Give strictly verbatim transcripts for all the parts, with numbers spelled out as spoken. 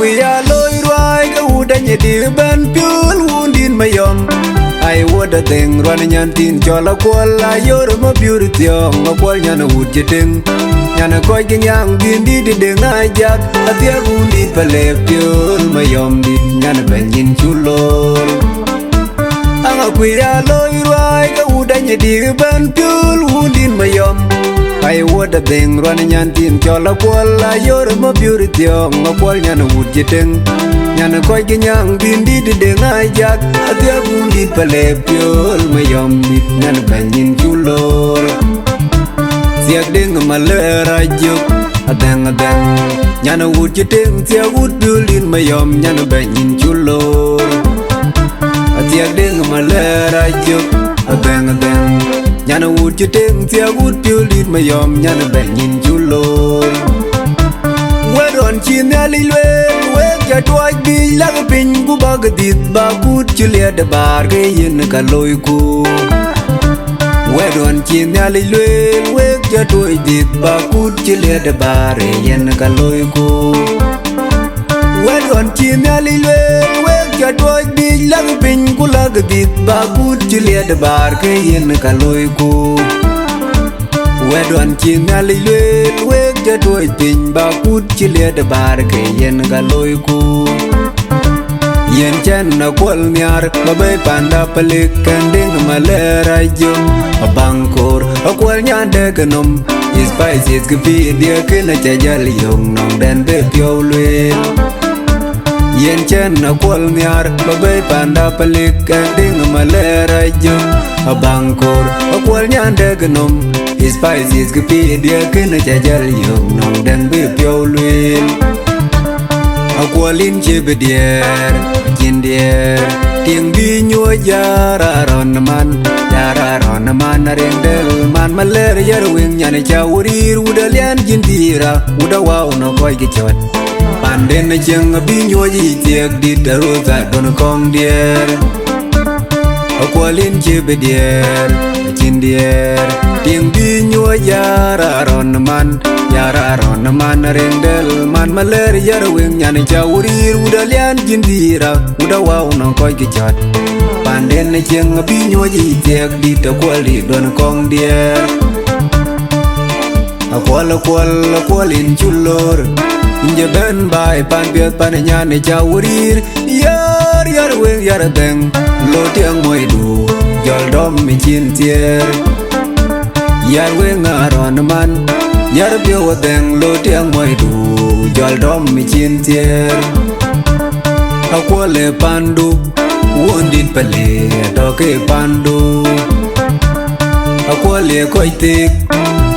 Ya loi ruai ke wut anyidi bɛ̈n piöl wundït Mayɔm. Ai wot adheŋ ruan nyan thin cɔl Akuɔl, ayor Mabiur thiɔ̈ŋ Akuɔl nyan wut cï tïŋ. Nyan kɔc ke nyaŋ dhïn dït deŋ ajak, athiak wundït Palek piöl Mayɔm dït nyan bɛ̈ny yïn cu lor. Aŋa kuiya loi ruai ke wut anyidi bɛ̈n piöl wundït Mayɔm. Ai wot adheŋ ruan nyan thin cɔl Akuɔl, ayor Mabiur thiɔ̈ŋ Akuɔl nyan wut cï tïŋ. Nyan kɔc ke nyaŋ dhïn dït deŋ ajak, athiak wundït Palek piöl Mayɔm dït nyan bɛ̈ny yïn cu lor. Thiak deŋ malɛɛr ajök, adheŋ adheŋ. Nyan wut cï tïŋ thiak wut piöl dït Mayɔm nyan bɛ̈ny yïn cu lor. Athiak deŋ malɛɛr ajök, adheŋ adheŋ. Nyan wut cï tïŋ thiak wut piöl dït Mayɔm nyan bɛ̈ny yïn cu lor. Wɛ̈t ɣɔn cï Nhialic lueel, wek ca tuɔɔc biic lak piny ku bäk dhïth, bäk kut cï liɛt ë baar ke yen ka loiku. Wɛ̈t ɣɔn cï Nhialic lueel, wek ca tuɔɔc dhïth, bäk kut cï liɛt ë baar ke yen ka loiku. Wɛ̈t ɣɔn cï Nhialic lueel, wek ca tuɔɔc biic lak piny ku lak dhïth, bäk kut cï liɛt ë baar ke yen ka loiku. Wɛ̈t ɣɔn cï Nhialic lueel, wek ca tuɔɔc piny, bäk kut cï liɛt ë baar ke yen ka loiku. Yen cɛn Akuɔl nhiaar, ba bɛ̈i panda Palek, kɛn deŋ malɛɛr ajök, abaŋ koor, Akuɔl nyan dɛ̈k nɔm, spices ke pïïr diɛ̈ kën aca jäl yök nɔŋ dɛn bï piɔ̈u lueel. Yen cɛn Akuɔl nhiaar, ba bɛ̈i panda Palek, kɛn deŋ malɛɛr ajök, abaŋ koor, Akuɔl nyan dɛ̈k nɔm, spices ke pïïr diɛ̈ kën aca jäl yök nɔŋ dɛn bï piɔ̈u lueel. Akuɔl yïn cï bï diɛɛr, cïn diɛɛr, tiŋ bï nyuɔ̈c ya raan rɔn man, ya raan rɔn man, ariŋ dɛl man malɛɛr yär weŋ nyan ca wuriir wut alian jïn dïïra, wut awäu në kɔc kë cɔt. Panden cieŋ abï nyuɔ̈c yic thiëk dït aröth adon kɔŋ diɛɛr. Akuɔl yïn cï bï diɛɛr, cïn diɛɛr, tiŋ bï nyuɔ̈c ya raan rɔn man, ya raan rɔn man, ariŋ dɛl man malɛɛr yär weŋ nyan ca wuriir wut alian jïn dïïra, wut awäu në kɔc kë cɔt. Panden cieŋ abï nyuɔ̈c yic thiëk dït Akuɔl dït don kɔŋ diɛɛr. Akuɔl, Akuɔl, Akuɔl yïn cu lor. Yïn jɔ bɛ̈n baai pan piɛth pan nyan ca wuriir. Yär, yär weŋ, yär dhɛŋ, lo tiɛŋ muɔ̈cdu, jɔl dɔm ë cin thiëër. Yär weŋ arɔn man, yär piɔ̈u adhɛŋ, lo tiɛŋ muɔ̈cdu, jɔl dɔm ë cin thiëër. Akuɔl ë pandu, wuɔ̈ndït Palek, tɔ̈ ke pandu. Akuɔl ë kɔc thek,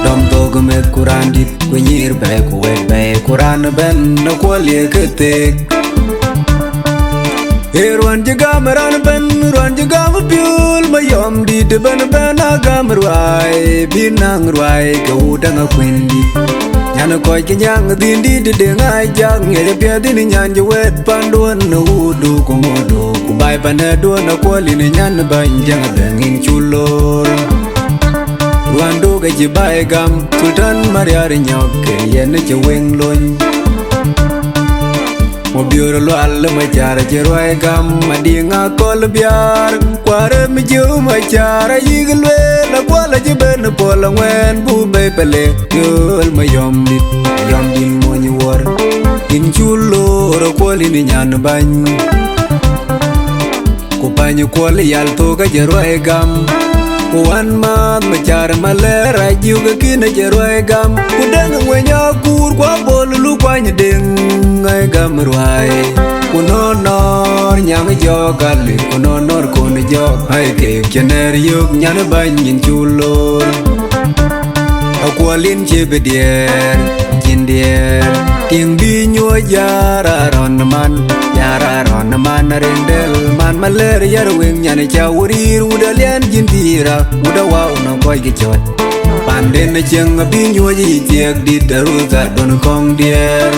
dɔm thok meth ku raan dït, ku nyïïr bɛ̈ɛ̈i ku wɛ̈t bɛ̈ɛ̈i, ku raan ëbɛ̈n Akuɔl ye ke thek. Ee ruɔ̈n cï gam raan ëbɛ̈n, ruɔ̈n cï gam piöl Mayɔm dït ëbɛ̈n ëbɛ̈n agam ruai, bï naŋ ruai ke wut däŋ akuën dït. Nyan kɔc ke nyaŋ dhïn dït deŋ ajak, ŋiɛc apiɛth yïn nyan cï wɛ̈t panduɔ̈n në wutdu ku ŋotdu, ku baai panëduɔ̈n Akuɔl yïn nyan bäny jäŋ adhɛŋ yïn cu loor. Ruandu ke cï baai gam, Sultan Mariar Nyɔk ke yen cï weŋ lony. Mabiör Lual Macar cï ruai gam, Madiŋ Akɔl Biaar, kuarë mi jiu Macar ayïk lueel, Akuɔl acï ben puɔl aŋuɛ̈ɛ̈n bu bɛ̈i Palek, piöl Mayɔm dït, Mayɔm dït mony wuɔ̈r. Yïn cu loor Akuɔl yïn nyan bäny. Ku pany Kuɔl yal thok acï ruai gam. Ku wan maath Macar malɛɛr ajiu ke kïn acï ruai gam. Ku däŋ ŋueny akuur ku abol lu kuany deŋ ai gam ruai. Ku nɔ̈r nɔ̈r nyaŋ jɔɔk alik, ku nɔ̈r nɔ̈r kon jɔɔk ai keek cï nɛ̈r yök nyan bäny yïn cu loor. Akuɔl yïn cï bï diɛɛr, cïn diɛɛr, tiŋ bï nyuɔ̈c ya raan rɔn man, ya raan rɔn man, ariŋ dɛl man malɛɛr yär weŋ nyan ca wuriir wut alian jïn dïïra, wut awäu në kɔc kë cɔt. Panden cieŋ abï nyuɔ̈c yic thiëk dït aröth adon kɔŋ diɛɛr.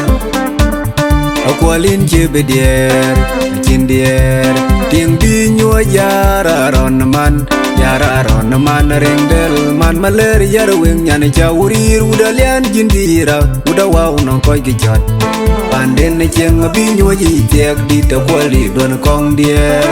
Akuɔl yïn cï bï diɛɛr, Yïn diɛɛr, tiŋ bï nyuɔ̈c yar arɔn man, yar arɔn man, riŋ del man, maler yar weŋ nyan ca wurir, wut alian jin dïïra, wut awau nɔŋ kɔc kï cɔt. Panden cieŋ abï nyuɔ̈c yic thiɛk dït, akuɔl dït duɔ̈n kɔŋ diɛɛr.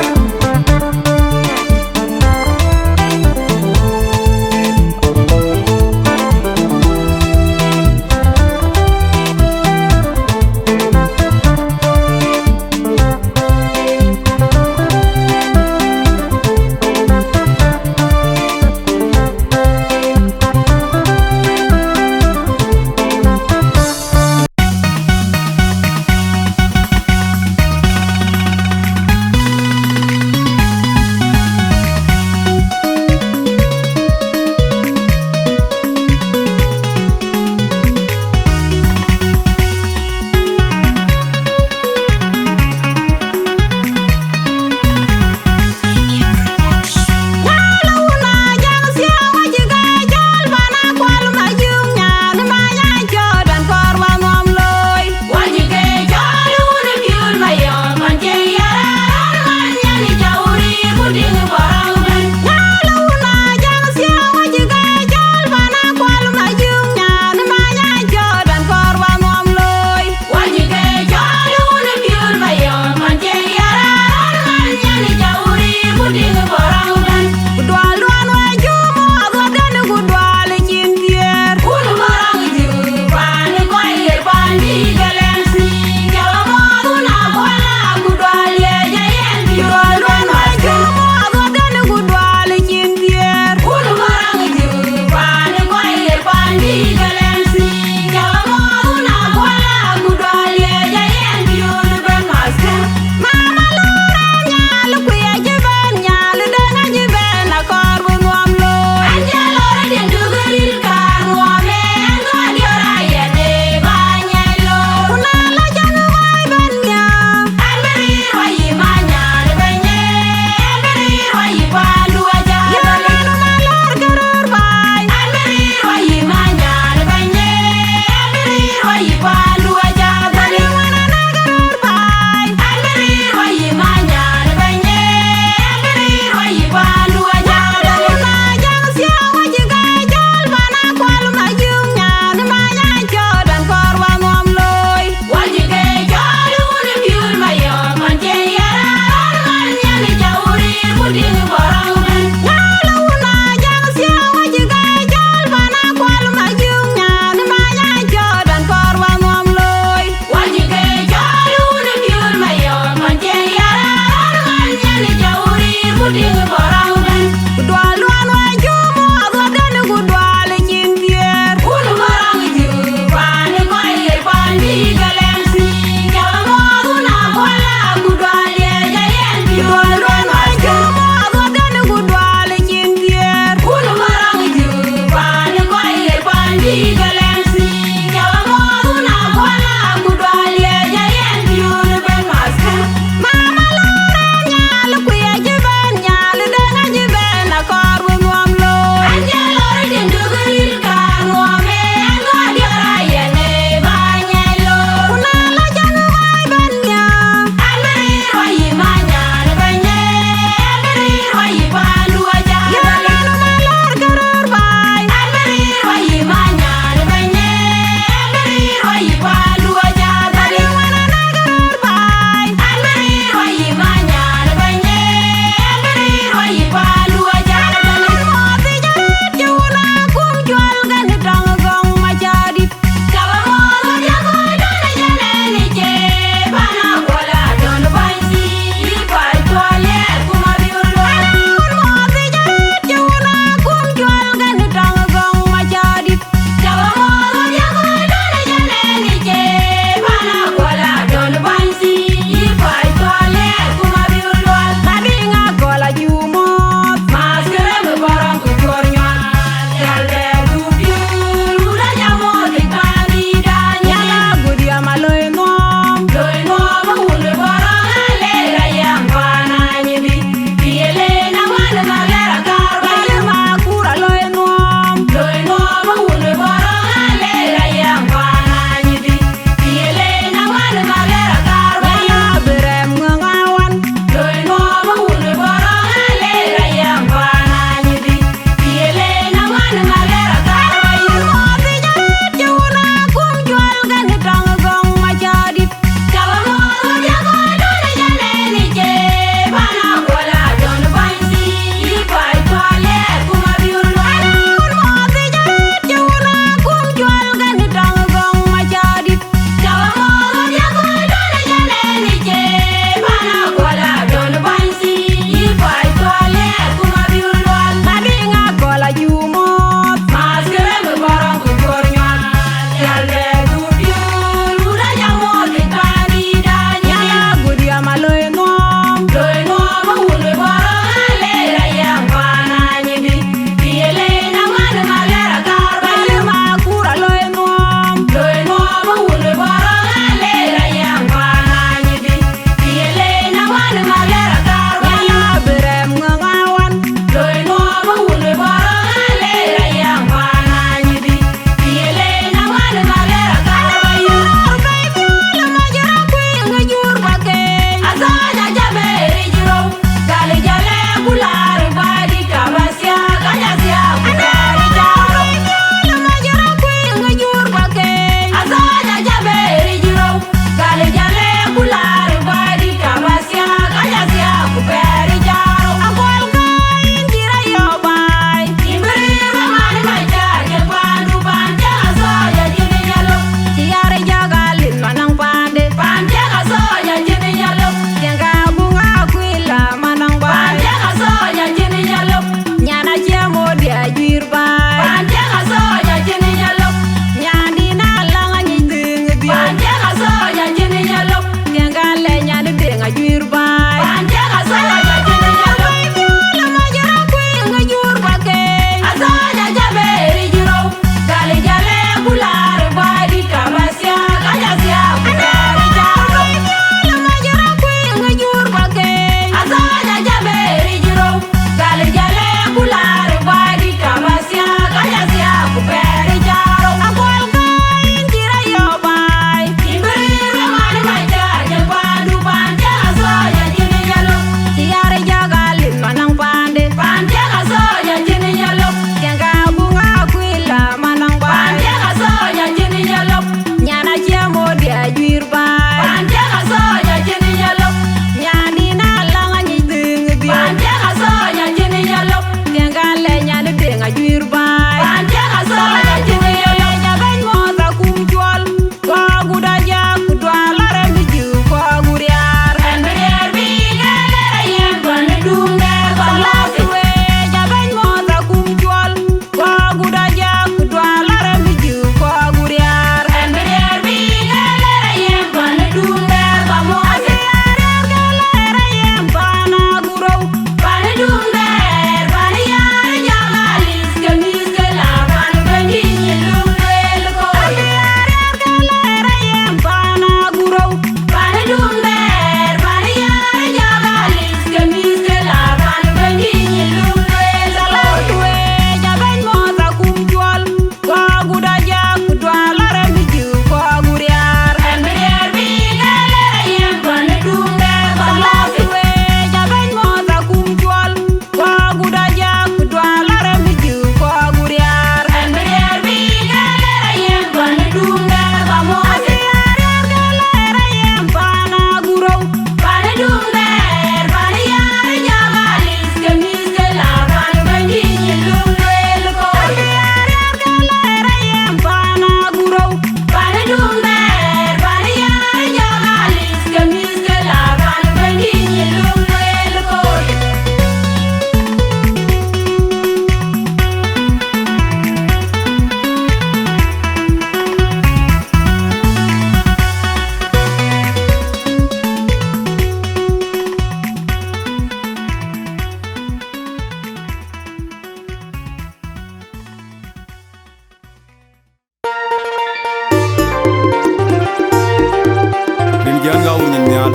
Yɛn ka wun nyin nhial,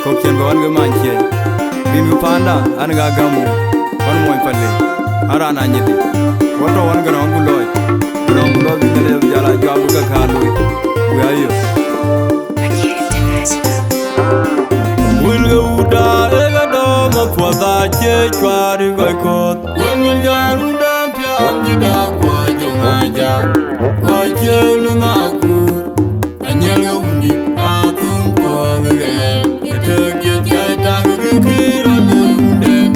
kɔ̈k cïn kɔ̈k ɣɛn ke man ciëëc. Bïn bï panda, an, ka gäm wun, ɣɛn muɔny Pale, an, raan anyith. Wɔ tɔ̈ ɣɛn gërɔŋ ku lɔɔc, gërɔŋ ku lɔɔc bï Nhialic bï jal a juak bï ke kä looi. We are here. Wël ke wuda, ee ke dɔm apuɔth acie cuaar ë kɔc kɔ̈th. Wël wël jɔɔr wun dɛn piɔ̈ɔ̈th cï dak kuɔc jɔŋ aja, kuɔc ciëën ë ŋaku. Anyɛl ke wundït athum kuɔɔth rɛɛl, ë tëk ye cäi tak ke kï rɔt le wundɛn,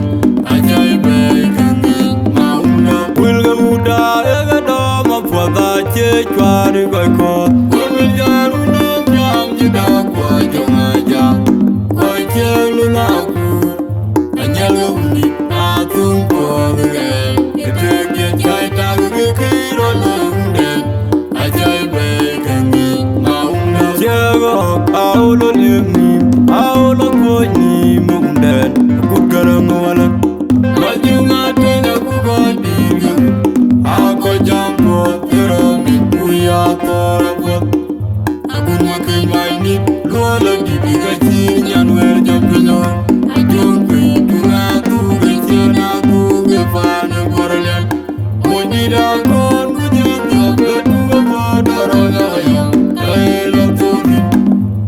acäi bɛ̈ɛ̈i ke ŋic ma wunda. Wël ke wuda, ee ke dɔm apuɔth acie cuaar ë kɔc kɔ̈th. Wël wël jɔɔr wun dɛn piɔ̈ɔ̈th cï dak kuɔc jɔŋ aja, kuɔc ciëën ë ŋaku. Anyɛl ke wundït athum kuɔɔth rɛɛl, ë tëk ye cäi tak ke kï rɔt le wundɛn, acäi bɛ̈ɛ̈i ke ŋic ma wunda. Ciëëŋ ɣɔ̈k aɣo lɔ liep nïïm, aɣo lɔ kuɔ̈c nïïm wundɛn, akut gärɛŋ wälä. Majuŋ atëny akut kɔc dïït ke, akɔc jam puɔth ë rɔ̈m yic ku ya thɔ̈ɔ̈r apuɔth. Akut ŋö keny mai nït, luɔl adït bï ka cïï nyan wɛ̈ɛ̈r jam piny ɣɔn. Ajöŋ piny tuŋ athuk ë ciën athuk ë paan ë bɔ̈r liɛl. Mony dït akɔn ku jɔt jɔt ke tuŋ ë bɔ̈ dɔ̈ɔ̈r ɣɔn ayɔŋ, ka ë lɔ thok thïn.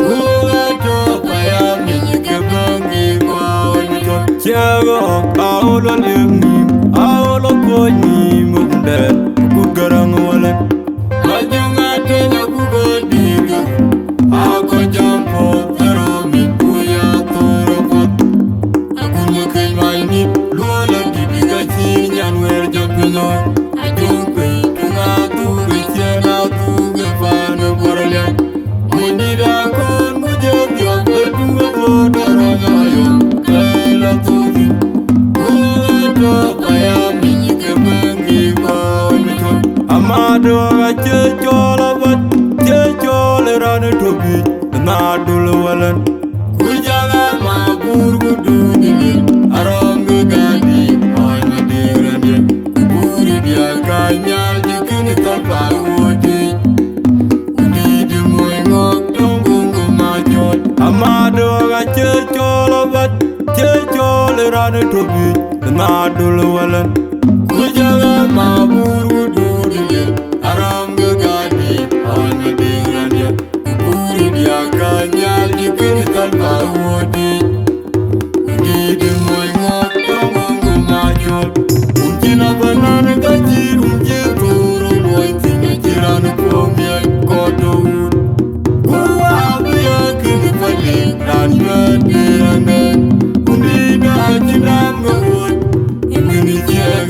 Ku ɣɔn atɔ̈ payam nyic ke bäŋ bï kuaawën bï tɔ̈. Ciëëŋ ɣɔ̈k aɣo lɔ liep nïïm, aɣo lɔ kuɔ̈c nïïm wundɛn, akut gärɛŋ wälä. Majuŋ atëny akut kɔc dïït ke, akɔc jam puɔth ë rɔ̈m yic ku ya thɔ̈ɔ̈r apuɔth. Akut ŋö keny mai nït, luɔl adït bï ka cïï nyan wɛ̈ɛ̈r jam piny ɣɔn. Ajöŋ piny tuŋ athuk ë ciën athuk ë paan ë bɔ̈r liɛl. Mony dït akɔn ku jɔt jɔt ke tuŋ ë bɔ̈ dɔ̈ɔ̈r ɣɔn ayɔŋ, ka ë lɔ thok thïn. Ku ɣɔn atɔ̈ payam nyic ke bäŋ bï kuaawën bï tɔ̈. Amat ɣɔ̈k acie cɔl abac, cie cɔl ë raan ë tɔ̈ biic, ë Nadul wälä. Ku jɔl a ma buur ku duut ë liel, arɔ̈m ke gäär dïït, ɣɔn adï rɛ̈ndiɛ̈. Ku buur ë diäk ka nhial cï kënë thɔ̈l pa wuɔ̈t tïc. Ku dïït ë mony ŋɔ̈k tɔ̈ŋ guŋ ke ma cɔt. Amat ɣɔ̈k acie cɔl abac, cie cɔl ë raan ë tɔ̈ biic, ë Nadul wälä. Ku jɔl a ma buur ku duut ë liel, arɔ̈m ke gäär dïït, ɣɔn adï rɛ̈ndiɛ̈. Ku buur ë diäk ka nhial cï kënë thɔ̈l pa wuɔ̈t tïc. Ku dïït ë mony ŋɔ̈k tɔ̈ŋ guŋ ke ma cɔt. Wun cïn abänan ka cï wun cï thur ë luɔny thïn, acï raan ë puɔ̈u miɔc kɔc tɔ̈ wut. Ku wä abï ya kënë Pale, raan nyuɛ̈ɛ̈t bï raan nɛ̈k. Wun dïït acï dam ke wuɔ̈t, ë kënë ciɛɛŋ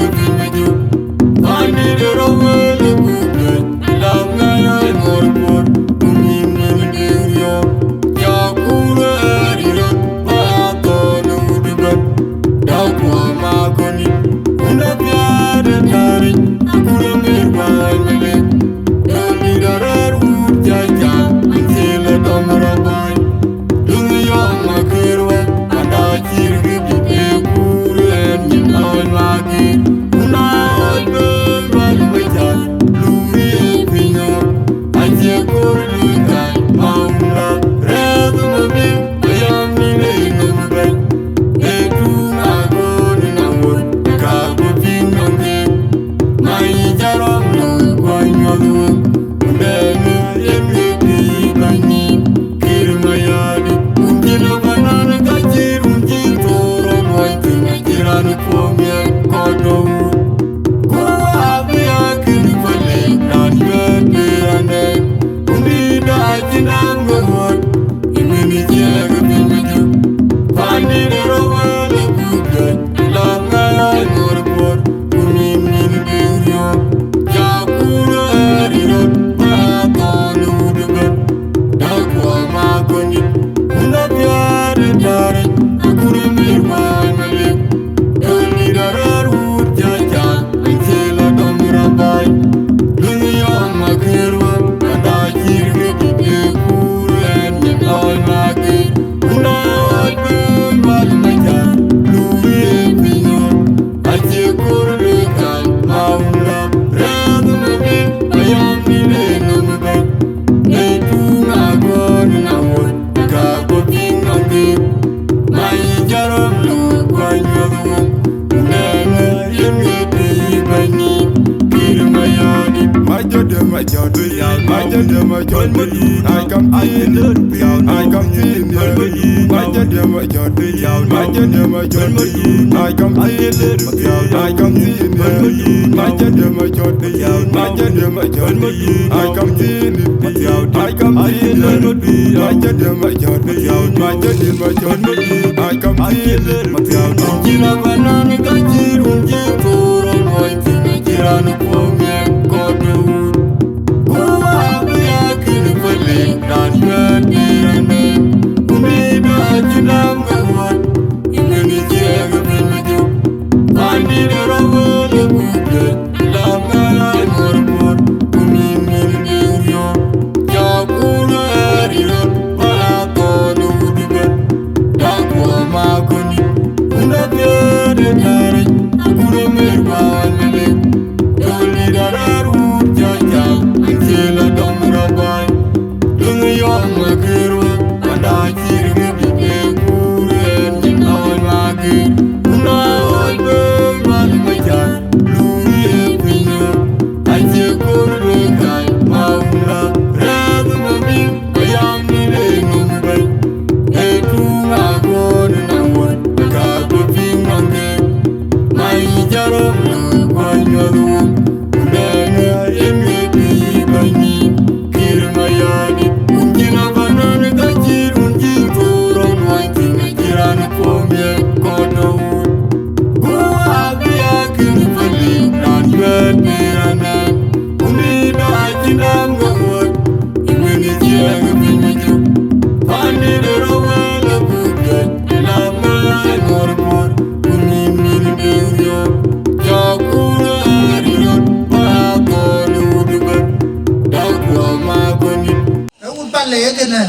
Ee wut Pale kënë,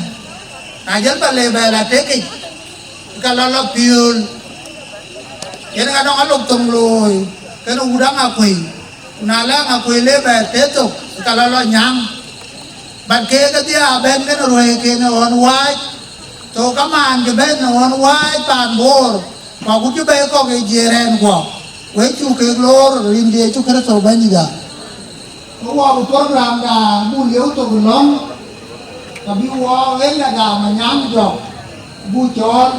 na jël Pale bɛ la tekic, ka lɔ lɔ piöl. Yen ka nɔŋ alok thoŋ looi, kënë wut Aŋakuei. Ku na lɛ̈k Aŋakuei le bɛ tëthok, ka lɔ lɔ nyaŋ. But keek kedhie abɛ̈n kënë ruɛ̈i kënë ɣɔn wääc. Thok kamaan cï bɛ̈n ɣɔn wääc paan Boor, ku agut cï bɛ̈i kɔ̈k ë jiëër ɛn guɔ. Wek cuk kek loor rin Yecu Kërtho Bɛ̈nydït. Ke wɔ bï program da buk lieu thok lɔ̈ŋ, ka bï wɔ area da Manyaŋ jɔk, buk cɔɔl.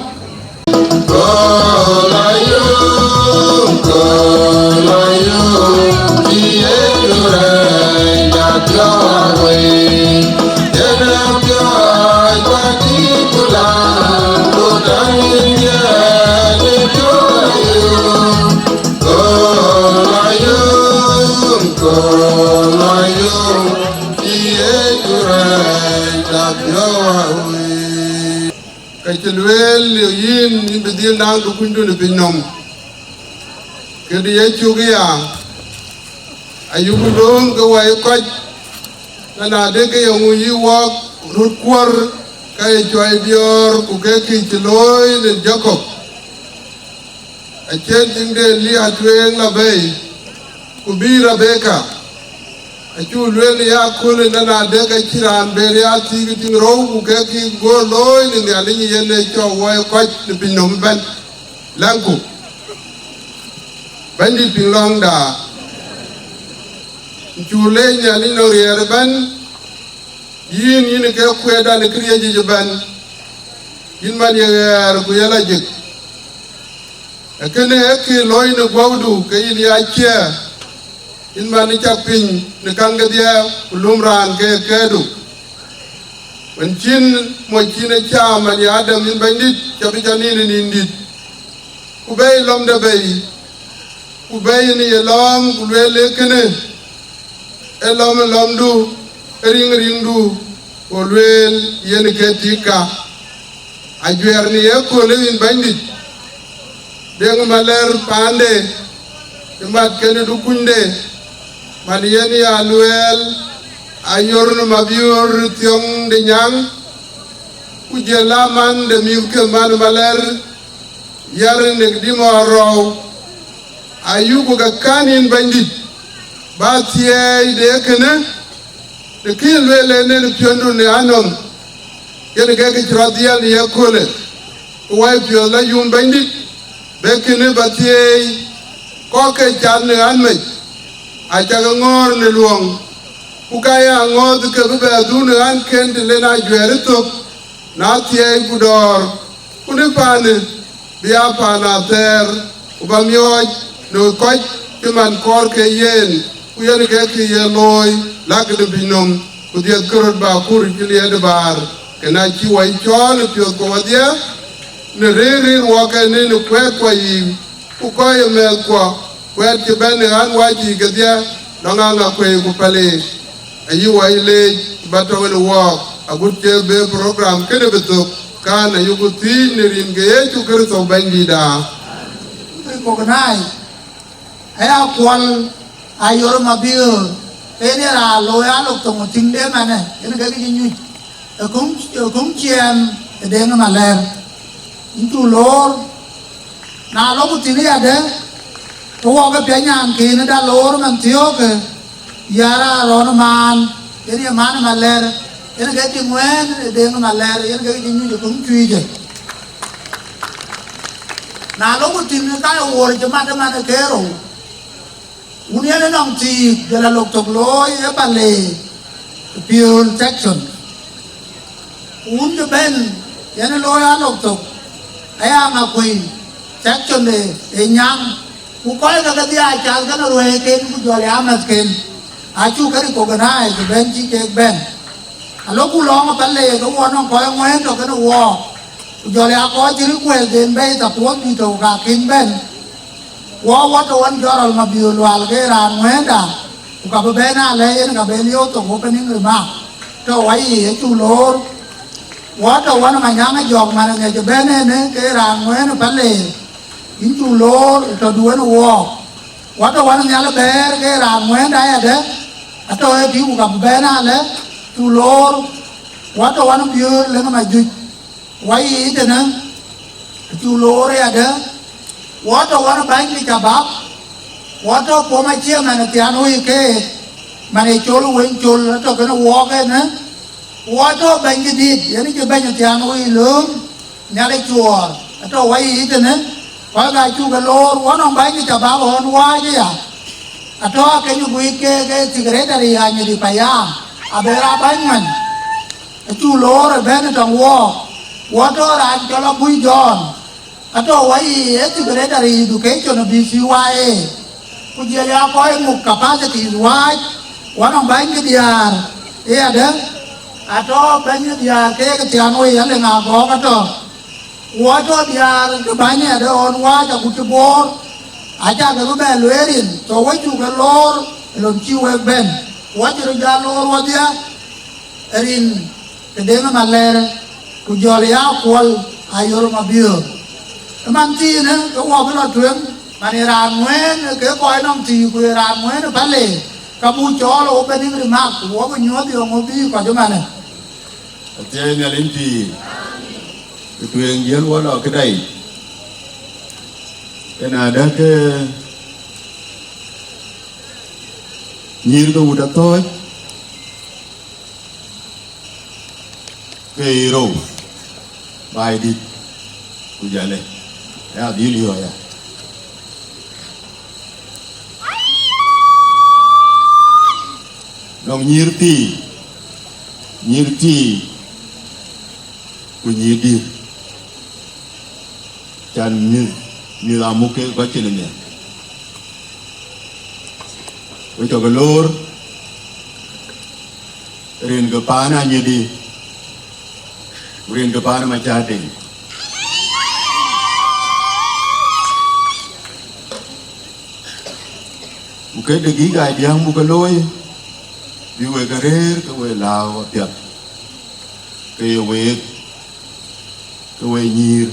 Ka cï lueel, yïn, yïn bï dhil naŋ dukunydu në piny nɔm, këdï ye cuk ya, ayuku lööm ke wai kɔc, na na de ke yeŋu yï wɔk röt kuɔ̈r, ka ye cuai diɔ̈ɔ̈r, ku ke kï cï looi në Jakop. Acïn tiŋden Lia tueŋ la bei, ku bï Rebeka. Acu lueel ya köl ë nana dek acï raan ber ya thiik tiŋ rou, ku ke kï go looi në Nhialic yen ë cɔk woi kɔc në piny nɔm ëbɛ̈n. Lɛ̈ŋku, Bɛ̈nydït piŋ lɔ̈ŋda. Cu leec Nhialic nɔŋ riɛɛr ëbɛ̈n, yïn, yïn ke kuɛɛrdan ë këriëëc yic ëbɛ̈n, yïn man ye ɣɛɛr ku ye lajik. Ee kënë ee kë looi në guɔ̈udu, ke yïn ya ciɛɛr, yïn man ë cak piny në käŋ kedhie, ku lum raan ke kɛɛdu. Wën cïn moc cïn ë cam man ye Adam, yïn Bɛ̈nydït, ca bï ca nin ë nïn dït, ku bɛ̈i lɔ̈mde bei, ku bɛ̈i në ye lɔ̈ɔ̈m, ku lueel ee kënë, ee lɔ̈m ë lɔ̈mdu, ee riŋ ë riŋdu, ku lueel yen ke tik ka. Ajuɛɛr në ye kööl ë yïn Bɛ̈nydït, Deŋ Malɛr paande, cï mat kenë dukunyde, man yen ya lueel, ayor në mabiöör thiɔ̈ŋ de nyaŋ, ku jël aman de mïthke man Malɛr, yar në dimɔɔr rɔ̈u, ayuku ke kän yïn Bɛ̈nydït, ba thiëëi de kënë, të kï lueel en en piɔ̈ndu në anɔm, yen ke kë cï rɔt dhiɛl në ye köölë, ku wai piɔ̈ɔ̈th la yum Bɛ̈nydït, bɛ kënë ba thieei, kɔ̈k ke cath në ɣän mec, acakë ŋɔ̈ɔ̈r në luɔ̈ŋ, Ku ka ya ŋɔ̈ɔ̈th ke bï bɛ dhun ɣän kën të len ajuɛɛr ë thök, na thiɛɛi ku dɔ̈ɔ̈r, ku në panë bï aa paan athɛɛr, ku ba miɔɔc në kɔc cï man kɔɔr ke yen, ku yen ke kë ye looi, lakë de piny nɔm, ku dhiëth ke röt ba kur cï liɛɛt ë baar, ke na cï wai cɔɔl ë piɔ̈th ku wadhie, në rëër rëër wɔ ke në në kuɛɛt kuɔ yiic, ku kɔc ë mɛɛth kuɔ, kuɛɛt cï bɛ̈n ë ɣän wac yiic kedhie, lɔŋ aŋa kuei ku palic. Ayï wai leec ba tɔ̈u në wɔɔk, agut cï bï program kënë bï thök, kan ayuku thiic në rin ke Yecu Kërtho Bɛ̈nydïïtda. Recognize aya kuɔl ayor mabiöör, en ye raan looi alok thoŋ ë tiŋde manë, en ke kë cï nyuc ë kuŋ, ë kuŋ ciɛɛm ë Deŋ ë Malɛr. Yïn cu loor, na lok ku thïn yadë, ke wɔ ke piɛny nyan kënë da loor man thiöökë, yar Arɔn ë maan, yen ye man ë Malɛr, yen ke cï ŋuɛ̈ɛ̈n ë Deŋ ë Malɛr, yen ke cï nyuc ë kuŋ cuiicë. Na lok ku thïn ka ye wuɔ̈ɔ̈r cï mat ë man ë kerou. Wun yen ë nɔŋ thiik, jɔl a lok thok looi ë Pale Piöl section. Wun cï bɛ̈n yen ë looi a lok thok, aya ŋa kuei section de ë nyaŋ, ku kɔc ke kedhie aa cath kenë ruɛɛiken ku jɔl ya mɛthken, acuk ke recognize bɛ̈n cï kek bɛ̈n. Alok ku lɔŋ ë Pale ke wɔ nɔŋ kɔc ŋuɛ̈ɛ̈n tɔ̈ kenë wɔɔk, ku jɔl ya kɔc cï röt kuɛɛl den bɛ̈i thapuɔth bï tɔ̈u ka kën bɛ̈n. Wɔ wɔ tɔ̈ ɣɔn Jɔrɔl Mabiöör Lual ke raan ŋuɛ̈ɛ̈nda, ku ka bï bɛ̈n alɛ̈i yen ka bï liööu thok opening remark. Tɔ̈ wɔ yiic acuk loor. Wɔ tɔ̈ ɣɔn Manyaŋ ë Jɔk man ë ŋiɛc ë bɛ̈n ënë ke raan ŋuɛ̈ɛ̈n ë Pale, yïn cuk loor ë tɔ̈du ënë wɔɔk. Wɔ tɔ̈ ɣɔn Nhial ë Bɛ̈ɛ̈r ke raan ŋuɛ̈ɛ̈nda yadë, atɔ̈ ë tïŋ ku ka bï bɛ̈n alɛ̈i, cuk loor. Wɔ tɔ̈ ɣɔn Biöör Leŋ Majuc. Wɔ yiic tënë, acuk loor yadë, wɔ tɔ̈ ɣɔn bäny ke cabap, wɔ tɔ̈ pom acie man ë thiaan wei keek, man ë col weny col atɔ̈ kenë wɔɔk ënë, wɔ tɔ̈ bɛ̈ny cï dït, yen cï bɛ̈ny ë thiaan wei lööm, Nhialic cuɔɔr, atɔ̈ wɔ yiic tënë, kɔc ka cuk ke loor, wɔ nɔŋ bäny ke cabap ɣɔn waac aya, atɔ̈ akeny guic keek ke secretary Anyidi Payam, abë raan bäny ŋuɛ̈n. Acuk loor ëbɛ̈n ë tɔŋ wɔɔk, wɔ tɔ̈ raan cɔl Abuc Jɔn, atɔ̈ wɔ yiic ë secretary education ë B C Y A, ku jiël ya kɔc muk capacities waac, wɔ nɔŋ bäny ke diäär ë yadë, atɔ̈ bäny ke diäär keek thiaan wei Aleŋ Agɔɔk atɔ̈, wɔ tɔ̈ diäär ke bäny ë yadë ɣɔn waac agut cï Boor, acä ke bï bɛ lueel rin, so wɔ cuk ke loor ë lon cï wek bɛ̈n, wɔ cï röt jal loor wɔdhie. Rin ke Deŋ Malɛr, ku jɔl ya Kuɔl Ayor Mabiöör. Ë man thiinë ke wɔ bï lɔ tueŋ, man ë raan ŋuɛ̈ɛ̈n ke kɔc nɔm thiic, ku ë raan ŋuɛ̈ɛ̈n ë Pale, ka buk cɔɔl ë opening remark, ku wɔ bï nyuɔ̈th yɔŋ ë bï kɔc ëmanë. Athiɛɛi Nhialic pïïr, ë tueŋ jiël wɔ lɔ këdai. Ënadë ke nyïïr ke wut athɔ̈ɔ̈c, ke ye rou, baai dït, ku jɔlë, aya dhil yɔ̈ɔ̈c aya. Nɔŋ nyïïr thii, nyïïr thii, ku nyïïr dït, can mïth, mïth amuk ke kɔc cïn ë miɛt. Ku cɔk ë loor, rin ke paan Anyidi, ku rin ke paan Macätdeŋ. Ku ke dagika diäŋ buk ke looi, bï wek ke rëër ke we lääu apiɛth, ke ye week, ke we nyïïr,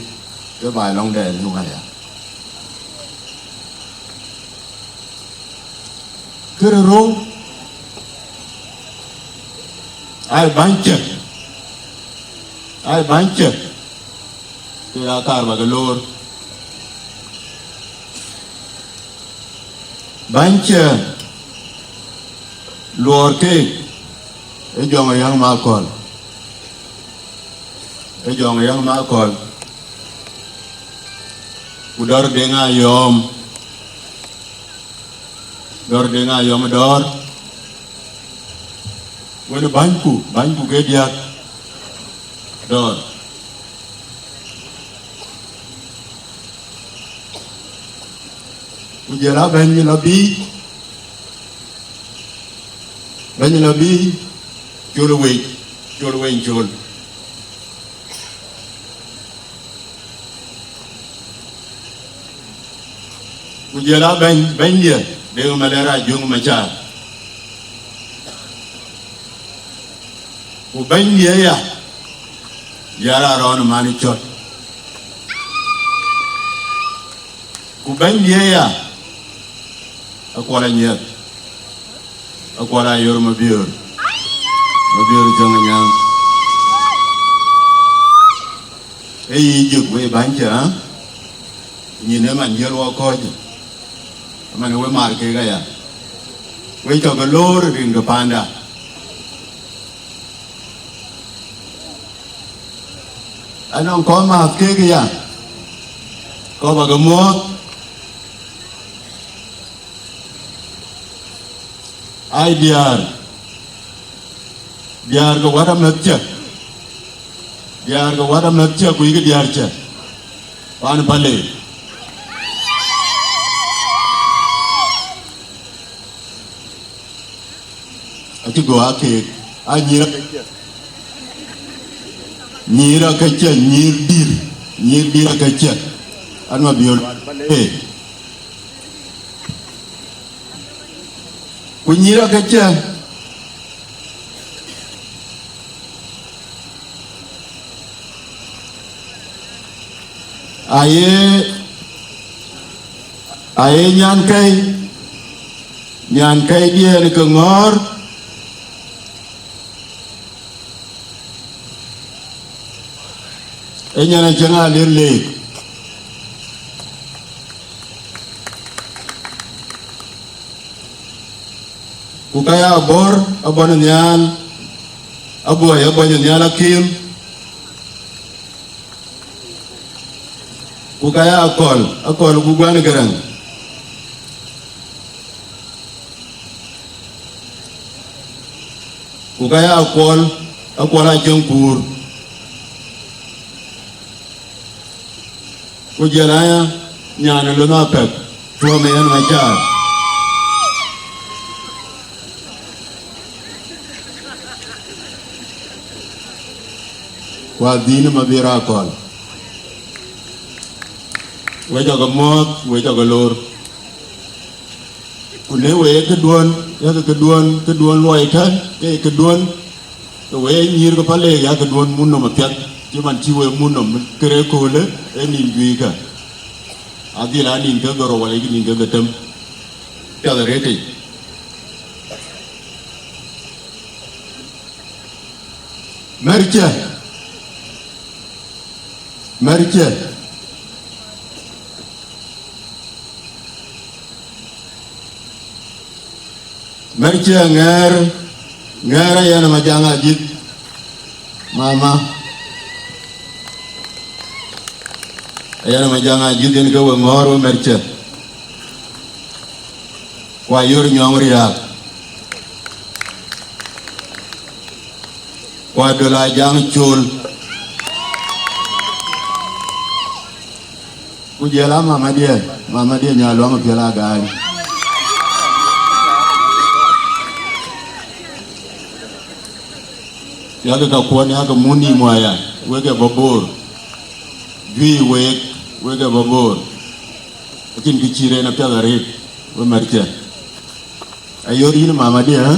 ke baai lɔŋdɛn ë waya. Kërë rou, ai bäny cë, ai bäny cë, ke ya kaar ba ke loor. Bäny cë luɔɔr keek, ë Jɔŋ Riäŋ Makɔl, ë Jɔŋ Riäŋ Makɔl, ku Dɔ̈r Deŋ Ayɔ̈ɔ̈m, Dɔ̈r Deŋ Ayɔ̈ɔ̈m ë Dɔ̈ɔ̈r, Wën bänyku, bänyku ke diäk dɔ̈ɔ̈r. Ku jël a bɛ̈ny lɔ biic, bɛ̈ny lɔ biic, col wec, col weny col. Ku jël a bɛ̈ny, bɛ̈nydiɛ̈, Deŋ Malɛr Ajuŋ Macar. Ku bɛ̈nydiɛ̈ ya, Yar Arɔn Man Cɔt. Ku bɛ̈nydiɛ̈ ya, Akuɔl Anyiɛth, Akuɔl Ayor Mabiöör, Mabiöör Jɔŋ Anyaŋ. Ee yï jök wei bäny cä, nyin ë man jiël wɔ kɔ̈ɔ̈c, man we mar kek aya, we cɔk ë loor rin ke panda. Anɔŋ kɔn maath kek ya, kɔn bä ke muɔ̈ɔ̈th. Ai diäär, diäär ke wat amɛ̈th cä, diäär ke wat amɛ̈th cä, ku yïk diäär cä, pan Pale. Acï gɔ̈k akeek, a nyïïr akëcë, nyïïr akëcë, nyïïr dïr, nyïïr dïr akëcë, an, Mabiöör ee. Ku nyïïr akëcë, aye, aye nyankɛ̈i, nyankɛ̈i diɛ̈n ke ŋɔ̈ɔ̈r, ee nyan acï ŋa lir leek. Ku ka ya Bor abɔn nhial, Abuɔi abɔny nhial Akim, ku ka ya Akɔl, Akɔl ku Guan Gäräŋ, ku ka ya Akuɔl, Akuɔl Acäŋ Kuur. Ku jël aya nyan ë lon apɛk, tuɔ̈m yen Macar. Ku adhïn ë Mabiöör Akɔl. We cɔk ë muɔ̈ɔ̈th, we cɔk ë loor. Ku në we ye këduön, yak këduön, këduön luɔi tɛ̈n, ke këduön, ke we nyïïr ke Pale, yak këduön mut nɔm apiɛth, cï man cï we mut nɔm kërë köölë, ee nïn juëc kë. Adhil aa nïn ke dhorou wala yï nïn ke dhetem. Piɛth arëët tei. Mɛ̈rcä, mɛ̈rcä. Mɛ̈rcä ŋɛ̈ɛ̈r, ŋɛ̈ɛ̈r Ayana Majaŋ Ajïth, mama. Ayana Majaŋ Ajïth yen ke we ŋɔ̈ɔ̈r we mɛ̈rcä. Ku Ayor Nyɔŋ Riääk. Ku Adol Ajaŋ Col. Ku jël a mamadiɛ̈, mamadiɛ̈ Nyaluaŋ Piɛl Agaany. Yak ka kuɔn yak muni muaya, wek ë bɔ̈ Bor. Juëc week, wek ë bɔ̈ Bor. Acïn kë cï ren apiɛth arëët, we mɛ̈rcä. Ayor yïn mamadiɛ̈, ë?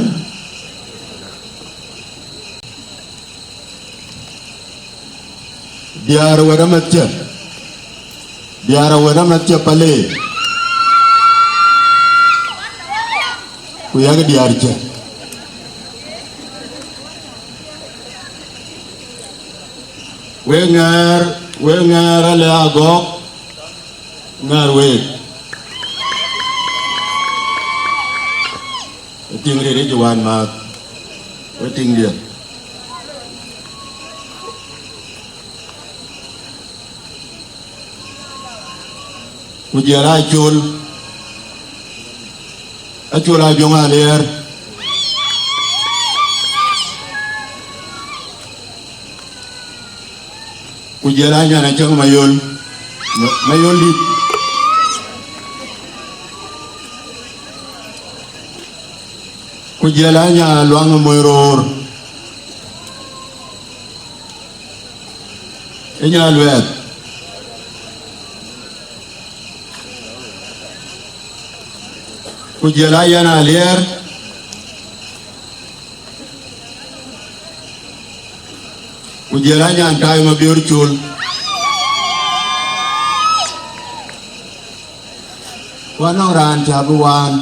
Diäär wɛ̈t amɛ̈thcä, diäär wɛ̈t amɛ̈thcä Pale, ku yak diäärcä. Wek ŋɛ̈ɛ̈r, wek ŋɛ̈ɛ̈r alɛ agɔ̈k, ŋɛ̈ɛ̈r week. Ë tiŋ rëër ë jɔ wään maath, we tiŋdiɛ̈. Ku jël Acol, Acol Ajuɔŋ Aliɛɛr. Ku jël Anyan Acäŋ Mayol, Mayol dït. Ku jël Anyan Luaŋ Moc Roor, ë nya Luɛɛth. Ku jël Ayan Aliɛɛr, ku jël Anyan Taai Mabiör Col. Ku anɔŋ raan cä bï waan,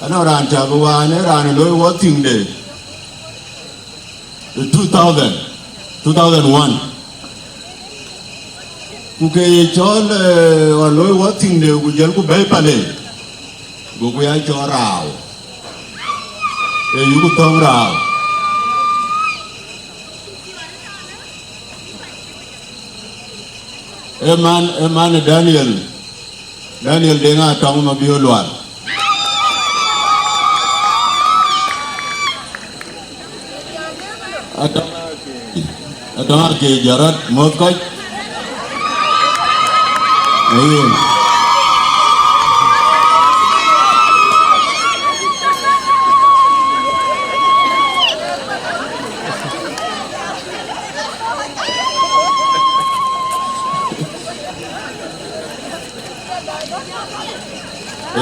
anɔŋ raan cä bï waan, ee raan ë looi wɔ thiŋde ë two thousand, two thousand one. Ku ke ye cɔl, eh, ɣɔn looi wɔ thiŋde, ku jël ku bɛ̈i pale, goku ya cɔl Raaw, ee yuku thɔ̈ŋ Raaw. Ee man, ee man ë Daniel, Daniel Deŋ Atɔŋ Mabiör Lual. Atɔŋ, Atɔŋ Akec Jarɔt, muɔ̈th kɔc. Ayen.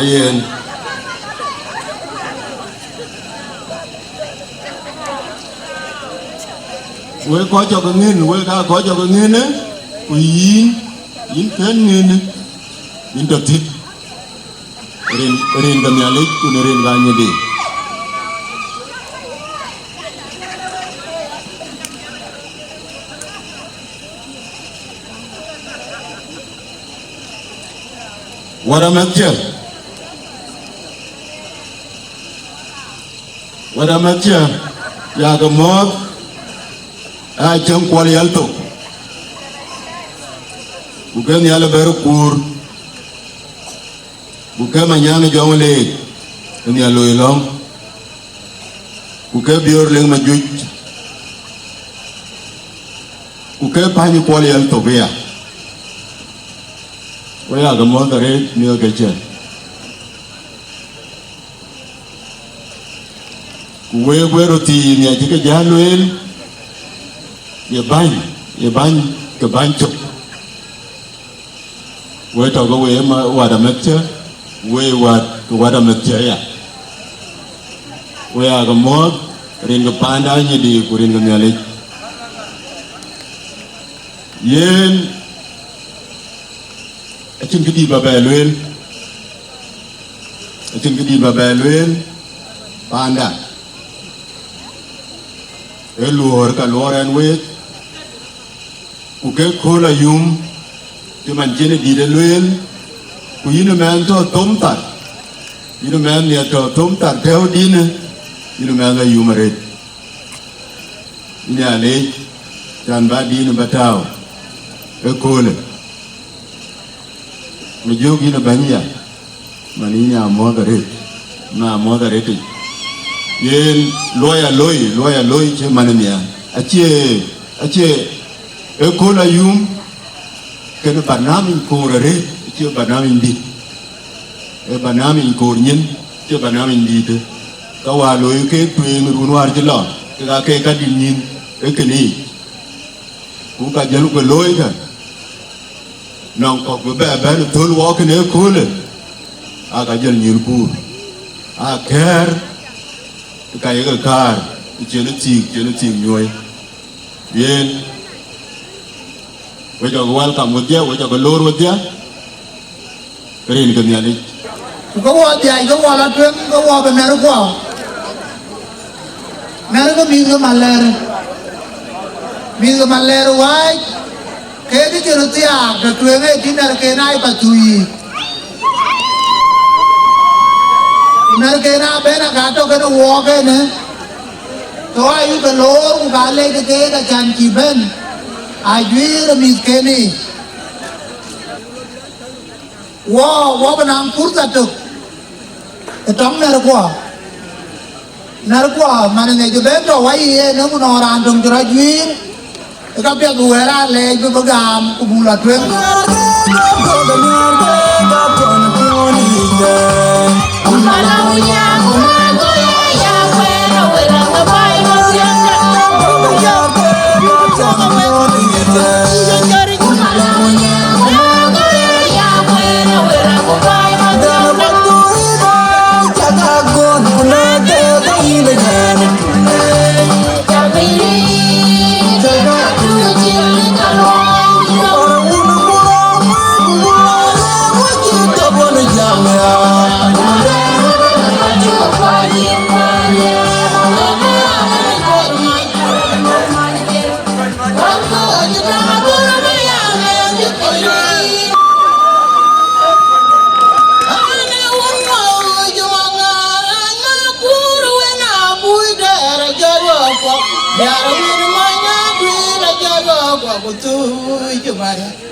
Ayen. Wek kɔc cɔk ŋën, wek aa kɔc cɔk ŋën, ku yïn, yïn kën ŋën, yïn tɔ̈ thïn. Rin, rin ke Nhialic, ku në rin ke Anyidi. Wät amɛ̈thkiɛ̈, wät amɛ̈thkiɛ̈, yakë mɔ̈ɔ̈th, aa cäŋ Kuɔl Yɛl thok, ku ke Nhial ë bɛ̈r kuur, ku ke Manyaŋ ë Jɔŋ Leec ë Nhial loi lɔ̈ŋ, ku ke Biöör Leek Majuc, ku ke Pany Kuɔl Yɛl thok aya. Wek yakë mɔ̈ɔ̈th arëët miɔ̈ɔ̈th ke cï. Ku wek, wek röt thiic ë nia cï ke jäl lueel, ye bäny, ye bäny ke bäny cök. Wek tɔ̈ ke wek ë ma-, wät amɛ̈thkiɛ̈, wek wät ke wät amɛ̈thkiɛ̈ aya. Wek yakë mɔ̈ɔ̈th, rin ke paanda Anyidi ku rin ke Nhialic. Yen acïn këdït ba bɛ lueel, acïn këdït ba bɛ lueel, paanda. Ee luɔ̈ɔ̈r ka luɔ̈ɔ̈r ɛn week, ku ke kööl ayum, cï man cïn ë dït ë lueel, ku yïn ë mɛnh tɔ̈ thom thar, yïn ë mɛnh nhiɛɛr tɔ̈ thom thar tɛ̈ɛ̈u dïnë, yïn ë mɛnh ayum arëët. Nhialic, can bä dïn bä tääu ëköölë, ku jök yïn ë bɛ̈ny ya, man yïn aa muɔ̈th arëët, na muɔ̈th arëëtic. Yen luɔi aloi, luɔi aloi cï man nhial. Acie, acie ëkööl ayum, kënë barnamij koor arëët, acie barnamij dït. Ee barnamij koor nyin, acie barnamij dït. Ka wäär looi keek tueŋ run wäär cï lɔ, kek aa keek kadït nyin, ee kënë yic. Ku ka jël ke looi kë, nɔŋ kɔ̈k bï bɛ bɛ̈n thöl wɔ kënë ëköölë, aa ka jël nyïïr kuur, aa kɛ̈ɛ̈r, ka yeke kaar, ku cïn ë thiik, cïn ë thiik nyuɔ̈ɔ̈i. Yen, we jɔkï welcome wedhie, we jɔkï loor wedhie, rin ke Nhialic. Ku ke wɔ dhiac, ke wɔ la tueŋ, ke wɔ bï nɛ̈r kuɔ. Nɛ̈r ke mïth ke malɛɛr. Mïth ke malɛɛr wääc, ke kë cï röt thiaak, të tueŋ ee cï nɛ̈rken aa ye path thuu yiic. Ku nɛ̈rken aa bɛ̈n aka tɔ̈ kenë wɔɔk ënë. Ke wɔ ayuk ke loor, ku ka lec ke keek acan cï bɛ̈n, ajuiir ë mïthken yiic. Wɔ, wɔ bï naŋ purtha tök ë tɔŋ nɛ̈rkuɔ. Nɛ̈rkuɔ, man ŋic ë ben tɔ̈ wä yic ënë, ku nɔŋ raan töŋ cï rɔt juiir, Ka piɛth bï wɛ̈ɛ̈r aa lɛɛc bï bï gam ku buk lɔ tueŋ.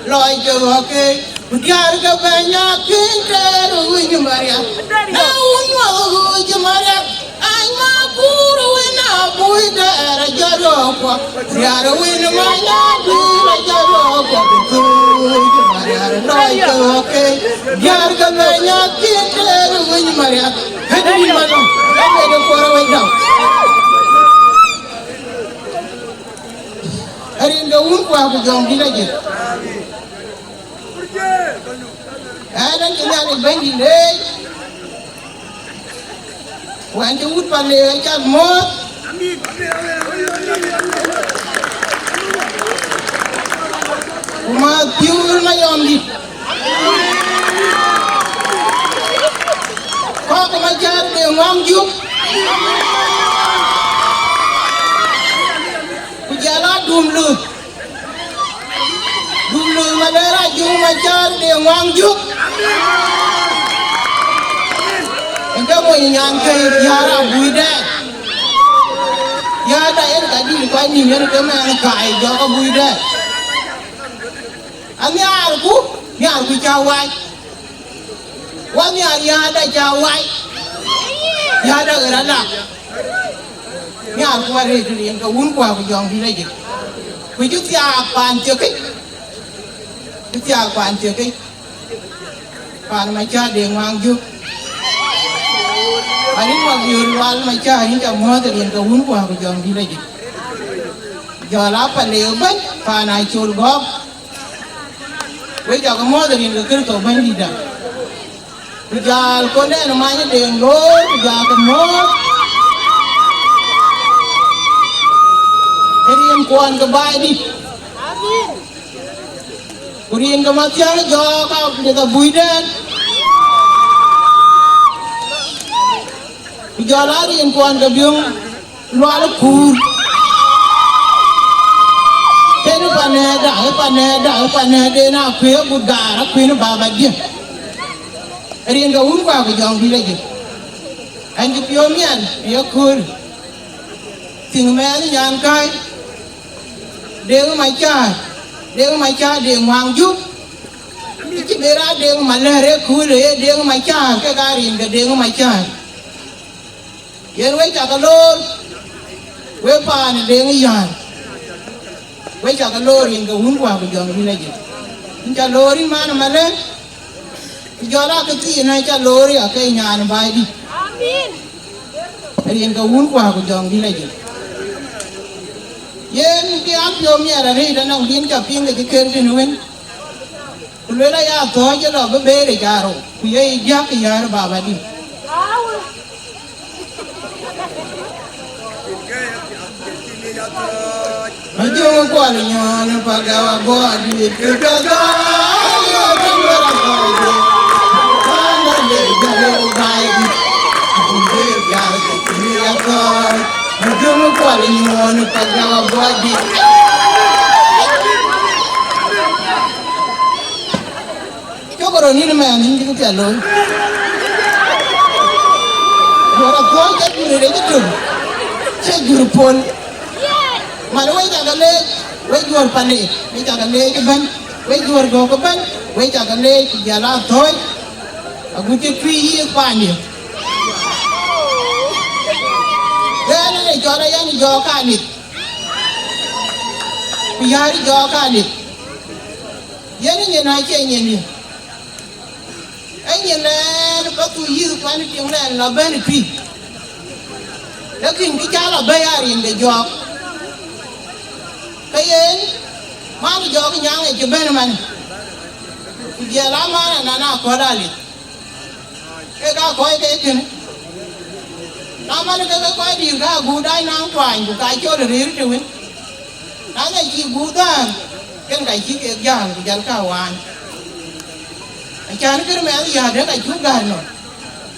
Lɔc ke ɣɔ̈k ke, ku diäär ke bɛ̈ny a kiŋ tɛɛr ë wïc Maria. Na wun ŋuɔ̈th ɣööc Maria, anyma kuur wën a bui dɛɛr a jɔt ɣɔ̈k kuɔ. Riäär wën many a duiir a jɔt ɣɔ̈k kuɔ, ku thuuc Maria lɔc ke ɣɔ̈k ke. Diäär ke bɛ̈ny a kiŋ tɛɛr ë wïc Maria. Kënë yïn malɔŋ, ë wec ë kuɔr ë wec däŋ. Rin ke wun kuaar ku jɔŋdït ajël. Ɣɛn acï Nhialic Bɛ̈nydït leec, wën cï wut Paleek acath mɔ̈ɔ̈th, ku mäth pïu ë Mayɔmdït, kɔ̈k ë Macär de Ŋuaŋ Juk, ku jɔl a Dum Luth. Dum Luth Malɛr Ajuŋ Macär de Ŋuaŋ Juk. Ënë ke mony nyan ke yäär abui dɛ. Yäär da yen ka dït kuany nïm yen ke mɛn kaai jɔk abui dɛ. Anhiaarku, nhiaarku cä wac. Wä nhiaar yäär da cä wac. Yäär da ɣer alak. Nhiaarku arëët rin ke wun kuaar ku jɔŋdït ajël. Ku cï thiaak paan thiëkic. Cï thiaak paan thiëkic. Paan Macär de Ŋuaŋ Juk. Arin Mabiöör Lual Macär yïn ca muɔ̈ɔ̈th rin ke wun kuaar ku jɔŋdït ajël. Jɔl a Paleek ëbɛ̈n paan Acol Gɔ̈k. Wek cakë muɔ̈ɔ̈th rin ke Kërtho Bɛ̈nydïtda. Ku jal kɔn ɛn many Deŋ Loor, ku jal ke muɔ̈ɔ̈th ë rin kuɔn ke Baaidït. Ku rin ke Mathiäŋ Jɔɔk a de ke Buidɛn. Ku jɔl a rin kuɔn ke Biöŋ Lual Kuur. Kënë panɛɛda, ë panɛɛda, ë panɛɛden akuëë agut gaar akuën ë baba dië. Rin ke wun kuaar ku jɔŋdït ajël. Ɛn cï piɔ̈u miɛl ë yekööl. Thiëŋ mɛɛn nyankäi. Deŋ Macär, Deŋ Macär Deŋ Ŋuaŋ Juk. Cï bï raan Deŋ Malɛr ë kööl ë ye Deŋ Macär kek aa rin ke Deŋ Macär. Yen wek cakë loor, wek paan ë Deŋ Yäär, wek cakë loor rin ke wun kuaar ku jɔŋdït ajël. Yïn ca loor yïn man ë Malɛr, ku jɔl a këthiin ë ca loor ya ke nyan ë Baaidït. Amin. Rin ke wun kuaar ku jɔŋdït ajël. Yen bï an piɔ̈u miɛt arëët anɔŋ bïn ca piŋ ke cï ker tënë wën. Ku luel aya thɔ̈ɔ̈c ë lɔ bï beer ë carou, ku ye yï diäk yäär babadït. Ajuŋ kuɔl nyɔɔn pagɛwa guɔɔdït kë piɛth gɔ̈ɔ̈r, ajuŋ kuɔl nyɔɔn pagɛwa guɔɔdït. Cɔk rɔt nïn mɛɛn yïn cï këpiɛth looi. Duɔ̈r apuɔ̈u cä jur rec ëtök, cï jur pol. Man wek cakë leec, wek juɔ̈r Paleek, wek cakë leec ëbɛ̈n, wek juɔ̈r Gɔ̈k ëbɛ̈n, wek cakë leec ku jɔl a thɔ̈ɔ̈c, agut cï Tuïc yiëk paandiɛ̈. Ɣɛn ë cɔl Ayany Jɔɔk Kanith. Yäär jɔɔk alik, yen nyin acie nyin ye. Ee nyin ɛn Pathuyith kuan tiŋ ɛn lɔ bɛ̈n tui. Lakin kë cä lɔ bɛ̈i aa rin de jɔɔk. Ke yen man jɔɔk nyaŋ ë cï bɛ̈n man, ku jiɛl aman anan akɔ̈l alik. Kek aa kɔc ke kënë. Na man ke ke kɔc dïïr ka aguut dac naŋ tuany, ku ka col rëër të wën. Na nya cï guut dhäär, ken ka cï kek jäl, ku jal ka waan. Acän kër mɛnh yäär dek acuk gäär nɔm.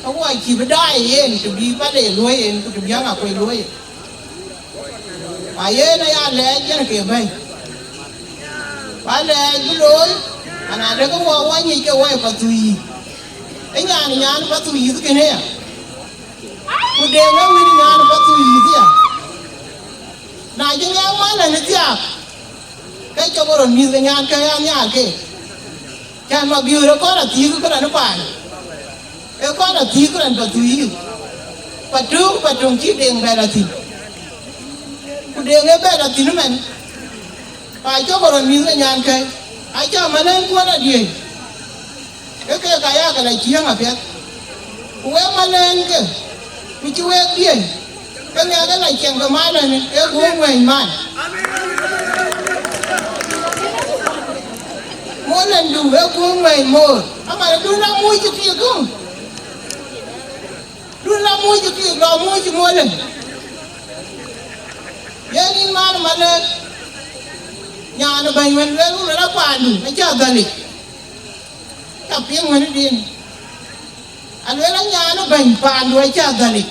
Ka wɔ cï bï daai yen, të bï pale luɔi yen, ku të bï aŋa kuec luɔi yen. Ku yen aya lɛɛc yen ke bɛ̈ny. Ku alɛɛc bï looi, ana dek wɔ wɔ nyic ke wɔ ë Pathuyith. Ë nyan, nyan Pathuyith kënë ya. Ku deŋ ë wïn nyan Pathuyith ya. Na cï ŋɛk malɛn ë thiaak, ke cɔk rɔt mïth ke nyan ke ya nhiaar ke. Cän ma biöör ë kɔn athiëëk këran ë paan, ë kɔn athiëëk këran Pathuyith. Patöŋ, Patöŋ cï deŋ bɛ̈n athïn. Ku deŋ ë bɛ̈n athïn ëmɛn. Pa cɔk rɔt mïth ke nyan ke. Acä malɛn kuɔn adiëëc. Ke ke ka ya ke la ciëŋ apiɛth. Ku wek malɛɛŋkë, ku cï wek diëëny, ke ŋɛk ke la ciɛŋ ke malɛn ë guöm wɛ̈ny man. Molɛn du ë guöm wɛ̈ny moor, aman dun la muc cï pïïr guum. Dun la muc cï pïïr, lɔ muc cï molɛn. Yen yïn man malɛɛŋ, nyan ë bɛ̈ny wën luel wun la paandu acä dhalic. Ca piŋ wën din. Aluel anyan ë bɛ̈ny paandu acä dhalic.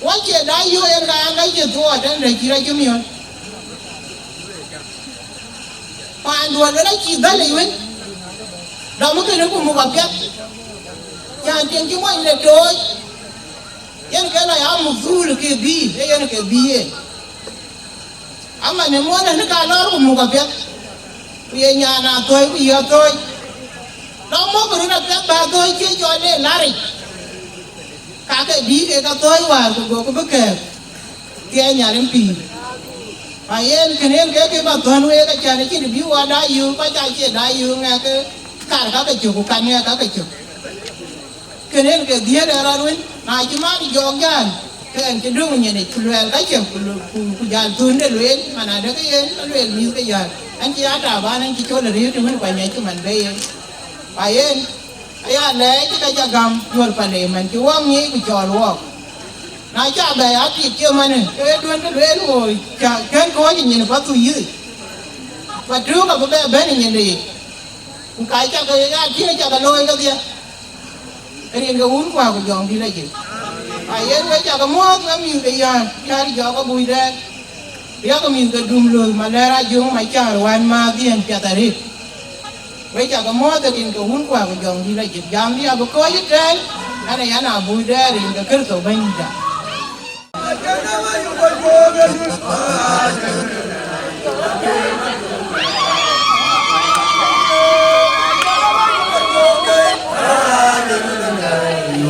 Wɔ cie da yök en ka an ka cie thuɔɔu tɛ̈n dɛ cï rɔt cï miɔ̈n. Paandu aluel acï dhalic wën. Dɔm kënë ku muk apiɛth. Cän tiɛŋ cï mony le tooc. Yen ke lɔ ya muk dhuul ke bïï, ee yen ke bïï yen. Aman ë muɔ̈n ënë ka lɔɔr ku muk apiɛth, ku ye nyan athööc ku yï athööc. Lɔ muk röt apiɛth bä athööc cï cɔl le laric, ka ke bïï kek athööc wäär ku gokï bï kɛ̈ɛ̈k thiɛɛny nhial ë pïïr. Ka yen kënë yen ke kë bä thɔ̈n week, acän acïn bï wɔ da yöök, kɔc acie da yöök ŋɛk ke kar ka ke cök ku kan ŋɛk ka ke cök. Kënë en ke dhiëëth ë rɔt wën, na cï man jɔɔk jäl, ke ɛn cï döŋ nyin yic, ku luɛɛl ka cï, ku lu-, ku, ku jäl thön de lueel, man adekë yen, ke lueel mïth ke yäär. Ɛn cï ya taban, ɛn cï col arëët të wën, ku anyɛckï man bei yen. Ku ayen, aya lɛɛc cï ke ca gam, juöl pale, man cï wɔk ŋic, ku cɔɔl wɔk. Na ca bɛ ya tik cï man, ke duön ke lueel woi, ca kën kɔ̈ɔ̈c nyin Pathuyith. Ku atöök abï bɛ bɛ̈n nyin de yic. Ku ka ca ke ya tïŋ, ca ke looi kedhie. Rin ke wun kuak ku jɔŋdït ajik. Ayen we cak muɔ̈ɔ̈th we mïth ke yäär, yäär jɔk abuc dɛɛr. Riäk mïth ke dum löth malɛr ajöŋ macar wän mäthdiɛn piath arëët. We cak muɔ̈ɔ̈th rin ke wun kuak ku jɔŋdït ajik. Jamdï abï kɔc ëtɛ̈ɛ̈n, ɛn ë yan abuc dɛɛr rin ke Kërtho Bɛ̈nydïtda.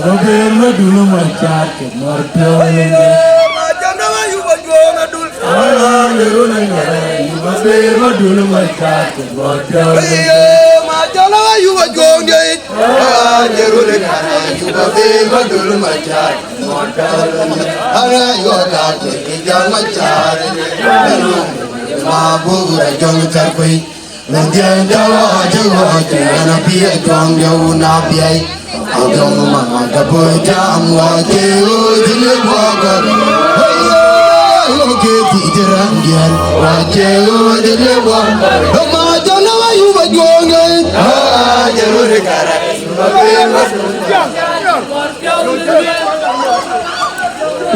Maber madun macar ke mɔr piɔ̈u. Maber madun macar ke mɔr piɔ̈u.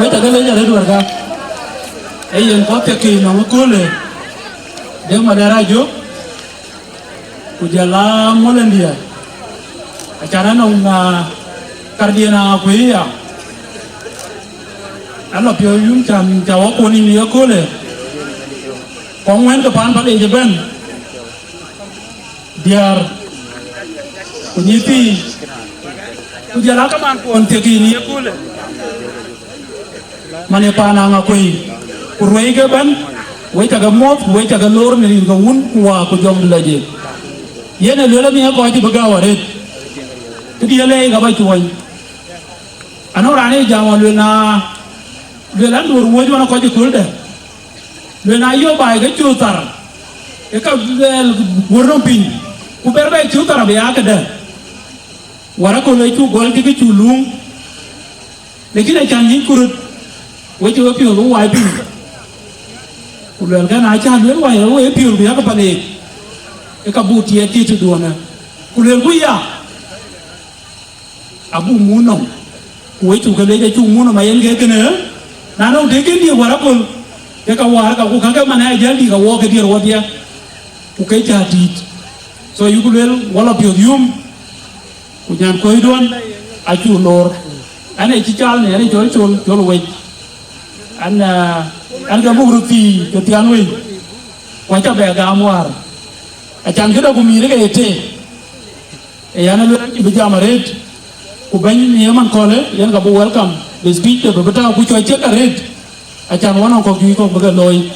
Wek cä ke leec arëët wärka, ee yen kɔ̈k piɛth kï nɔm ëköölë, Dek Madɛɛr Ajök, ku jɔl a Molendia, acan anɔŋ, ah, kardiɛn a kuëë ya. Alɔ piɔ̈u yum can ca wä kuɔn yïn ye köölë, kɔŋ wën ke paan palec ëbɛ̈n. Diäär, ku nyïïr thii, ku jɔl a kamaan kuɔn thiek yïn ye köölë, man ë paan aŋa kuëi, ku ruëi ke bɛ̈n, Wek cä ke muɔ̈th, ku wek cä ke loor në rin ke Wun ku Wä ku Jɔŋdït lɔ jik. Yen ë lueel amiɛt kɔc cï bï gäu arëët. Këdï ë lɛɛi ka bä cuɔny. Anɔŋ raan ë jam ɣɔn lueel na, lueel an, duöör wuɔ̈c ɣɔn ë kɔc ëkööldä. Lueel na yök baai ke cööt thar, ke ka luɛɛl guöör nɔm piny, ku bɛ̈r bɛ cööt thar abï aa këdë. Wär aköl ë cuk gɔl cï kë cuk luŋ. Lakin acän nyic ku röt, wek cï wepiɔ̈ɔ̈th wä wai piny. Ku luɛlkë na cä lueel wai ë wepiɔ̈ɔ̈th ku yakë paneek, ke ka buk tiɛɛt cï tëduɔ̈në. Ku luelku ya, abuk muk nɔm, ku wek cuk ke lec acuk muk nɔm ayen ke kënë. Na nɔŋ tëëk en diëk wär aköl, ke ka wäär ka ku kakë man ë jäl dïk awɔɔk ke diëër wɔdhia, ku ke cä tïït. So yuk lueel wä lɔ piɔ̈ɔ̈th yum. Ku nyan kuɔ̈cduɔ̈n acuk loor. An, ee cï cal në, an, ee cɔl col, col wec. An, ah, an, ke buk röt thii ke thiaan wei, ku acä bɛ gam wäär. Acan këdë ku mïïr ke ye tëë. Ee yan, aluel an, cï bï jam arëët. Ku bɛ̈ny në ye man kɔ̈lë, yen ka bï welcome. Bï speech de bï bï tääu ku cɔc cek arëët. Acan wä nɔŋ kɔ̈k juëc kɔ̈k bï ke looi.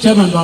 Chairman bä.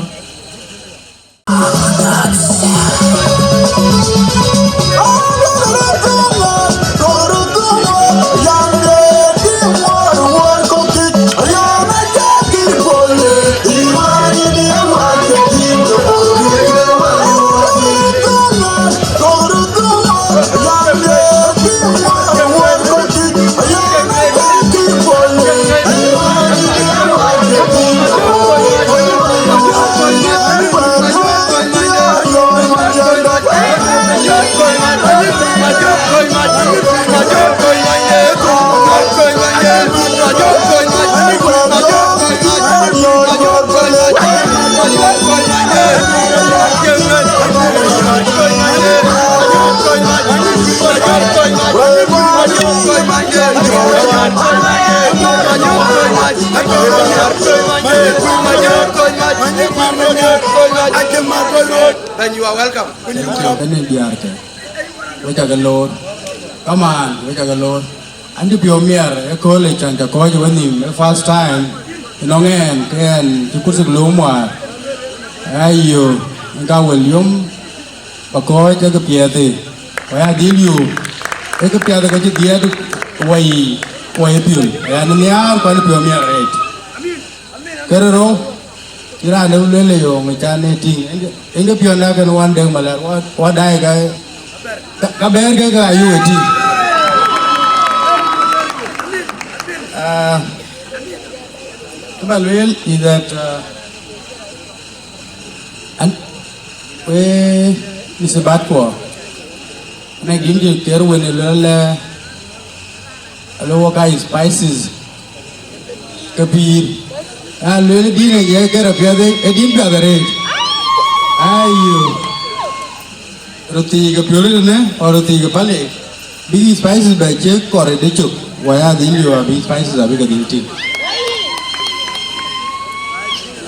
Then you are welcome. Thank you. Bɛ̈ny diäär kë, wek cä ke loor. Kamaan, wek cä ke loor. An cï piɔ̈u miɛr ëkööl ë can cä kɔ̈ɔ̈c ë wenhïïm ë first time ënɔŋ ɛn, ke ɛn cï kurthik lööm wäär. Ayo, ŋa wël yom bä kɔ̈ɔ̈c ë këpiɛth ë, ku ya dhil yöök ë këpiɛth ë ke cï dhiɛɛt wei, wei piöl. Ɛn nhiaar ku an cï piɔ̈u miɛr arëët. Kërë rou, cï raan de lueel ë yöŋ ë can ë tïŋ. Ëŋ ke piɔ̈n na kën wan dek malɛr, wa, wa daai ka, ka, ka bɛɛr ke ka ayuk ë tïŋ. Ah, kë ba lueel is that, uh, an, we, Mister Batkuɔ, na gïn jë ker wen ë lueel, eh, alo wok aa spices ke pïïr. Aa lueel dïn ë ye ker apiɛth, ë dïn piath arëët. Ayo. Röt thii ke piöl tënë, ɣɔn röt thii ke pale. Bï spices bɛ cek kɔr ë de cök. Waya dhil yo abï spices abï ke dhil tïŋ.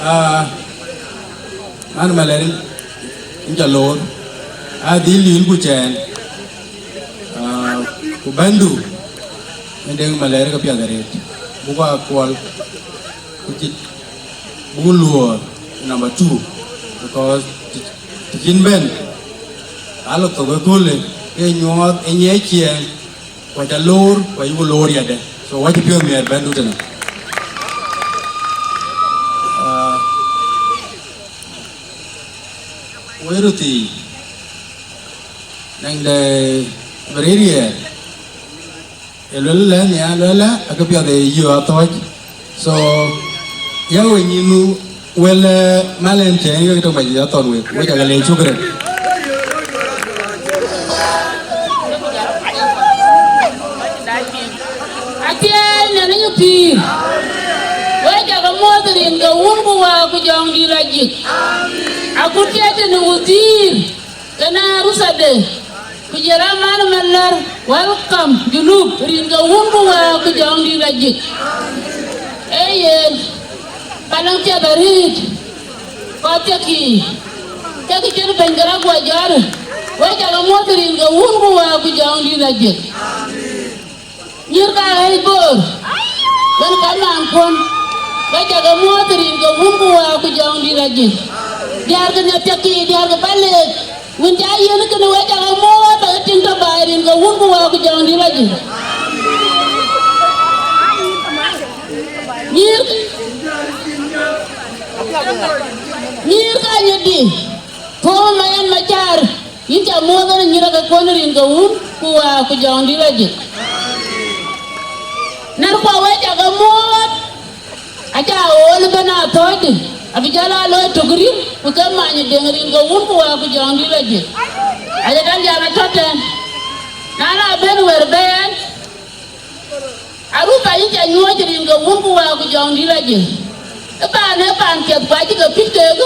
Ah, man malɛr in, in ca loor. Aa dhil yïn ku cɛɛn. Ah, ku bɛ̈ndu, en dek malɛɛr ke piath arëët, buk a kuɔl, ku cït, buk luɔɔr number two, because të, të cïn bɛ̈n, alɔ thok ëköölë, ke nyuɔɔth ë nyiɛc ciɛɛŋ, ku aca loor, ku ayuku loor yadë. So, wacï piɔ̈ɔ̈th miɛɛr bɛ̈ndu tënë. Ah, wëë röt thii, nɛŋ de bä rëër riɛɛr, ë luel lɛ̈n ya luel lɛ, akë piath ë yï athɔ̈ɔ̈c. So, ya we nyin nu wël, eh, mal en cɛ, yek tök mac ya thɔn wek, wek cä ke le cukre. Athiɛɛi Nhialic ë pïïr, wek cä ke muɔ̈th rin ke Wun ku Wä ku Jɔŋdït lɔ jik. Akut cï tënë wudhïïr, kenë arusade, ku jël aman malär, welcome, Junub, rin ke Wun ku Wä ku Jɔŋdït lɔ jik. Ee yen, bä nɔŋ piath arëët, kɔc thiëkï, ke kë cïn bɛ̈ny ke rɔt guɔ jɔ̈ɔ̈r, wek cä ke muɔ̈th rin ke Wun ku Wä ku Jɔŋdït lɔ jik. Nyïïr ka ɣɛ̈i Bor, wën ka maankuɔn. Wek cä ke muɔ̈ɔ̈th rin ke Wun ku Wää ku Jɔŋdït Lajik. Diäär ke Nhialic, diäär ke Palek, wën cä yen kënë, wek cä ke muɔ̈ɔ̈th, ë tiŋ tɔ̈ baai rin ke Wun ku Wää ku Jɔŋdït Lajik. Nyïïr, nyïïr ka nyïïr dï, Puɔ̈u Mayen Macar, yïn cä muɔ̈ɔ̈th ënë nyïïr ake kuɔ̈n rin ke Wun ku Wää ku Jɔŋdït Lajik. Nɛ̈rkua, wek cä ke muɔ̈ɔ̈th, acä ɣööl ëbɛ̈n athɔ̈ɔ̈cdï, abï jɔl aa looi tök rïm, ku ke many deŋ rin ke Wun ku Wää ku Jɔŋdït Lajik. Aye Daniel atɔ̈ tɛ̈n, na la bɛ̈n wɛ̈r bɛ̈ɛ̈n, Aruba, yïn cä nyuɔ̈ɔ̈c rin ke Wun ku Wää ku Jɔŋdït Lajik. Ë paan, ë paan piɛth, ku acï ke pït keek,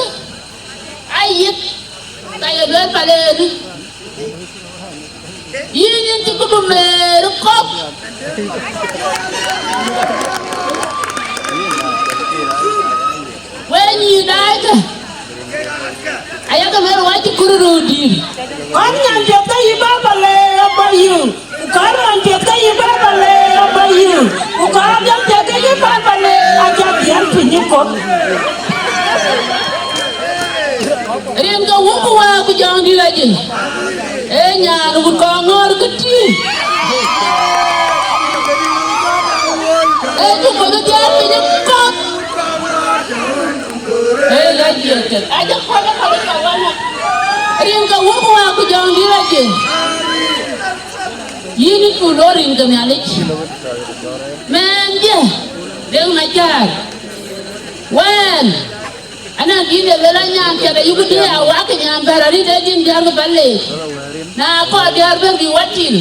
ayïk, ka ye lueel Palek ënë. Yïn, yïn cï këdu meer ë kɔ̈k. Wek nyïïr daai kë, ayakë lueel, wä cï kuru röördïïr. Kɔn nyan piɛth ke yï baba le aba yï, ku kɔn man piɛth ke yï baba le aba yï, ku kɔn abiɛth piɛth ke yï baba le aca biɛn piny ë kɔ̈k. Rin ke Wun ku Wää ku Jɔŋdït Lajik. Ee nyan wut kɔŋ ŋɔ̈ɔ̈r ke tïŋ. Ee cuk kɔc bï dhiaar piny ë kɔ̈k. Ee, la jiël tëk. Aca kɔc, akɔc, akɔc, akɔc. Rin ke Wun ku Wää ku Jɔŋdït Lajik. Yïn ë cu lɔ rin ke Nhialic. Mɛɛn jë, Deŋ Macar. Wɛ̈ɛ̈n, anɔŋ dït de luel anyan piɛth ayuk dï a wak nyan bɛ̈r arït ë dïn diäär ke Palek. Na kɔɔr diäär bɛ̈n bï watil.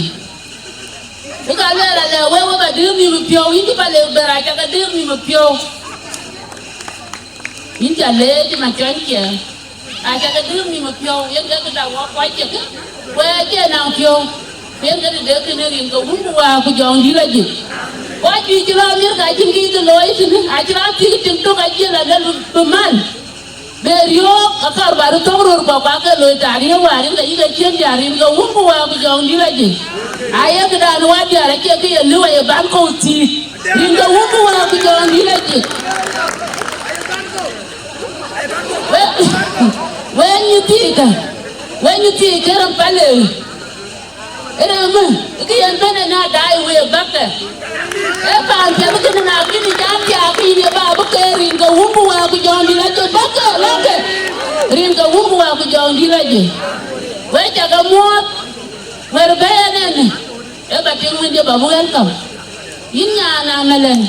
Bï ka lueel alɛ wek, wek adïr nhïïm ë piɔ̈u, yïn cï Palek bɛ̈r, aca ke dïr nhïïm ë piɔ̈u. Yïn ca leec man cɔny ciɛ, aca ke dïr nhïïm ë piɔ̈u, yen ke këda wɔ kuac cï kë, ku acie naŋ piɔ̈u, ku yen ke tëde kënë rin ke Wun ku Wää ku Jɔŋdït Lajik. Kuac juëc cï lɔ Amerika acïn kë cï ke looi tënë, acï raan thiëk tiŋ tök acie la lɛ̈l bï mal. Be riɔ̈ɔ̈k, akɔɔr ba röt thök röör kuɔ, ku ake loi taariëk wäär rin ke yïk ë ciën diäär rin ke Wun ku Wää ku Jɔŋdït Lajik. Aye këdan wä diäär acie kë ye lëu, aye ban kɔ̈u thiëëk. Rin ke Wun ku Wää ku Jɔŋdït Lajik. We, we nyïïr thiikä, we nyïïr thiikä röm Palek. Ë rɛ̈m, ë kë yen bɛ̈n ë na daai wëë bäkë. Ee paan piɛth kënë, na kïn ë jam thiaak, ke yïn ë ba bï ke rin ke Wun ku Wää ku Jɔŋdït Lajik bäkë, lakë. Rin ke Wun ku Wää ku Jɔŋdït Lajik. Wek cä ke muɔ̈ɔ̈th, wɛ̈r bɛ̈ɛ̈n ɛn, ee ba tiŋ wëndiɛ̈ ba bï welcome. Yïn nyan Amɛlɛn.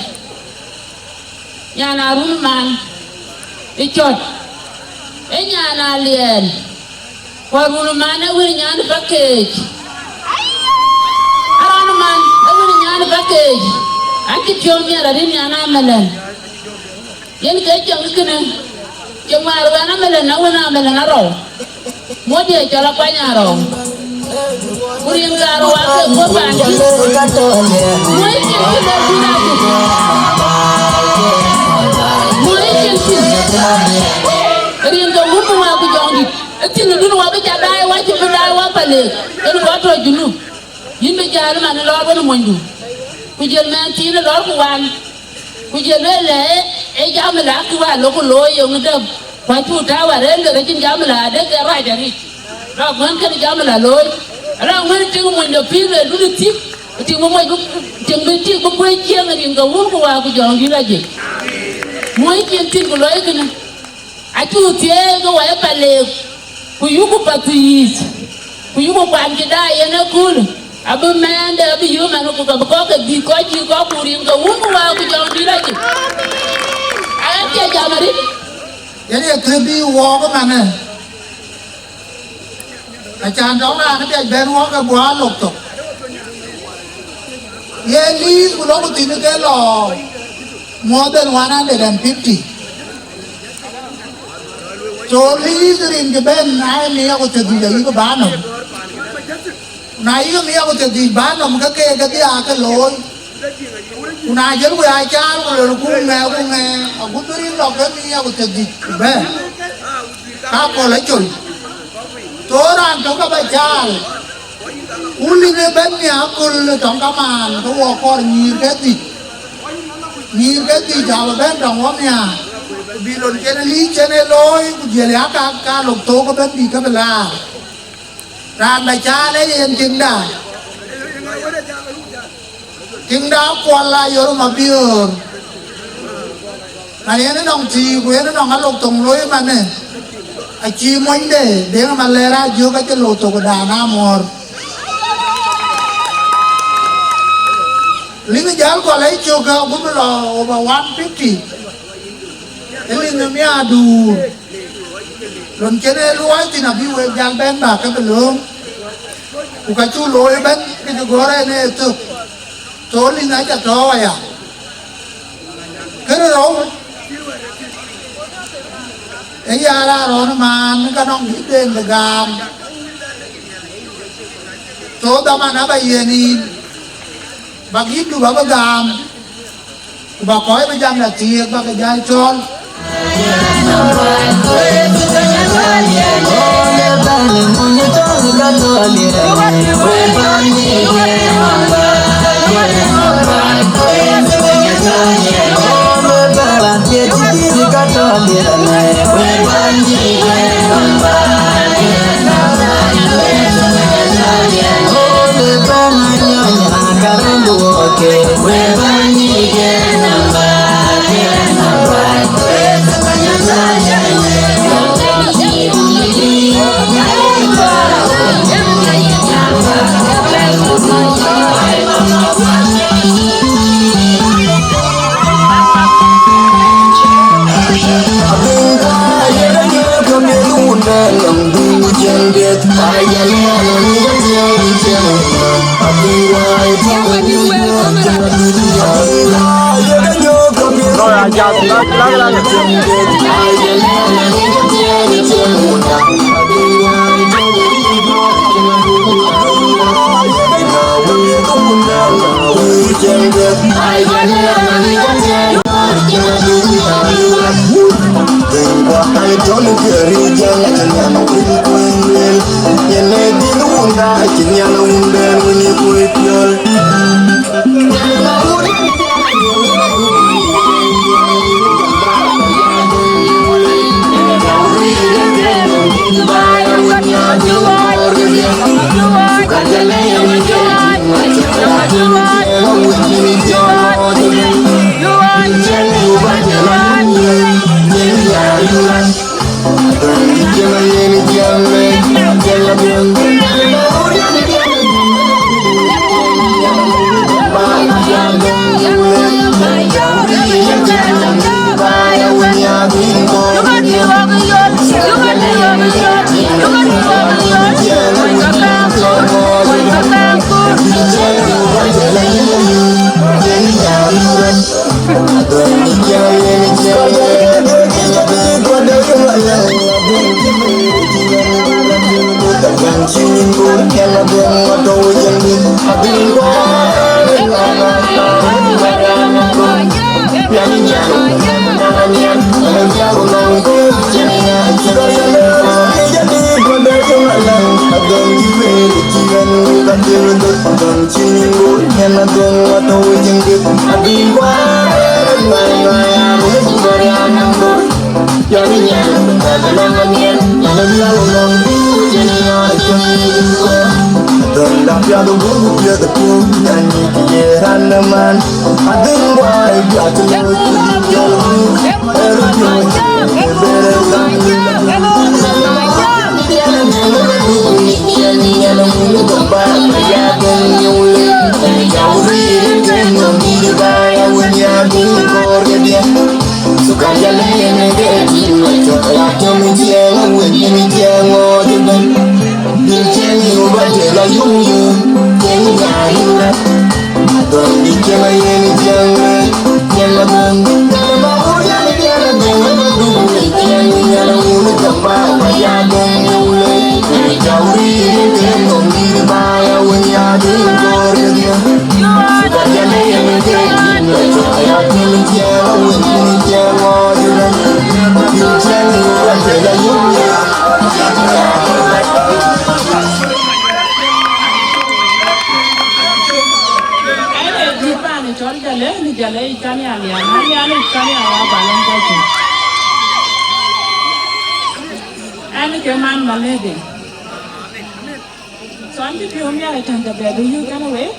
Nyan Arun man ë cɔt, ë nyan Aliɛɛl, ku Arun man ë wën nyan ë pakeec. Aran man ë wën nyan ë pakeec. An cï piɔ̈u miɛt arït nyan Amɛlɛn. Yen ke cieŋ kënë, cieŋ wäär wën Amɛlɛn, na wën Amɛlɛn arɔu. Muɔ̈c diɛ̈ cɔl akuany arɔu. Ku rin kaarou ake guöp raan cï. Muɔ̈c cïn cï lɔ dït akut. Muɔ̈c cïn cïn. Rin ke Wun ku Wää ku Jɔŋdït. Ë thïn dun wä bï ca daai wä cï bï daai wä Palek. Yen kɔc tɔ̈ Junub. Yïn bï jäl man lɔɔr wën ë monydu. Ku jël mɛɛn thiin lɔɔr ku wan. Ku jël lueel lɛ, ee, ee jam la kï wä lok looi yöŋ däm. Ku acuk tääu arëël wek acïn jam la de ke rac arït. Rɔt ŋuɛ̈n kën jam la looi. Rɔt ŋuɛ̈n tiŋ mony de pïïr lueel dun thïk. Tiŋ bï mony bï, tiŋ bï tik bï kuëëc cieŋ rin ke Wun ku Wää ku Jɔŋdït Lajik. Muɔ̈c cïn thïn ku looi kënë. Acuk thiëëk ke wä ye Palek, ku yuku path yiic, ku yuku kuany cï daai yen ëköölë, abï mɛɛnde abï yök man, ku ka bï kɔ̈k ke dhïc kɔc cït kɔ̈k, ku rin ke Wun ku Wää ku Jɔŋdït Lajik. Aɣet cï jam arït. Yen ye kë bï wɔɔk ëmanë. Acan tɔŋ raan ë piac bɛ̈n wɔɔk ke guɔ aa lok thok. Ye liith ku lok thïn ke lɔ more than one hundred and fifty. So liith rin cï bɛ̈n, na ye mia ku thiërdhïc ayï ke bä nɔm. Na yï ke mia ku thiërdhïc bä nɔm, ke keek kedhie aa ke looi. Ku na jël wek aa caal ku lëlku ŋɛɛ ku ŋɛɛ, agut bï rin lɔ ke mia ku thiërdhïc ku bɛ̈ɛ̈r, ka akɔ̈l acol. Thou raan tök abä caal, ku lïm ëbɛ̈n mia aköl tɔŋ kamaan, ke wɔ kɔɔr nyïïr ke dhïc. Nyïïr ke dhïc abï bɛ̈n tɔŋ wɔ nhiaar, bï lon cïn ë liic cïn ë looi, ku dhiël ya ka, ka lok thok ëbɛ̈n bï ke bï laar. Raan bä caal ë yen tiŋda, tiŋda Kuɔl Ayor Mabiöör. Na yen ë nɔŋ thii, ku yen ë nɔŋ alok thoŋ looi manë, acï monyde Deŋ Malɛr Ajök acï lok thok ë daan amuɔɔr. Liŋ jäl Kuɔl ë cök ke gup lɔ over one fifty. Ë liŋ ë miaduur. Lon cïn ë luɔi thïn abï wek jäl bɛ̈n bä ke bï lööm. Ku ka cuk looi ëbɛ̈n, kë cï gɔ̈ɔ̈r en ë thök. Thok liŋ aca tɔ̈ɔ̈u aya. Kënë rou, ë ya raan rɔn ë maan ka nɔŋ gïïrden bï gam. Thok dhaman abä yiɛ̈n yïn, bä gïïrdu bä bï gam, ku bä kɔc bï jam lɔ thiëëk bä ke jäl cɔɔl. Ënë dït paan cɔl Jalë, në Jalë yic kan ya nhial. Aya, ba lɛ̈ŋ kɔc cök. Ɛn ke man Malëde. So an cï piɔ̈u miäk ë tɛ̈n tɛ̈ bɛ bï yök kenë wek,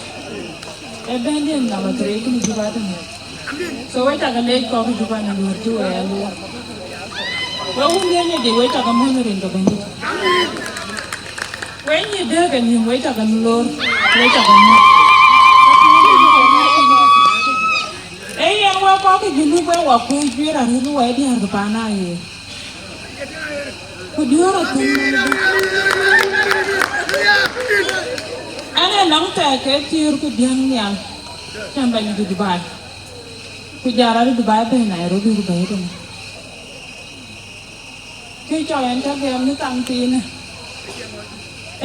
ee bɛ̈ndiɛ̈n number three kënë Juba tënë. So wek cakë leec kɔc Juba në luɔ̈r cï wek aa luɔ̈r. Wek wun dhiëëny ë dï, wek cakë muɔ̈th rin ke Bɛ̈nydït. Wek nyïïr dëëk ë nhïïm, wek cakë lor, wek cakë muɔ̈th. Ee yen wek kɔc ke Junub wek wa kuc juëër arëët wek diäär ke paan aye. Ku diäär athum. Ɛn ee nɔŋ thɛɛr ke thiëër ku diäk nhial, cän bɛ̈ny de Dubai. Ku jal rɔt Dubai bɛ̈n Nairobi ku bɛ̈i tënë. Kë cɔl ɛn cä gɛm në thaŋ thiinë.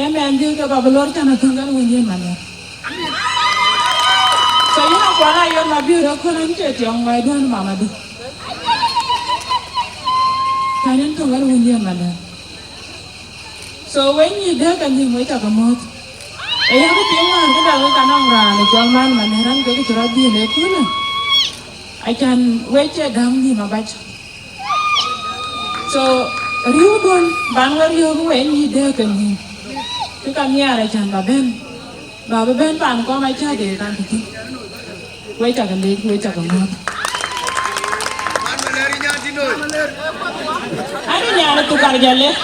Ee mɛnhdiɛ̈ ke ba bï lor cän athöŋ ɛn wëndiɛ̈n Malɛr. So yïn Akuɔl Ayɔ̈r Mabiöör ëköl ɛn cie tiɔŋ wɛ̈ɛ̈tduɔ̈n mamadu. Cän yïn thöŋ ɛn wëndiɛ̈n Malɛr. So wek nyïïr dëëk ë nhïïm, wek cakë muɔ̈th. Ee yak piŋ wäär këda wek ka nɔŋ raan ë cɔl man Malɛr ɛn kek cï rɔt dhiël ëköl. Acän wek cie däŋ nhïïm abac. So riëëuduɔ̈n ban we riɔ̈ɔ̈k wek nyïïr dëëk ë nhïïm. Kë ka nhiaar acän ba bɛ̈n, ba bï bɛ̈n paan kɔm acä de kan tëthiin. Wek cakë leec, wek cakë muɔ̈th. Ani nyan ë thukar jɔl lek.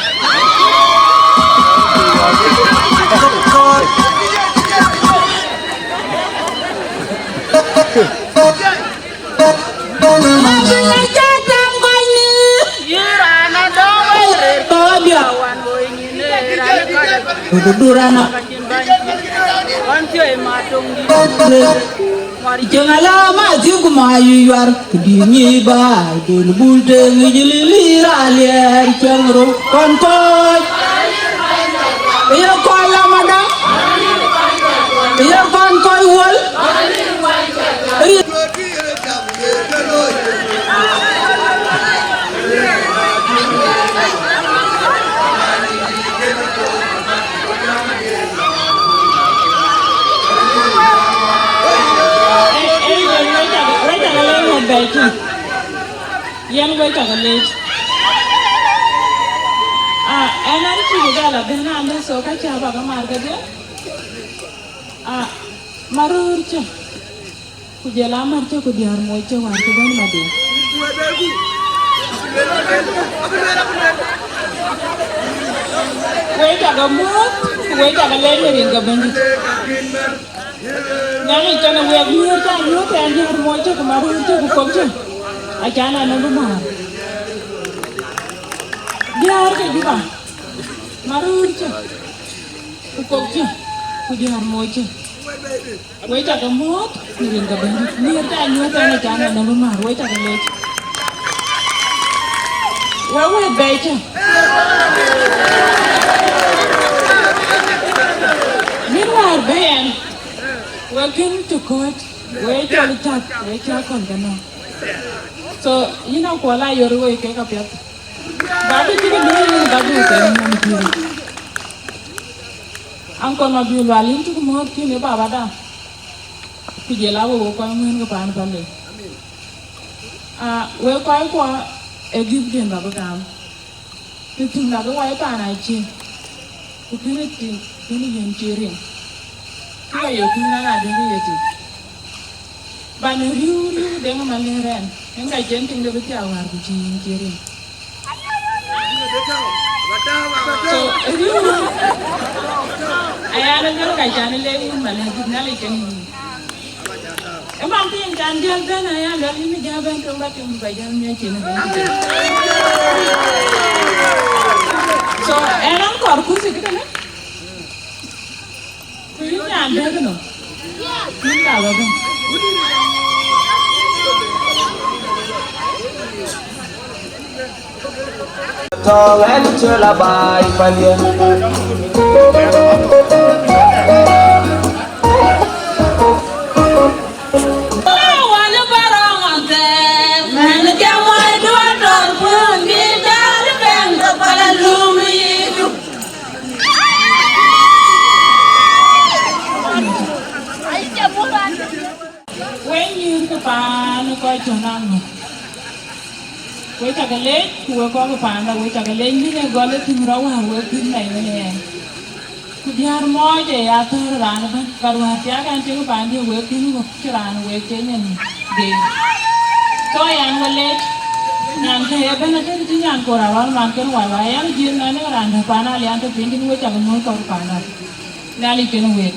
Durana. Ŋɔr cieŋ ala ma thiëk ku ma yuc yuar, ku dï nyi ba, dun bul teŋ yic lili ra liɛɛr cieŋ rou kɔn kɔc. Ye kɔc lamada, ye kɔn kɔc wol. Anyway, wek cakë, wek cakë leec wek bɛ̈ɛ̈i tï. Yen wek cakë leec. Ah, ɛn an cï bï bɛ la bɛ̈n alë, so ka cä bä ke mar kedhie. Ah, maröör cä. Ku jɔl a mär cä ku diäär moc cä wäär cï bɛ̈n madï. Wek cakë muɔ̈th, ku wek cakë leec në rin ke Bɛ̈nydït. Nhialic tënë wek, miëër cä nyuɔ̈th ɛn diäär moc cä ku maröör cä ku kɔ̈k cä, acan ɛn ë bï määr. Diäär ke Juba, maröör cä, ku kɔ̈k cä, ku diäär moc cä. Wek cakë muɔ̈th në rin ke Bɛ̈nydït. Miëër cä nyuɔ̈th ɛn ë can ɛn ë bï määr. Wek cakë leec. Wek wek bɛ̈ɛ̈i cä. Mïn wäär bɛ̈ɛ̈i ɛn, wek kën të kɔ̈ɔ̈c, wek cɔl cäk, wek cä kɔn ke nɔ̈k. So, yïn Akuɔl Ayɔ̈r wek kek apiɛth. Ba bï cï ke lueel yïn ba bï ke nɔm piëëc. Uncle Mabiöör Lual, yïn cuk muɔ̈ɔ̈th kïn ë babada, ku jɔl a we wek kɔc ŋuɛ̈ɛ̈n ke paan Pale. Ah, wek kɔckuɔ ë gift den ba bï gam. Të thïn lakï wai paan acï, ku kënë tïŋ, kënë yen cï riŋ. Kë wa yök kïn raan adï ye tïŋ. Ba në riëëu, riëëu deŋ ë Malɛr ɛn, yen ka cïn tiŋde bï thiaak wäär ku cï yïn cï riŋ. So, riëëu, aya në gäl ka can ë lek yïn Malɛr, Nhialic kenë yïn. Ë man thiin can jäl bɛ̈n aya, luɛl yïn bï jäl bɛ̈n töŋ ba tïŋ bï ba jäl miɔɔc cïn ë bɛ̈n. So, ɛn an kɔɔr kurthi këtënë. Ku yïn nyan dëk nɔm, yïn ka wä bɛ̈n. Tɔŋ ɛn cï la baai paliɛ. Wek nyïïr ke paan kɔc tɔ̈ naŋ ŋö? Wek cä ke leec, ku wek kɔc ke paanda, wek cä ke leec, bï ne gɔl ë tïŋ rɔt wäär wek bï nɛn ënë ɣɛn. Ku diäär mɔɔc ë ya thɔ̈ɔ̈r raan ëbɛ̈n, but wäär thiak ɛn tiŋ paandië wek kën ŋö cï raan wek cï nyin geer. So yɛn we leec, nyan kë ëbɛ̈n atëk cï nyan kor arɔl man kën wai wai, yɛn jiël nɛn ë raan dɛ̈ paan alian tɔ piny, kën wek cä ke muɔ̈ɔ̈th kɔc paanda. Nhialic kën wek.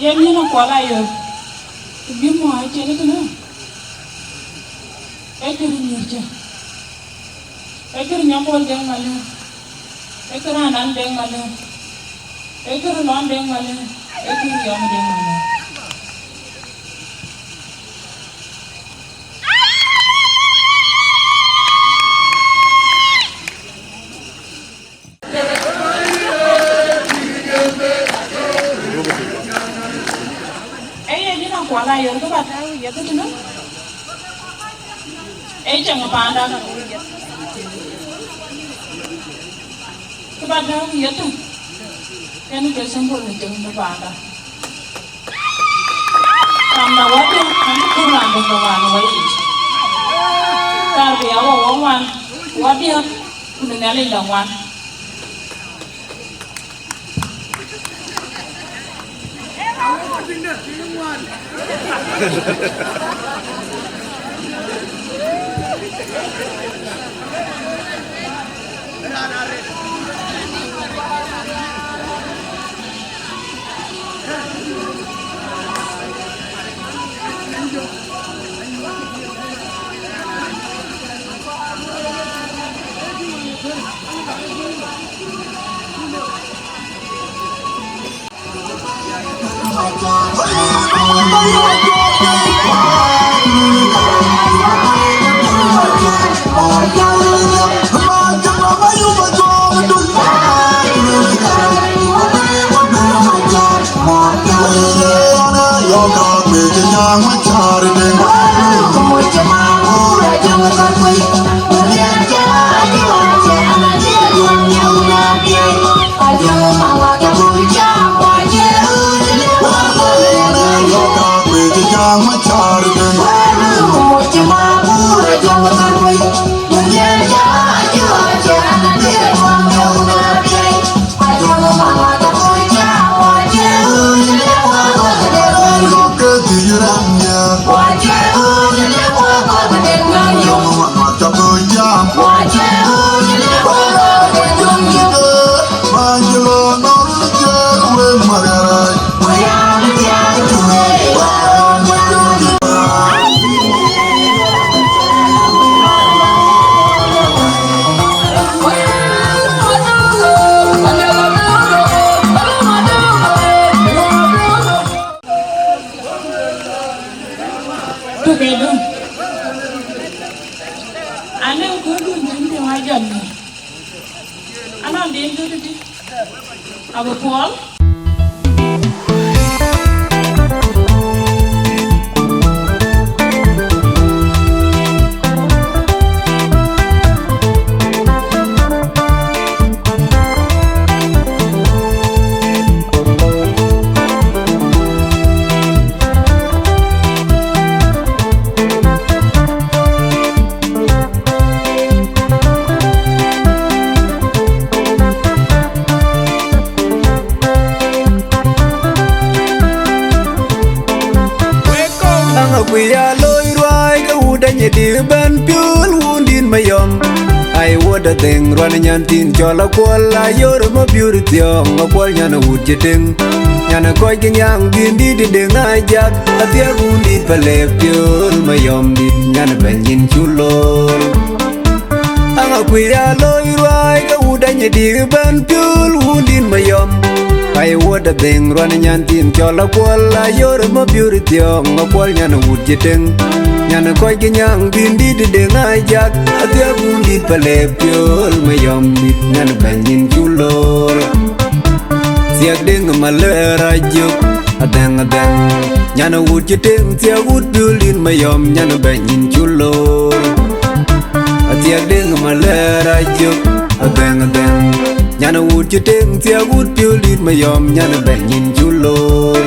Yen yïn Akuɔl Ayɔ̈r, bï mɔ̈u acïn tënë, ee kërë nyïïr cë, ee kërë Nyambol Deŋ Malëër, ee kërë Anan Deŋ Malëër, ee kërë Lɔn Deŋ Malëër, ee kërë Yɔm Deŋ Malëër. Ee yen yïn Akuɔl Ayɔ̈r, kë ba tääu yeth tënë, ee cäŋ paanda. Kë ba tääu yeth, kën ke symbol në cäŋ paanda. Kam na wädë, kam ku raan dë ke wan wä yic. Kar bï ya wä wä ŋuan, wä diäk, ku në Nhialic dä ŋuan. Tök ë döŋ. Anɔŋ kööldun cïn piɔ̈u ajɔl nïïm. Anɔŋ den tök tëtï. Abï puɔl. Ku ya loi ruai ke wut dany di bɛ̈n piöl wundït Mayɔm. Ai wot adheŋ ruan nyan thin cɔl Akuɔl, Ayor Mabiur Thiɔŋ, Akuɔl nyan wut cï tïŋ. Nyan kɔc ke nyaŋ dhïn dït Deŋ Ajak, Athiak wundït Palek piöl Mayɔm dït, nyan bɛ̈ny yïn cu lor. Aŋa kuiya loi ruai ke wut dany di bɛ̈n piöl wundït Mayɔm. Ai wot adheŋ ruan nyan thin cɔl Akuɔl, Ayor Mabiur Thiɔŋ, Akuɔl nyan wut cï tïŋ. Nyan kɔc ke nyaŋ dhïn dït Deŋ Ajak, Athiak wundït Palek piöl Mayɔm dït, nyan bɛ̈ny yïn cu lor. Thiak Deŋ Malɛr Ajök, adheŋ adheŋ. Nyan wut cï tïŋ, Thiak wut piöl dït Mayɔm, nyan bɛ̈ny yïn cu lor. Athiak Deŋ Malɛr Ajök, adheŋ adheŋ. Nyan wut cï tïŋ, Thiak wut piöl dït Mayɔm, nyan bɛ̈ny yïn cu lor.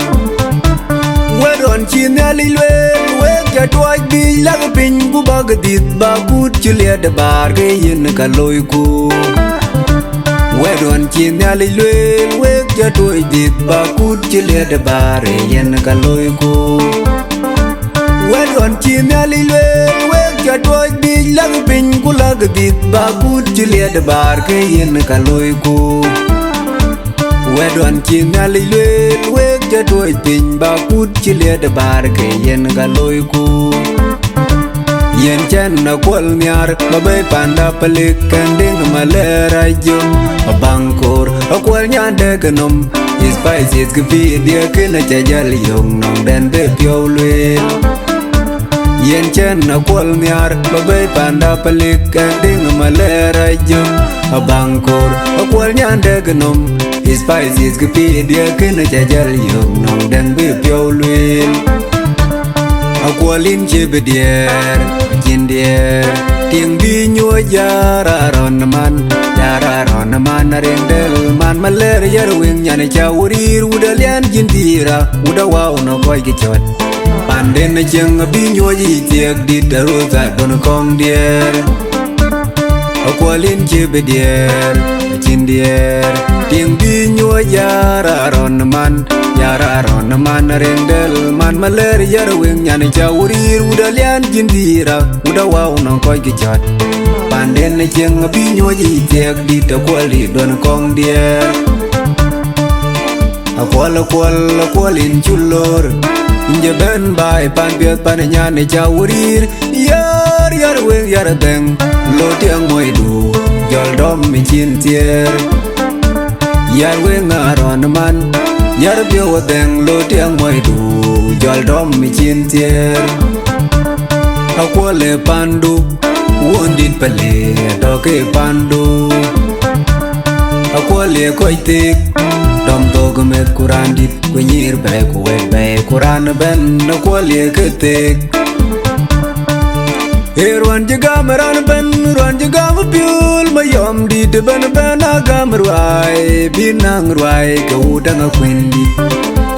Wɛ̈t ɣɔn cï Nhialic lueel, wek ca tuɔɔc biic lak piny, ku bäk dhïth bä kut cï liɛt ë baar, ke yen ka loiku. Wɛ̈t ɣɔn cï Nhialic lueel, wek ca tuɔɔc dhïth bä kut cï liɛt ë baar, ë yen ka loiku. Wɛ̈t ɣɔn cï Nhialic lueel, wek ca tuɔɔc biic lak piny, ku lak dhïth bä kut cï liɛt ë baar, ke yen ka loiku. Wɛ̈t ɣɔn cï Nhialic lueel, wek ca tuɔɔc piny bä kut cï liɛt ë baar, ke yen ka loiku. Yen cɛn Akuɔl nhiaar, bä bɛ̈i panda Palek, kɛn Deŋ Malɛr Ajök, Abaŋ Koor, Akuɔl nyan dɛ̈k nɔm, Spices kë pïïr diɛ̈ kënë ca jäl yök nɔŋ dɛn bï piɔ̈u lueel. Yen cɛn Akuɔl nhiaar, bä bɛ̈i panda Palek, kɛn Deŋ Malɛr Ajök, Abaŋ Koor, Akuɔl nyan dɛ̈k nɔm, Spices kë pïïr diɛ̈ kënë ca jäl yök nɔŋ dɛn bï piɔ̈u lueel. Akuɔl yïn cï bï diɛɛr, cïn diɛɛr. Tiŋ bï nyuɔ̈c ya raan rɔn man, ya raan rɔn man, Ariŋ Dɛl man Malɛr Yär Weŋ, nyan ca wuriir, wut Alian Jindira, wut Awau nɔŋ kɔc kë cɔt. Panden cieŋ abï nyuɔ̈c yic Thiak dït, Arutha don kɔŋ diɛɛr. Akuɔl yïn cï bï diɛɛr, cïn diɛɛr. Tiŋ bï nyuɔ̈c ya raan rɔn man, ya raan rɔn man, Ariŋ Dɛl man Malɛr Yär Weŋ, nyan ca wuriir, wut Alian Jindira, wut Awau nɔŋ kɔc kë cɔt. Panden cieŋ abï nyuɔ̈c yic Thiak dït, Akuɔl dït don kɔŋ diɛɛr. Akuɔl, Akuɔl, Akuɔl yïn cu lor. Yïn jɔ bɛ̈n baai pan piɛth pan nyan ca wuriir. Yär, Yär Weŋ, Yär Adheŋ, lo tiɛŋ mɔcdu, jɔl dɔm ë cin thiëër. Yär Weŋ Arɔn man, Yär Biɔu Adheŋ, lo tiɛŋ mɔcdu, jɔl dɔm ë cin thiëër. Akuɔl ë pandu, wundït Palek, tɔ̈ ke pandu. Akuɔl ë kɔc thek, dɔm thok meth ku raan dït, ku nyïïr bɛ̈ɛ̈i ku wɛ̈t bɛ̈ɛ̈i, ku raan ëbɛ̈n Akuɔl ye ke thek. Ee ruan cï gam ë raan ëbɛ̈n, ruan cï gam ë piöl Mayɔm dït ëbɛ̈n ëbɛ̈n, a gam ruai, bï naŋ ruai ke wut däŋ akuën dït.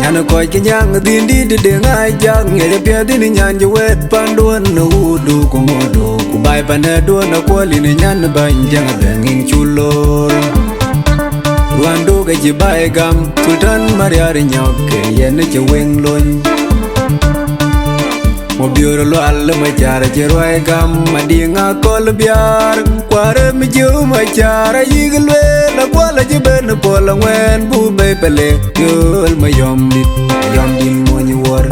Nyan kɔc kë nyaŋ dhïn dït Deŋ Ajak, ŋiɛc apiɛth yïn nyan cï wɛ̈ɛ̈t panduön në wutdu ku ŋuɔ̈tdu, ku baai panëduön Akuɔl yïn nyan bäny Deŋ Adheŋ yïn cu loor. Ruandu ke cï baai gam, Sultan Mariar Nyɔk, ke yen cï weŋ lony. Mabiöör Lual Macar cï ruai gam, Madiŋ Akɔl Biaar, kuarë mi jiu Macar ayïk lueel, Akuɔl acï ben puɔl aŋuɛ̈ɛ̈n, bu bei Palek, piöl Mayɔm dït, Mayɔm dït mony wuɔ̈r.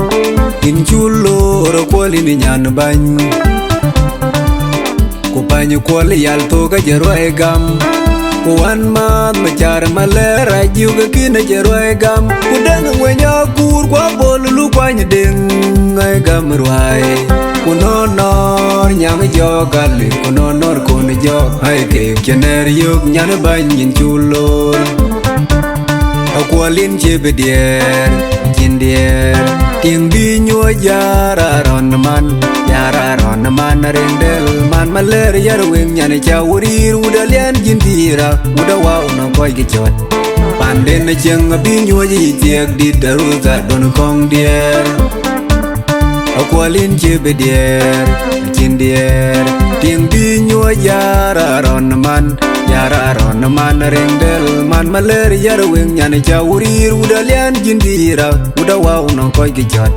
Yïn cu loor Akuɔl yïn nyan bäny. Ku pany Kuɔl yal thok acï ruai gam. Ku wan maath Macar Malɛr Ajuk kïn acï ruai gam. Ku Deŋ Ŋueny Akuur ku Abol Lukuany Deŋ ai gam ruai. Ku nɔn nɔɔr nyaŋ jɔɔk ali, ku nɔn nɔɔr kon jɔɔk ai keek cï nɛɛr yök nyan bäny yïn cu loor. Akuɔl yïn cï bï diɛɛr, cïn diɛɛr. Tiŋ bï nyuɔ̈c ya raan rɔn man, ya raan rɔn man, Ariŋ Dɛl man Malɛr Yär Weŋ, nyan ca wuriir, wut Alian Jindira, wut Awau nɔŋ kɔc kë cɔt. Panden cieŋ abï nyuɔ̈c yic Thiak dït, Arutha don kɔŋ diɛɛr. Akuɔl Alin cï bï diɛɛr, cïn diɛɛr, tiŋ bï nyuɔ̈c yar arɔn man, yar arɔn man, riŋ del man, malɛr yar weŋ nyan ca wurir, wut alian jin dïïra, wut awau nɔŋ kɔc kï cɔt.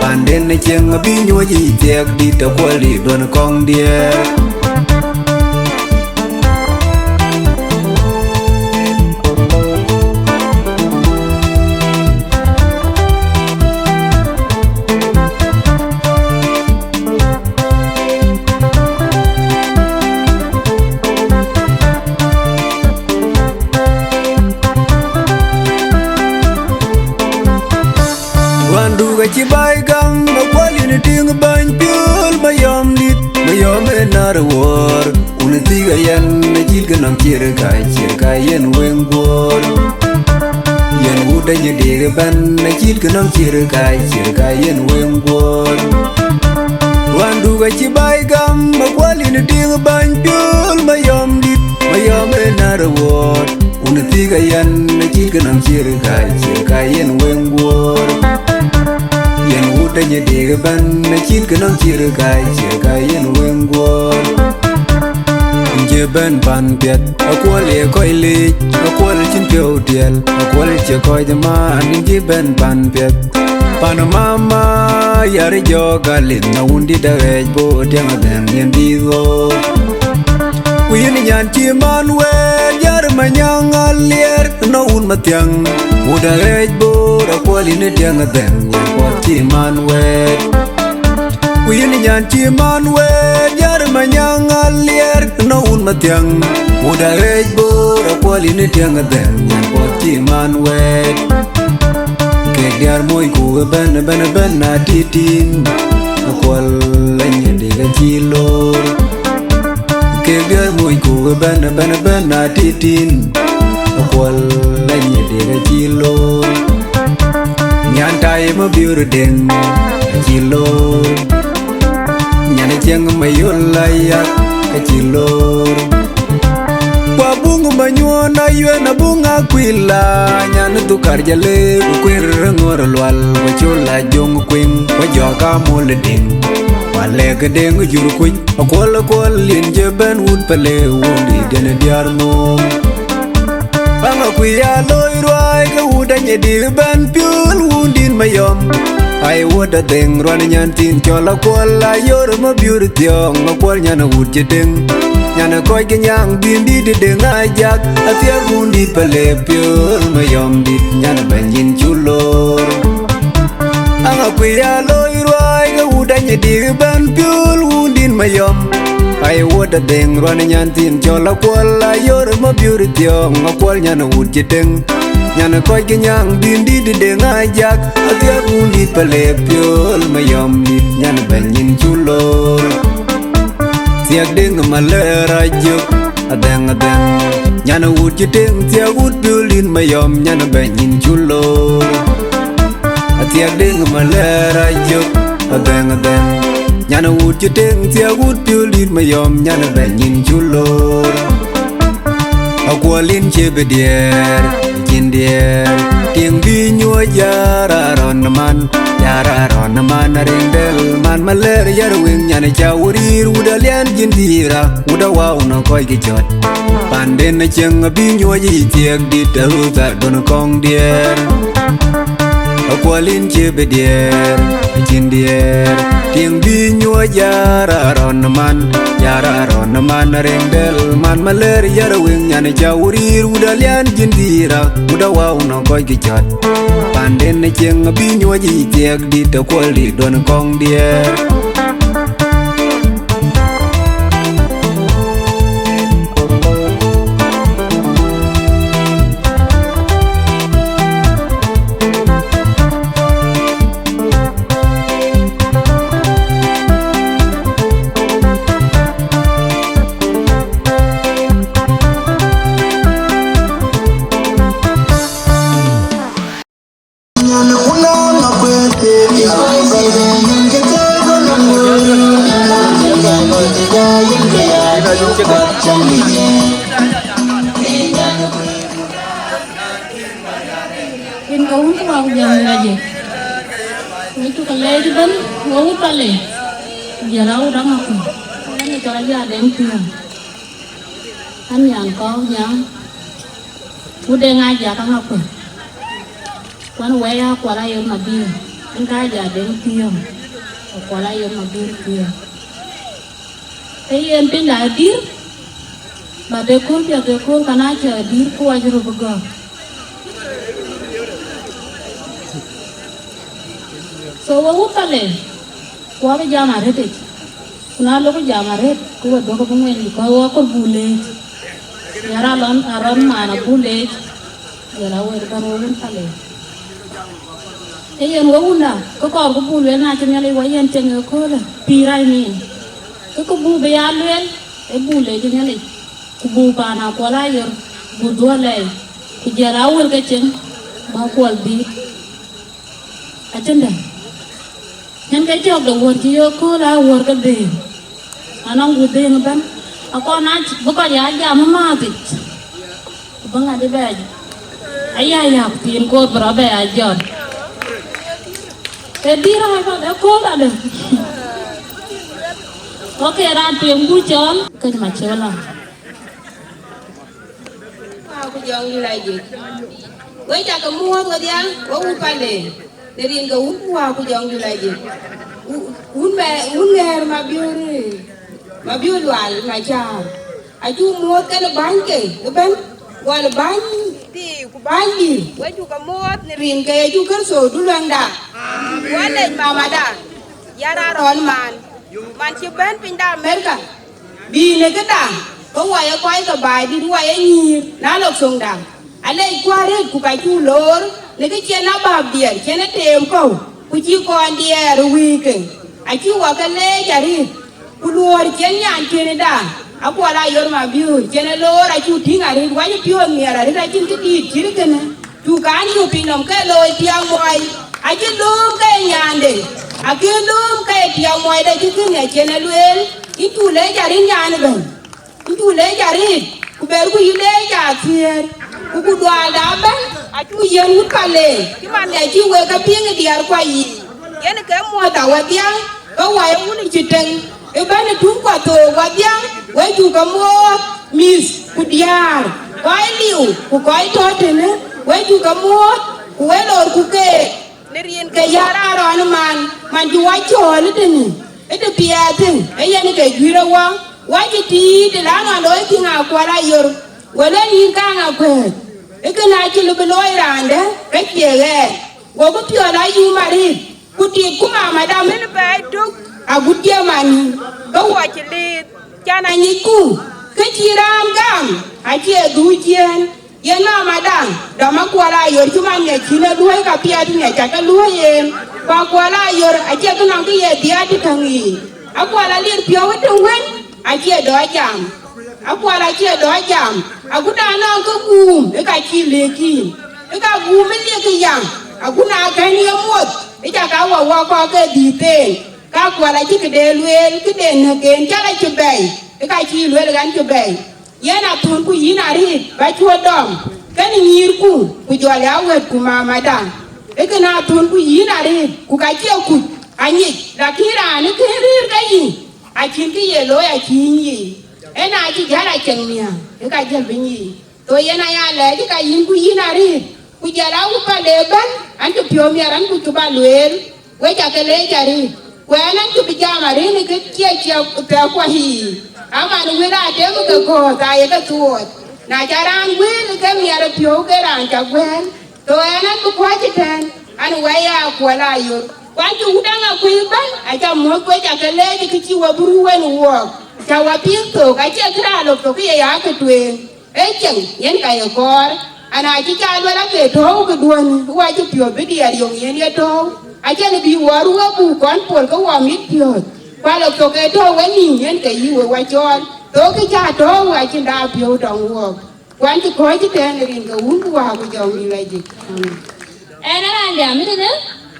Panden cieŋ abï nyuɔ̈c yic thiɛk dït, akuɔl dït duɔ̈n kɔŋ diɛɛr. Ruandu ka cï baai gam, akuɔl yïn tiŋ bäny piöl, Mayɔm dït, Mayɔm ë nar wuɔɔr. Wun thïk ayen, acït ke nɔm cier ka, cier ka yen weŋ guɔ̈ɔ̈r. Yen wut dany dik ëbɛ̈n, acït ke nɔm cier ka, cier ka yen weŋ guɔ̈ɔ̈r. Ruandu ka cï baai gam, akuɔl yïn tiŋ bäny piöl, Mayɔm dït, Mayɔm ë nar wuɔɔr. Wun thïk ayen, acït ke nɔm cier ka, cier ka yen weŋ guɔ̈ɔ̈r. Yen wut dany dik ëbɛ̈n, acït ke nɔm cier ka, cier ka yen weŋ guɔ̈ɔ̈r. Yïn cï bɛ̈n pan piɛth, akuɔl ye kɔc liic, akuɔl cïn piɔ̈u tiɛl, akuɔl cï kɔc man, yïn cï bɛ̈n pan piɛth. Pan mama yar jɔk alith, na wun dït aɣɛc bo tiɛŋ adhɛŋ yen dït ɣo. Ku yïn nyan cï man wɛɛt, yar manyaŋ aliɛr, na wun mathiäŋ, wut aɣɛc bor, akuɔl yïn tiɛŋ adhɛŋ, nyan puɔth cï man wɛɛt. Ku yïn nyan cï man wɛɛt, yar manyaŋ aliɛr, na wun mathiäŋ, wut aɣɛc bor, akuɔl yïn tiɛŋ adhɛŋ, nyan puɔth cï man wɛɛt. Kek diäär moc ku ëbɛ̈n, ëbɛ̈n, ëbɛ̈n na titin, akuɔl anyï dik acï lor. Kek diäär moc ku ëbɛ̈n, ëbɛ̈n, ëbɛ̈n na titin, akuɔl anyï dik acï lor. Nyan tai ma biur deŋ acï lor. Nyan cieŋ ma yol ayak acï lor. Ku abuŋ ma nyuɔn ayuɛn abuŋ akuila, nyan dhukar jale ku kuir ŋor lual, ku col ajoŋ kuiŋ, ku jɔk amol deŋ. Ku alɛk deŋ jur kuc, akuɔl, akuɔl yen je bɛ̈n wut pale, wun dït den diäär mom. Aŋa kuya loi ruai ke wut dany dik bɛ̈n piöl, wun dït Mayɔm. Ai wut adhɛŋ ruan nyan thin cɔl akuɔl, ayor ma biur thiɔŋ, akuɔl nyan wut cï deŋ. Nyan kɔc ke nyaŋ bïn dït deŋ ajak, athiɛk wun dït pale piöl, Mayɔm dït nyan bɛ̈ny yïn cu lor. Aŋa kuya loi ruai ke wut dany dik bɛ̈n piöl, wun dït Mayɔm. Ai wut adhɛŋ ruan nyan thin cɔl akuɔl, ayor ma biur thiɔŋ, akuɔl nyan wut cï deŋ. Nyan kɔc ke nyaŋ bïn dït deŋ ajak, athiɛk wun dït pale piöl, Mayɔm dït nyan bɛ̈ny yïn cu lor. Thiɛk deŋ malɛr ajök, adhɛŋ, adhɛŋ. Nyan wut cï deŋ, thiɛk wut piöl dït Mayɔm, nyan bɛ̈ny yïn cu lor. Athiɛk deŋ malɛr ajök, adhɛŋ, adhɛŋ. Nyan wut cï deŋ, thiɛk wut piöl dït Mayɔm, nyan bɛ̈ny yïn cu lor. Akuɔl yïn cï bï diɛɛr, cïn diɛɛr, tiŋ bï nyuɔ̈c yar arɔn man, yar arɔn man, riŋ del man, malɛr yar weŋ nyan ca wurir, wut alian jin dïïra, wut awau nɔŋ kɔc kï cɔt. Panden cieŋ abï nyuɔ̈c yic thiɛk dït, arutha duɔ̈n kɔŋ diɛɛr. Akuɔl yïn cï bï diɛɛr, cïn diɛɛr, tiŋ bï nyuɔ̈c yar arɔn man, yar arɔn man, riŋ del man, malɛr yar weŋ nyan ca wurir, wut alian jin dïïra, wut awau nɔŋ kɔc kï cɔt. Panden cieŋ abï nyuɔ̈c yic thiɛk dït, akuɔl dït duɔ̈n kɔŋ diɛɛr. Ëcï bɛ̈n, wo wut Palek, ku jɔl a wut Aŋakuei, ɣɛn ë cɔl Ajak Deŋ Thiɔ̈ŋ, ɣɛn nyan kɔ̈u nyan, wut Deŋ Ajak Aŋakuei, ku ɣɛn wɛ̈i Akuɔl Ayor Mabiöör, ɣɛn ka Ajak Deŋ Thiɔ̈ŋ, Akuɔl Ayor Mabiöör Thiɔ̈ŋ. Ee yen pinyda adïr, ba de kööl piɛth de kööl, ka na cä adïr, ku wac röt bï gɔ̈ɔ̈r. So, wo wut Palek, ku abï jam arëëtic, ku na lok jam arëët, ku we duɔ̈k bï ŋuɛny, ku wɔ kɔ̈k buk leec, ya raan lɔn, a rɔn man abuk leec, jɔl a wek bɛ̈n wo wun Palek. Ee yen wo wunda, kë kɔɔr ku buk lueel na cï Nhialic wɔ yen ceŋ ëköölë, pïïr rac nin. Kë ku buk bï ya lueel, ee buk leec Nhialic, ku buk paan Akuɔl Ayor, buk dhuɔ̈k lɛɛi, ku jɔl a wël ke ceŋ, bä Akuɔl dhiëëth. Acïn dɛ̈. Yen ke jɔ̈k de wuɔ̈r cï ye kööl aa wuɔ̈r ke dhëëŋ. Anɔŋ ku dhëëŋ ëbɛ̈n. Akɔn aa bï kɔc aa jam ë määthic. Ku bï ŋa dï bɛ aya yak thiin koor bï rɔt bɛ aa jɔt. Ke dhil raan ëbɛ̈n ë kööl adë. Wɔ ke raan tueŋ buk cɔɔl, këc macë la. Wä ku jɔŋ dït la jik. We cä ke muɔ̈ɔ̈th wedhia, we wun Palek, në rin ke wun ku wä ku jɔŋ dït la jik. Wu-, wun mɛ-, wun ŋɛɛr Mabiöör, Mabiöör Lual Macäär. Acuk muɔ̈ɔ̈th kenë bänyke ëbɛ̈n, gɔl bäny thii ku bäny dït. We cuk ke muɔ̈ɔ̈th në rin ke Yecu Kërtho Duluäŋda. Wä lec mamada, ya raan rɔ̈ɔ̈n man, man cï bɛ̈n piny de Amerika. Bï në këda, ke wɔ ye kɔc ke baai dït, wɔ ye nyïïr, na lok thoŋda. Alec kuäär rëët ku ka cuk loor, në kë cïn abäk diɛɛr, cïn ë teem kɔ̈u, ku cï kɔn diɛɛr ë wïïke. Acï wɔ ke leec arëët, ku luɔ̈ɔ̈r cïn nyan kënëda, Akuɔl Ayor Mabiöör, cïn ë loor acuk tïŋ arëët, wany piɔ̈ɔ̈th miɛt arëët, acïn kë dïït cït kënë. Cuk kan yök piny nɔm ke looi tiɛɛŋ muɔi, acï lööm ke nyande, akï lööm ke tiɛɛŋ muɔi de cï kënë acïn ë lueel, yïn cuk leec arëët nyan ëbɛ̈n. Ku cuk leec arëët, ku bɛ̈ɛ̈rku yï leec athiëër, ku ku duaalda ëbɛ̈n, acuk yiɛ̈n wut Palek, cï man ë cï wek ke piŋ ë diäär kuac yiic. Yen ke muɔ̈ɔ̈th awädhia, ke wɔ ye wun cï tëŋ, ëbɛ̈n ë tuŋ kuɔ thook wädhia, we cuk ke muɔ̈ɔ̈th mïth ku diäär, kɔc liu, ku kɔc tɔ̈ tënë, we cuk ke muɔ̈ɔ̈th, ku we lorku keek. Në rin ke ya raan rɔn man, man cï wɔ cɔɔl ë tënë, ë të piɛth ë, ë yen ke juëc ë wɔ, wɔ cï tiit ë la ŋa looi tiŋ Akuɔl Ayor, wël ë yïn kaŋ akuëëth, ë kën acï lëu bï looi raan dɛ̈, ke cie ɣɛɛr, gokï piɔl ayum arëët, ku tiitku mamadam ënë bɛ̈ɛ̈i tök, agut cï man, ke wɔ cï liith, can anyicku, kë cï raan gam, acie dhuk ciëën. Yen mamada, dɔm Akuɔl Ayor cï man ŋiɛc cïn e luɔ̈i ka piɛth ŋiɛc ca ke luɔ̈i yen. Ku Akuɔl Ayor acie kë nɔŋ kë ye dhiaat ë käŋ yiic. Akuɔl aliir piɔ̈u ë tëŋ wën, acie dɔɔc jam. Akuɔl acie dɔɔc jam. Agut na nɔŋ kë guum, ë ka cï lëk yïn. Ë ka guum ë liek yam. Agut na kɛ̈n ye muɔth, ë ca ka wɔ wɔ kɔ̈k ke dhïïth en. Ka Akuɔl acï këde lueel, këde näk en, ca la cï bɛ̈i. Ë ka cï lueel ɣɛn cï bɛ̈i. Yen athönku yïn arëët, bä cuö dɔm, kënë nyïïrku, ku jɔl ya wɛ̈tku mamada. Ee kënë athönku yïn arëët, ku ka cie kuc, anyic, lakin raan ë kën rëër ke yïn, acïn kë ye looi acïï nyic. Ëna acï jäl a ceŋ nhiaar, ë ka jël bï nyic. Tho yen aya lɛɛc ë ka yïn ku yïn arëët, ku jɔl a wut Palek ëbɛ̈n, an cï piɔ̈u miɛt, an ku cï bä lueel. We ca ke leec arëët, ku ɣɛn an cï bï jam arëët në kë cie ciɛk thɛɛr kuɔ yiic, aman wël aa tem ke gɔ̈ɔ̈th aa ye ke thuɔɔc. Na ca raan wël ke miɛt ë piɔ̈u ke raan ca guɛ̈ɛ̈l, ke ɣɛn an bï kuäc ëtɛ̈ɛ̈n, an wɛ̈i ë Akuɔl Ayor. Ku an cï wut Aŋakuei ëbɛ̈n, aca muɔ̈th ku we ca ke leec kë cï we bï ruu wën wuɔɔk, ca wa piŋ thok, acie kë raan lok thok kë ye ya ke tueŋ. Ee ceŋ, yen ka ye kɔɔr, an, acï ca luel ake tɔ̈u këduön, wä cï piɔ̈ɔ̈th bï diɛɛr yöŋ yen ye tɔ̈u, acïn bï wɔɔr wä buk kɔn pol ke wä mit piɔ̈ɔ̈th, ku alɔ thok ke tɔ̈u we nïïm, yen ke yï we wä cɔɔl, thok kë ca tɔ̈u acïn da piɔ̈u tɔŋ wuɔɔk. Ku an cï kɔ̈ɔ̈c ëtɛ̈ɛ̈n ë rin ke wun ku wä ku jɔŋ nïïm la jik. Amen. Ɛn a raan jam ëtënë,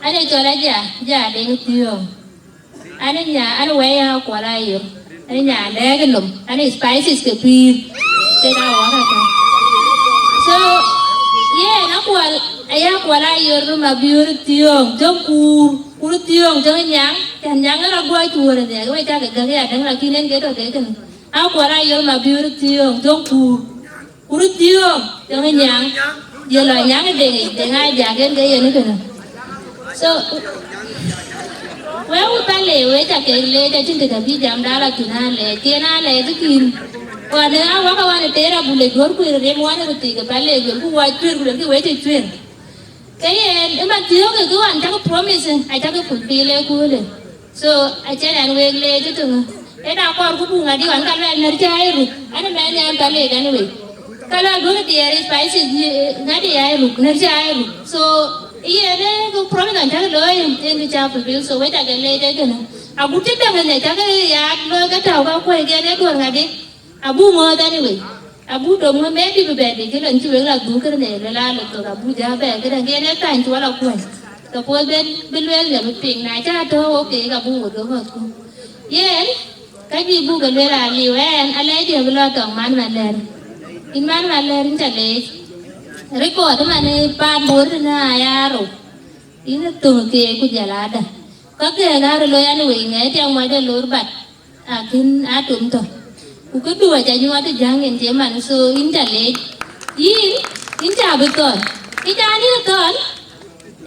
an, ee cɔl Aja, Aja Deŋ Thiɔ̈ŋ. An nya, an wɛ̈i ya Akuɔl Ayor. An nya lɛ̈ɛ̈k nɔm. An spices ke pïïr. Ke ka wɔ ka ka. So, yen Akuɔl, aya Akuɔl Ayor Mabiöör Thiɔ̈ŋ, jɔŋ kuur. Kur thiöŋ töŋ nyaŋ, cän nyaŋ ë rɔt guɔ cuöör ë nhiɛɛk, we cakë gäk ya däŋ, lakin en ke tɔ ke kënë. Akuɔl Ayɔr Mabiöör thiöŋ töŋ kuur. Kur thiöŋ töŋ nyaŋ, ye lɔ nyaŋ ë deŋ, deŋ aa jak en ke yen kënë. So, we wu pale, we cakë leec, acïn të ka bï jamda la thïn aa leec, kën aa leec kïn. Ɣɔn ë awäk awan ë teer abulë duɔ̈r kuëër rem wan ë röt thik ë pale, ku wa cuëër, ku lëkï we cï cuëër. Ke yen, ë man thiöök ë kë ɣɔn cakë promise, ë, acakë fulfill ëköölë. So, acïn ɛn wek leec ë töŋë. Ë na kɔɔr ku buk ŋadï ɣɔn ka luɛl nɛ̈r cä ë ruk, ɛn ë mɛn yɛn ka leec ɛn wek. Ka luɛl duɔ̈kï diɛɛr ë spices, ŋadï ya ë ruk, nɛ̈r cä ë ruk. So, ë yen ë kë promise ɣɔn cakë looi, yen kë cä fulfill. So, wek cakë leec ë kënë. Agut cï däŋ ë nhiɛc cakë ya looi ke tääu ka kuɔ̈i ke yen ë duɔ̈r ŋadï. Abuk ŋɔ̈ɔ̈th anyway. Abuk dom ŋö maybe bï bɛ dï kë lon cï wek la dhuk kënë, lë la lë thok abuk ja bɛ këdäŋ kën ë thany cuɔl akuɔ̈ny. Suppose ben bï lueel nya bï piŋ, na cä tɔ̈u, okay, ka buk wek ŋɔ̈ɔ̈th ku. Yen, ka juëc buk ke lueel aliu ɛn, alɛɛc diɛ̈ bï lɔ tɔŋ man malɛ̈r. Yïn man malɛ̈r, yïn ca leec. Record man ë paan Bor tënë aya rou. Yïn ë thöŋ keek ku jɔl ada. Ka kek aa röt looi anyway, ŋɛɛc tiɛŋ muɔc de lor bat. Akïn atom tɔ̈. Ku këdu aca nyuɔɔth ë jäŋ en cï man, so yïn ca leec. Yïn, yïn ca bï thɔn. Kë ca yïn thɔn,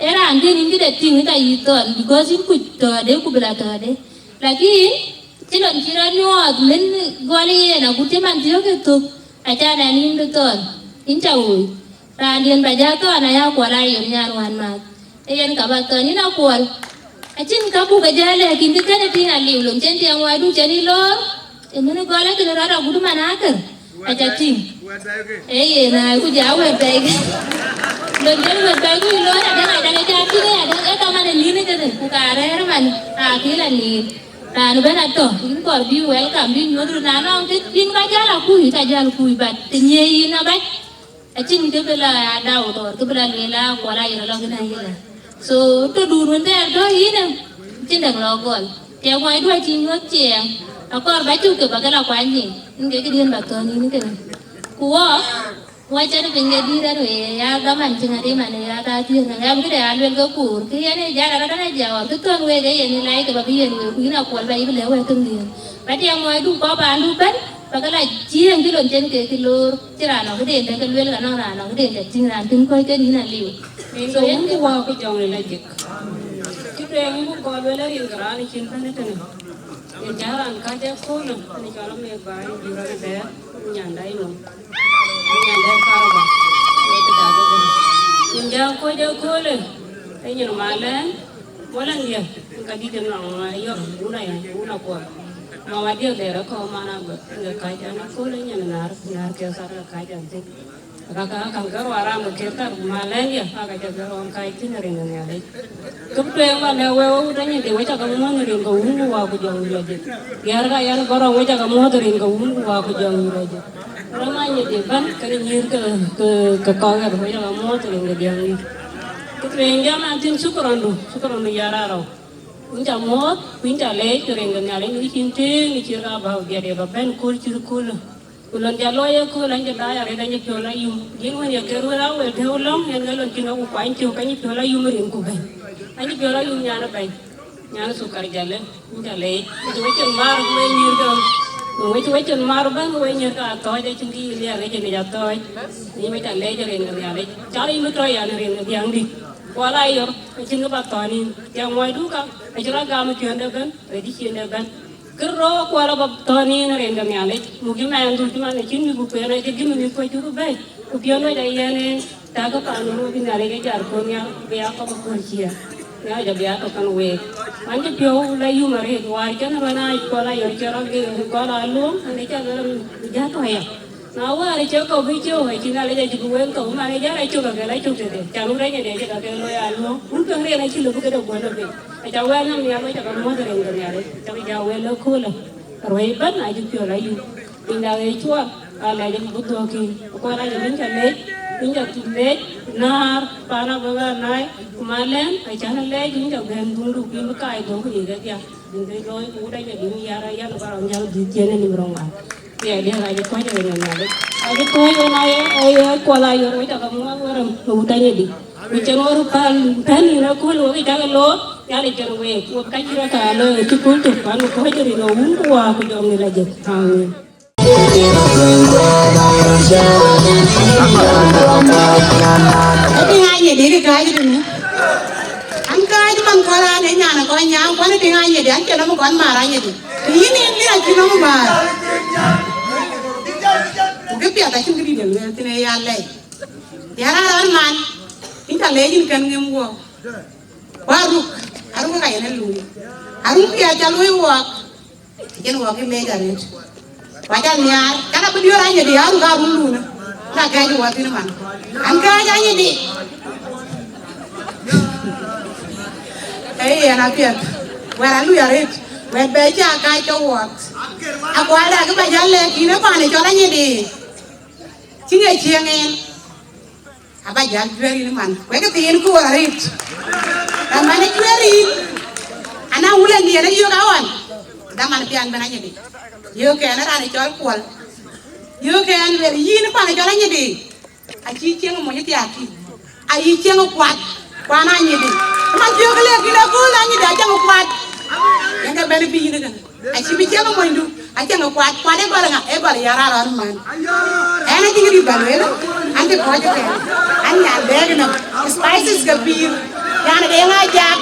ë raan kën yïn këde tïŋ ka yï thɔn, because yïn kuc tɔ̈ɔ̈de ku bï la tɔ̈ɔ̈de. Lakin, cï lon cï rɔt nyuɔɔth, min gɔl yen agut cï man thiɔ̈k ë thök, aca nɛn yïn bï thɔn, yïn ca woi. Raandiɛ̈n ba jä thɔn aya Kuɔl Ayɔr nyan wän math. Ee yen ka ba thɔn yïn Akuɔl. Acïn ka buk ke jä lɛ̈k yïn kë kënë tïŋ aliu lon cen tiɛŋ wai du cen yï loor. Ee mën gɔl akënë rɔt agut man akër. Aca tïŋ. Ee yen ai ku ja wɛ̈t bɛ̈i kë. Lon cen wɛ̈t bɛ̈i ku yï loor adäŋ adäŋ aca tïŋ ë adäŋ ë kaman ë nïn ë kënë ku ka rɛ̈ɛ̈r man akï la nïn. Raan ëbɛ̈n atɔ̈, yïn kɔɔr bï welcome, bï nyuɔ̈th röt na nɔŋ kë bïn ka jäl akuc, ka jäl kuc, but të nyiëë yïn abac. Acïn kë bï la ya doubt or kë bï la lueel la Kuɔl Ayɔr lɔ kënë ayï la. So, tɔ̈dun wën thɛɛr tɔ̈ yïn ë, cïn däŋ lɔ gɔl. Tiɛŋ wai du acï nyuɔ̈th ciɛɛŋ, akɔɔr ba cuk ke ba ke la kuany yïn, yïn ke këdiën ba thɔ̈n yïn kënë. Ku wɔ, Wacän piny ke dït arëë ya dhaman cï ŋadï man ya ka thiëëk në ɣɛm këde ya luel ke kuur, kë yen ë jal arëët ënë jɔɔr, kë thɔ̈n week ë yen ë lac ke ba bï yen week, ku yïn Akuɔl ba yï bï lëu wɛ̈t thïn dhiëëth. Ba tiɛŋ muɔɔcdu kɔ̈k paandu ëbɛ̈n, ba ke la ciëëŋ cï lon cen ke kë loor, cï raan nɔ̈k këden tɛ̈ ke luel, ka nɔŋ raan nɔ̈k këden tɛ̈ tïŋ raan tïŋ kɔc ke yïn aliu. Rin ke wun ku wäär ku jɔŋ ë la jik. Cï tueŋ yïn ku kɔɔr luel ë rin ke raan ë cïn bɛ̈n ëtënë. Yen cä raan kääc ë köölë, ënë cɔl Ameth Baai, jur ë dɛ̈ɛ̈r, nyan Daimon. Nyan dɛ̈t karba, wek dak ëbɛ̈n. Yen jam kɔc ë köölë, ë nyin malɛn, wala ndiɛ, ka dït ë nɔŋ ayɔr, wun aya, wun Akuɔl. Mama diɛk dɛ̈ɛ̈r ë kɔ̈u man agɔt, ë kääc an aköl ë nyin naar, naar ke thar ë kääc an thïn. Raka kan ke ruaram ke thar malɛn diɛ, aka ca ke rɔm kääc thïn rin ë Nhialic. Kë tueŋ wala wek wut anyïn de, wek cakë muɔ̈th rin ke wun ku wäär ku jɔŋ wiɔ̈ɔ̈c. Diɛɛr ka yan bɔ̈ rɔm, wek cakë muɔ̈th rin ke wun ku wäär ku jɔŋ wiɔ̈ɔ̈c. Rɔm anyïn de bɛ̈n, kën nyïïr ke, ke, ke kɔ̈k ɣer, wek cakë muɔ̈th rin ke diɛŋ wic. Kë tueŋ jam an thïn, shukran du, shukran du ya raan rɔu. Yïn ca muɔ̈th, ku yïn ca leec, ke rin ke Nhialic, yïn cïn tëëŋ, yïn cï raan bä diɛt ye bä bɛ̈n kööl cït köölë. Ku lon ca looi ë kööl, an cï daai arëët, an cï piɔ̈u la yum. Yïn wën ye ker wël a wël tëu lɔ̈ŋ, yen ke lon cïn aku kuany cök, an cï piɔ̈u la yum rin ku bɛ̈ny. An cï piɔ̈u la yum nyan ë bɛ̈ny, nyan ë Thukar Jalë, yïn ca leec. Ku wec cïn maar ku wec nyïïr ke, ku wec, wec cïn maar bɛ̈n ku wec nyïïr ke Athɔɔc, acïn kë yï liɛɛr ke cïn yic Athɔɔc. Yïn wec ca leec rin ke Nhialic. Cak yïn bï tɔ̈ yan rin ke Dhiaŋdït. Kuɔl Ayɔr, acïn kë ba thɔ̈n yïn. Tiɛŋ muɔɔcdu ka, acï rɔt gam ë piɔ̈nde ëbɛ̈n, rɛ̈c ë ciënde ëbɛ̈n. Kë rɔ̈ɔ̈k Kuɔl aba thɔ̈n yïn rin ke Nhialic, muk yï mɛɛndu cï man acïn mïth ku kueen acï gïm mïth kuɔc cuk bɛ̈ɛ̈i, ku piɔ̈n wec ayen en, takë paan röör bï Nhialic ë jar kuɔ̈n nhial, bï ya kɔ̈k ë kuɔ̈n ciëër. Nhialic abï ya tök kɛn week. An cï piɔ̈u la yum arëët, wäär cïn ruɛn aa Kuɔl Ayɔr cï rɔt geer, Kuɔl Aluɔŋ, an ë ca lueel bï jäl tɔ̈ ya. Na wäär cï kɔ̈k bï cöök, acï Nhialic acï bï wël thou, man ë jäl acök akël acök tëde, can wut anyïn de cï kakë looi Aluɔŋ. Wun piɛŋ riɛn acï lëu bï këde guɔ̈n apiny. Aca wɛl nɔm nhial, wek cakë muɔ̈th rin ke Nhialic, cakë ja wɛl ëköölë. Ruɛ̈i ëbɛ̈n acï piɔ̈l ayum. Piny dak ë cuɔɔr, ka lɛc ë bï dhuɔ̈k kïn. Ku kɔn acï bïn ca lec, bïn ca lec, näär, paan abï bɛ naai, ku malɛn, acan lɛc, bïn ca bɛ̈n dhuŋdu, bïn bï kaai dhuɔ̈k ku yiëk ë dhiak. Bïn bï looi, ku wut acï bïn yar, yan bä rɔt jäl dhïth ciëën ë nim rɔŋ wan. Thiɛɛk diɛ̈k acï kɔc ë rin ë Nhialic. Acï kɔc ë na ye, ë ye Kuɔl Ayɔr, wek cakë muɔ̈th wërëm, ë wut anyï dï. Ku cïn ɣɔn päl pɛ̈n yïn aköl wek cak loor, Nhialic cïn week, wek ka cï rɔt aa looi ë cukul tök, ku an, ku kɔc rin ë wun ku wäär ku jɔŋ ë la jëk. Amen. Ëtïŋ anyï dït kääc tënë. An kääc man kɔ̈l an, ë nyan ë kɔc nyaaŋ, kuan ëtïŋ anyï dït, an, cïn nɔm kɔn maar anyï dït. Të yïn yïn dït acï nɔm maar. Ku kë piɛth acïn kë dït ë lueel thïn ë ya lɛc. Yɛn raan rɔt man, yïn ca leec yïn kën ŋëm guɔ. Ku aruk, aruk ka yen ë luui. Aruk piɛth ca luui wɔɔk, acïn wɔɔk yï leec arëët. Ku aca nhiaar, kan abï diöör anyï dï, aruk aruk luunë. Na kɛ̈ɛ̈c wɔ thïn man. An kääc anyï dï. Ee, yɛn apiɛth. Wɛ̈t alui arëët. Wɛ̈t bɛ ca kääc ke wɔɔk. Akualda kë ba jäl lɛ̈k yïn ë pan ë cɔl anyï dï. Cï ŋic cieŋ en. Aba jäl juëër yïn man, wek thiin ku wär arït. Ëmën ë juëër yïn, ana wulë nhiën ë yök aɣɔn, dhaman pian bɛn anyïdï. Yök kɛn ë raan ë cɔl Kuɔl. Yök kɛn lueel yïn pan ë cɔl anyïdï. Acï cieŋ mony thiaak kï. Ayï cieŋ kuat, kuan anyïdï. Ëmën thiök lek kï le kööl anyïdï acieŋ kuat. Yen ke bɛ̈n bï yïn ëkënë. Acï bï cieŋ monydu, acieŋ kuat, kuat ë gɔl ŋa, ë gɔl yär arɔn man. Ɛn acï kï bï bɛ̈n wël, an cï kɔc ëtɛ̈ɛ̈n, an nyan dɛɛk nɔm. Spices ke pïïr, yan de ŋa jak.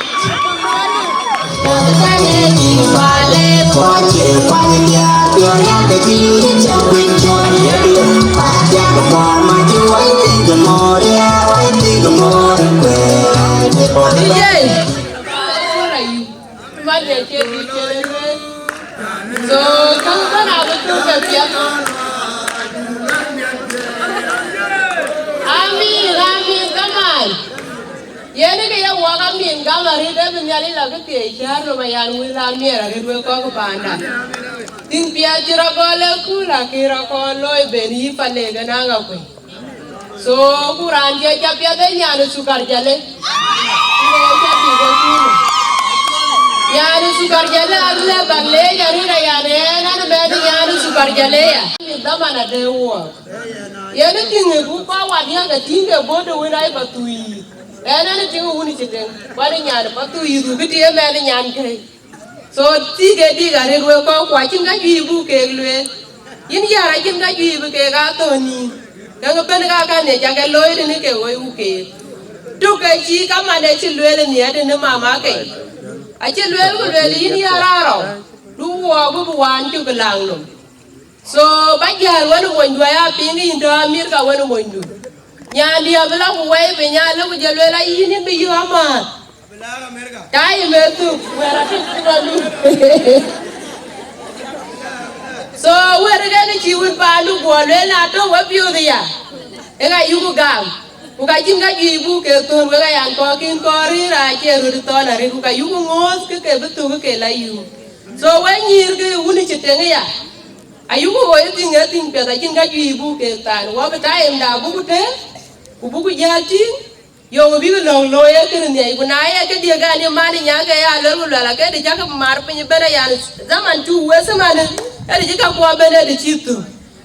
D J. Where are you? Mother, take me to the grave. So, come on, I will do the piano. Amin, amin, come on. Yen ke ye wɔk amin gam arëët, ë bï Nhialic la ke thiëëc cäär nɔm ayan wël amiɛr arëët wek kɔ̈k panda. Tïŋ piɛth cï rɔt gɔl ë kul akï rɔt kɔn looi ben yï palek ënɔɔnë akuc. So, ku raan cï ca piɛth ë nyan ë Sukar Jale. Ku ë ca bï ke kunë. Nyan ë Sukar Jale, arëët ë bäk leec arëët aya, ë ɛn an mɛnh nyan ë Sukar Jale ya. Dhaman ade wuɔɔk. Yen ë tïŋ ë buk kɔc wat diäk ke tïŋ ke bɔ̈ të wën ai ba thuui. Ɛn an ë tïŋ ë wun cï tëŋ. Kuan ë nyan ë ba thuui, ku kë tï ë mɛnh nyan kë. So, thii ke dïk arëët wek kɔc ku acïn ka juëc buk keek lueel. Yïn yär acïn ka juëc bï keek aa thööny nïïm. Kek ëbën ka ka nhiëc cak ke looi tënë ke woi ku keek. Tök ke cï kaman ë cï lueel ë nhiëët tënë mama ke. Acï lueel ku lueel yïn yär arɔu. Du wɔɔk bï bï wään cök ë laŋ nɔm. So, ba jäl wën ë monydu aya piŋ yïn tɔ Amerika wën ë monydu. Nyan diɛ̈ abï la ku wɛi piny alë ku jɔ lueel ayïn yïn bï yök amääth. Ka yï meth thuk, wɛ̈t atïk cï rɔt lut. So, wɛ̈t ë kek cï wën paandu guɔ lueel na tök we piöth aya. Ë ka yuku gam. Ku ka cïn ka juëc buk ke thöl wek ayan kɔɔr kïn kɔɔr rëër acie röt thɔn arëët ku ka yuku ŋooth ke ke bï thuk ke la yum. So, we nyïïr ke wun cï teŋ aya. Ayuku ɣoi thïn ë thïn piɛth acïn ka juëc buk keek thaan. Wɔ bï taimda buku tëë, ku buku jäl tïŋ, yöŋ bïk lɔ̈ŋ looi ee kënë nhiɛc. Ku na ye këdiëk ɛn ye man ë nyaŋ ke ya luel ku luɛl, akëdï cäkï mar piny ëbën aya, dhaman cuk weth ëmanë, këdï cï kakuɔ ëbën ëdï cï thök.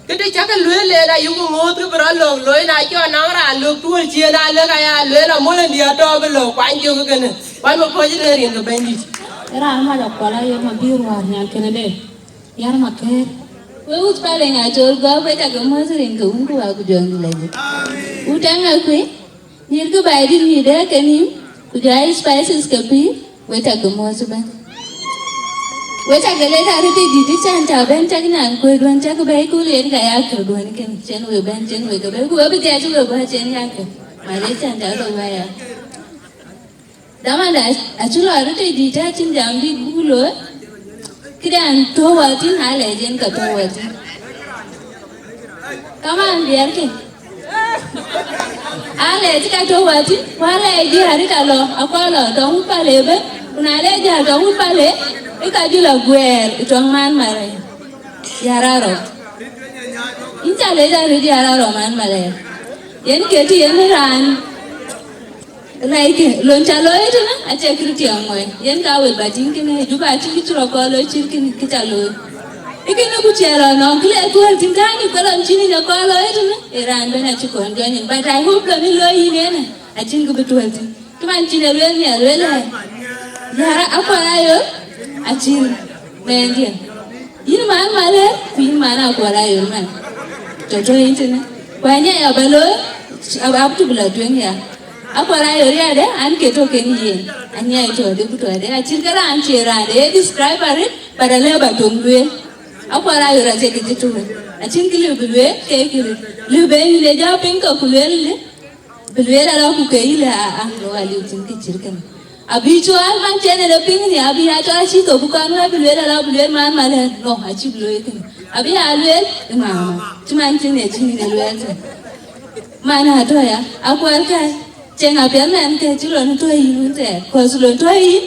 Këdï cäkï lueel en ayuku ŋooth kë bï rɔt lɔ̈ŋ looi, na cɔn naŋ raan lök tuöl ciëën alëk aya lueel amolëndï atɔ̈ bï lɔ̈ŋ kuany jök kënë. Kuan bï pɔ̈c ënë rin ke Bɛ̈nydït. Raan mac akuɔl aye ma bï ruaar nyan kënë de. Yar Makër. We wuth Palek Ator Gɔ̈k, we cak ke muɔ̈th rin ke wun ku wa ku jɔŋdï lajik. Wut Aŋakuei, nyïïr kë baai dït nyïïr dɛ̈ɛ̈k kenïïm, ku jɔ aa spices ke pïïr, we cak ke muɔ̈th ëbɛ̈n. We cak ke lec arëët ë dït ë can ca bɛ̈n cak nyan kuëëduön cak bɛ̈ɛ̈i kööl yen ka ya kërduön kënë, cen we bɛ̈n, cen we ke bɛ̈n, ku we bï dhiac we bɔ̈ cen ya kër. Malec can ca ke bɛ̈ɛ̈i ya. Dhamanda acï lɔ röt ë dït acïn jam bï buk looi. Këdɛn tɔ̈u wäthïn, alɛɛc en ka tɔ̈u wäthïn. Kaman biɛɛrkï. Alɛɛc ka tɔ̈u wäthïn, ku alɛɛc diäär ë ka lɔ, akɔɔr lɔ tɔŋ wut Palek ëbën, ku na lɛɛc diäär tɔŋ wut Palek, ë ka jï lɔ guɛɛr ë tɔŋ man Malaya. Yär arɔu. Yïn ca lɛɛc arëët yär arɔu man Malaya. Yen ke tï yen raan. Like, lon ca looi tënë, acie kërë tiɛŋ ŋuɔi. Yen ka wek ba tïŋ kënë, Juba acï kë cï rɔ kɔɔr looi cït kënë, kë ca looi. Ë kënë ku ciɛɛr ɣɔn nɔm, kë le tuɔ̈l tïŋ tääŋ, ku lon cïn ë kɔɔr looi tënë, ë raan ben acï kɔn jɔ nyin. But I hope lon ë looi yïn ënë, Acïn kë bï tuɔ̈l thïn. Cï man cïn e lueel nhial, lueel ë, Yäär Akuɔl Ayol acïn mɛnhdiɛ̈. Yïn man Malɛ̈r, ku yïn man Akuɔl Ayol man. Tɔ̈ tɔ̈ yïn tënë. Ku anyiɛc aba looi, ab- abuk bï la tueŋ ya. Akuɔl Ayol yadë, an ke tɔ̈ kenë yen. Anyiɛc tɔ̈ de ku tɔ̈ de. Acïn kë raan cie raan de, ye describe arët, but alëu ba töŋ lueel. Akuɔl Ayol acie kë cï tɔ̈. Acïn kë lëu bï lueel, ke kë lëu. Lëu bë yïn le jɔ piŋ ke ku lueel lë. Bï lueel ala ku ke yï lë, aa, aa, no, aliu thïn kë cït kënë. Abï cɔɔl man cïn en e piŋ ni, abï ya cɔɔl acï thok ku kɔn wɛ̈ɛ̈r bï lueel ala, bï lueel man Malɛ̈r, no, acï bï looi kënë. Abï ya lueel ë mama, cï man cïn e cïn en e lueel thïn. Man atɔ̈ ya, Akuɔl kë, cieŋ apiɛth mɛn kë cï lon tɔ̈ yïn wun thɛɛr, cause lon tɔ̈ yïn,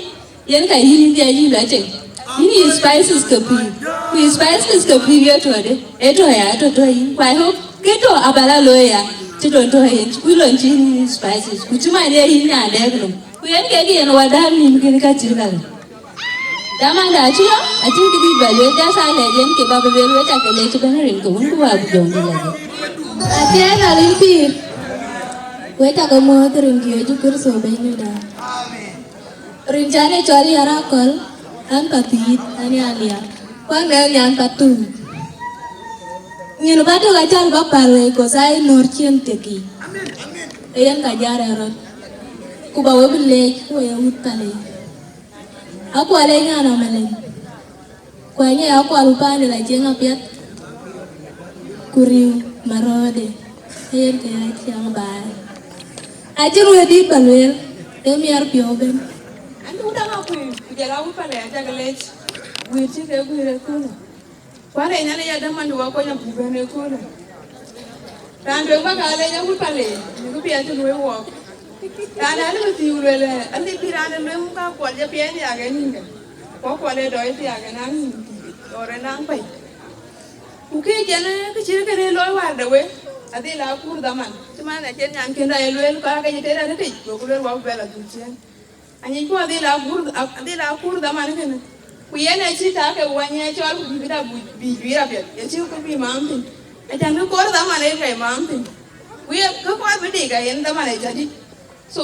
yen ka yïn bï ya yï lɔ cieŋ. Yïn yï spices ke pïïr, ku yï spices ke pïïr ye tɔ̈ de, e tɔ̈ ya, e tɔ̈ tɔ̈ yïn. Ku I hope ke tɔ̈ aba la looi ya, cï lon tɔ̈ yïn, ku lon cï yïn yï spices, ku cï man ye yïn nyan dɛɛk nɔm. Ku yen kek yen wa däär nïm kënë ka cït ka. Damanda acï lɔ, acïn kë dït ba lueel, just a lɛc yen ke ba bï lueel, wek ca ke lec cï bɛ̈n rin ke wun ku wa ku jɔŋdï lɔ. Acie na rin pïïr, wek ca ke muɔ̈ɔ̈th rin ke Yecu Kërtho Bɛ̈nydït. Rin cän ë cɔl Yäär Akɔl, an Pathuyith, an ya Liak, ku an mɛɛn nyan Pathuyith. Nyin bä tök acal bä päl wei, cause ai nöör cien thiekic. Ee yen ka jat rɛ̈ɛ̈r rɔt, ku bä we bï leec, ku we ye wut Palei. Akuɔl ee nyan Amalem. Ku anyiɛc Akuɔl paande la cieŋ apiɛth, ku riëëu marööde, ee yen ke ya ciɛɛŋ baai. Acïn wël dït bä lueel, ee miɛt piɔ̈u ëbɛ̈n. An, wut Aŋakuei, ku jɔl a wut Palei, aca ke leec, guiir cï ke guiir ëköölë. Ku alec Nhialic adämandu wa kony abuk bɛ̈n ëköölë. Raan tueŋ bä ka lec a wut Palei, në kë piɛth cï luöi wɔɔk. Raan alëu bï thiëëu lueel, alëu bï raan ë lueŋ ka Akuɔl jɔ piɛth thiaak ë nïnkë. Ku Akuɔl ë dɔɔc thiaak ë naŋ nïn, or ë naŋ pɛ̈i. Ku këc en, kë cït kënë looi wäär de wek, adhil aa kuur dhaman. Cï man acïn nyan kën rɔt ye lueel, ka ke cï tëër arëtic, goku lueel, wä bï bɛ la dhuk ciëën. Anyicku adhil aa kuur, adhil aa kuur dhaman kënë. Ku yen acï tak ke wany ë cɔl, ku bï bï da bï juiir apiɛth, ye cï ku bï maam thïn. Acan kë koor dhaman ë ke maam thïn. Ku ye kë kɔɔr bï dik, ayen dhaman ë cä dït. So,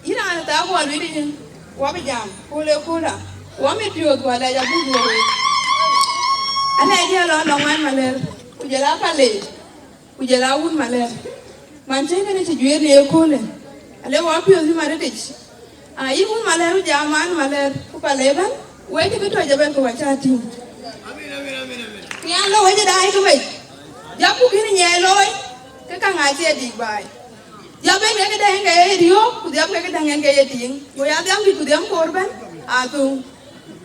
yïn raan ë thaak wä luiit ë yïn, wä bï jam, ku le kuda, wä mit piööth, wä lɛc abuk duöör wei. Alɛc diɛ̈ lɔ nɔŋ man Malɛ̈r, ku jɔl aa Palei, ku jɔl aa wun Malɛ̈r. Man cï kënë cï juëër në ëköölë, ale wä piööth yï Malɛ̈r tëc. A yïn wun Malɛ̈r, ku jam man Malɛ̈r, ku Palei ëbɛ̈n, wek cï kë tɔ̈c ëbɛ̈n, ku wä cä tïŋ. Ku yan lɔ wec ë daai kë mec, jɔpku kënë nyiɛɛi looi, ke käŋ acie dik baai. Dhiap en ke däŋ ke ye riöök, ku dhiap ke däŋ en ke ye tiiŋ. Go ya dhiam dït ku dhiam koor bɛ̈n, aa thöŋ.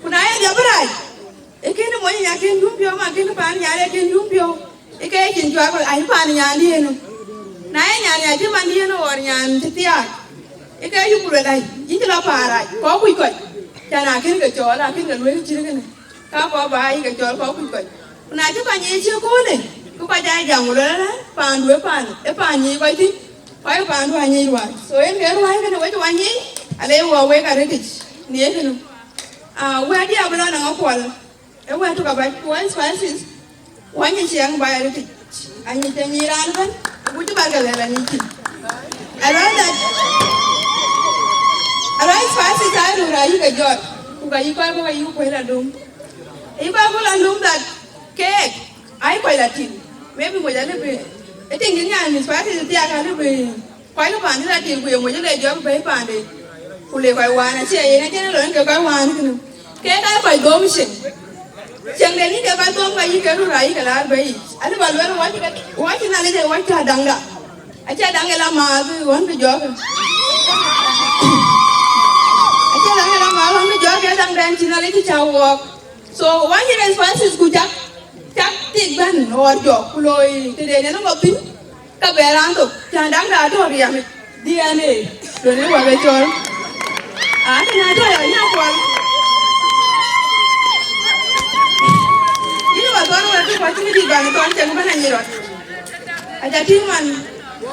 Ku na ye dhiap rac, ee kën mony nya kën yum piɔ̈u, ma kën paan nyan ee kën yum piɔ̈u, ee ke cin cuar kɔc, ai paan nyan diëënë. Na ye nyan ya cï man diëënë ɣɔr nyan cï thiaak, ee ke yum ku luel ai, yïn cï lɔ paan rac, kɔc kuc kɔc. Can akën ke cɔɔl, akën ke lueel cït kënë. Ka kɔc bä yï ke cɔl kɔc kuc kɔc. Ku na cï kɔc nyiic cï köölë, ke kɔc aa jam ku luel ëlë, paandu ë paan, ë paan nyiic kɔc thïn, kɔc ë paandu aa nyiic ruääi. So, en ke ruääi kënë wec wä nyiic, ale wä wek arëtic në kënë. Ah, wɛ̈t diɛ̈ abï lɔ nɔŋ Akuɔl, ë wɛ̈t tök abac, ku wɛ̈t Spices, wä nyic ciɛɛŋ baai arëtic. Anyic të nyic raan ëbɛ̈n, ku cï bä ke lɛ̈l anyic cin. Aluɛɛl that, aluɛɛl Spices aa röör ayï ke jɔt, ku ka yï kɔc bɔ̈ ka yï kuël adum. Ayï kɔc kuël adum that keek, ayï kɔc la tïŋ. Maybe moc alë bï, ë tiŋ cï nyan Spices thiaak alë bï kɔc ke paandït la tïŋ, ku ye moc le jɔk bɛ̈i paande. Ku le kɔc wään acie yen acïn ë lon ke kɔc wään kënë. Keek aa kɔc dhöm cieŋ. Cieŋ de yïn ke kɔc dhöm ka yï ke röör ayï ke laar bei yic. Alë bä luel wä cï ke, wä cï Nhialic ë wä cä daŋda. Acie daŋ ë la maath ɣɔn kë jɔɔk. Acie daŋ ë la maath ɣɔn kë jɔɔk, ke daŋ dɛn cï Nhialic cï cä wɔɔk. So, wä cï Spices ku cak, cak tik bɛ̈n ɣɔr jɔɔk, ku looi tëde yen ŋɔk thïn. Ka bɛ raan thok, cän daŋda atɔ̈ riɛm, D N A, duɔ̈në wä ke cɔl. Aa, tënë atɔ̈ ya, yïn Akuɔl. Yïn wä thɔn wä tök, wä cï dït ban thɔn cieŋ bɛ̈n anyic rɔt. Aca tïŋ man,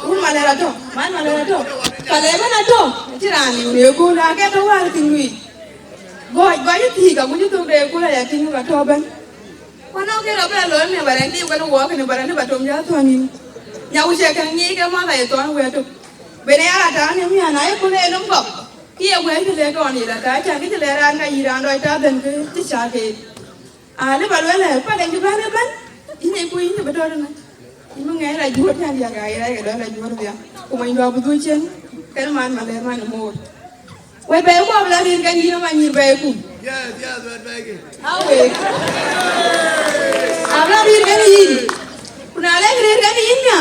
wun Malɛ̈r atɔ̈, man Malɛ̈r atɔ̈. Palei ëbɛ̈n atɔ̈, acïn raan liu në ëkööl, ake tɔ̈ wäär thïn wïc. Gɔ̈c, gɔ̈c ë thiëëk, aguc ë thok de ëkööl aya tïŋ ka tɔ̈ ëbɛ̈n. Ku anɔŋ kë rɔt bï la looi në bä rɛ̈n diu kënë wɔɔk kënë bä rɛ̈n bä tom jɔ thɔ̈n yïn. Nyaku cie käŋ nyiic ke mäth aye thɔ̈n wëë tök. Ben ya raan tɔ̈ në miäk, na ye kul ë nɔm kɔ̈k, kë ye wɛ̈ɛ̈r cï lɛ̈k ɣɔn yï raan tɔ̈, cän kë cï lɛ̈k raan ka yï raan dɔc tɔ̈ ben kë cï cak keek. Aa, lëu ba lueel ë, pal en cï bɛ̈n ëbɛ̈n, yïn ë kuc yïn cï bï tɔ̈ tënë. Yïn bï ŋɛɛc la juöör cän diäk, aa, ye rɛɛc ke dɔc la juöör dhiau, ku mony dɔ̈ bï dhuc cien, kën man malɛɛr man ë moor. Wek bɛ̈ɛ̈i ku abï la rëër kɛn yïn ë many nyïïr bɛ̈ɛ̈i ku. Yes, yes, wek bɛ̈ɛ̈i ke. Aa, wek. Abï la rëër kɛn yïn. Ku na lek rëër kɛn yïn nya,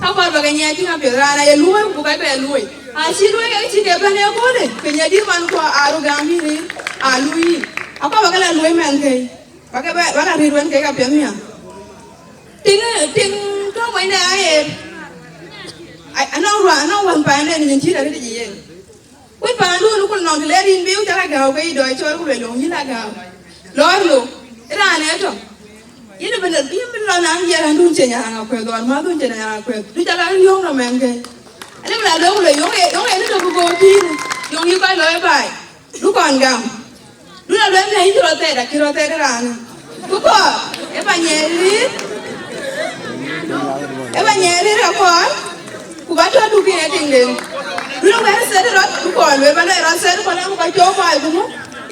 ka kɔɔr ba ke nyiɛɛc tïŋ apiɛth, raan aye luööi, ku ka bɛ luööi. Acï luööi kek cï ke bɛ̈n ëköölë, piny adït man ku aa röt gam yïn rëër, aa luui yïn. Akɔɔr ba ke la luööi mɛnhkëi, ba ke bɛ, ba la rëër wɛ̈nkëi ka piɛth nya. Tiŋ, tiŋ tɔ̈ monyde aɣeer. A-, anɔŋ ruac, anɔŋ wään paanden nyin cït arëët yic yen. Wën paandu nu kul nɔŋ të le rin biu cä la gääu ke yï dɔɔc cɔɔr ku luel, yöŋ yïn la gääu. Lɔɔr lo, ë raan ë tɔ̈. Yïn bï lɔ, yïn bï lɔ naŋ jiɛɛr andun cï Nyaraŋ Akuɛth, dhɔr mäthun cï Nyaraŋ Akuɛth. Du cä la yöŋ nɔm ɛn ke. Ani bï la lɔ ku luel, yöŋ ë, yöŋ ë ni tɔ̈ bï go pïïr. Yöŋ yï kɔc lɔ ë baai. Du kɔn gam. Du la luel në yïn cï rɔt thɛɛt, akï rɔt thɛɛt ë raanë. Ku kɔɔr, ë ba nyɛɛr rïïr. Ë ba nyɛɛr rïïr akɔɔr. Ku ba tɔ̈ dukin ë tiŋden. Du la wɛ̈ɛ̈r thɛɛt rɔt, ku kɔɔr luel ba lɔ rɔt thɛɛt, ku la ku ka cɔk baai ku mu.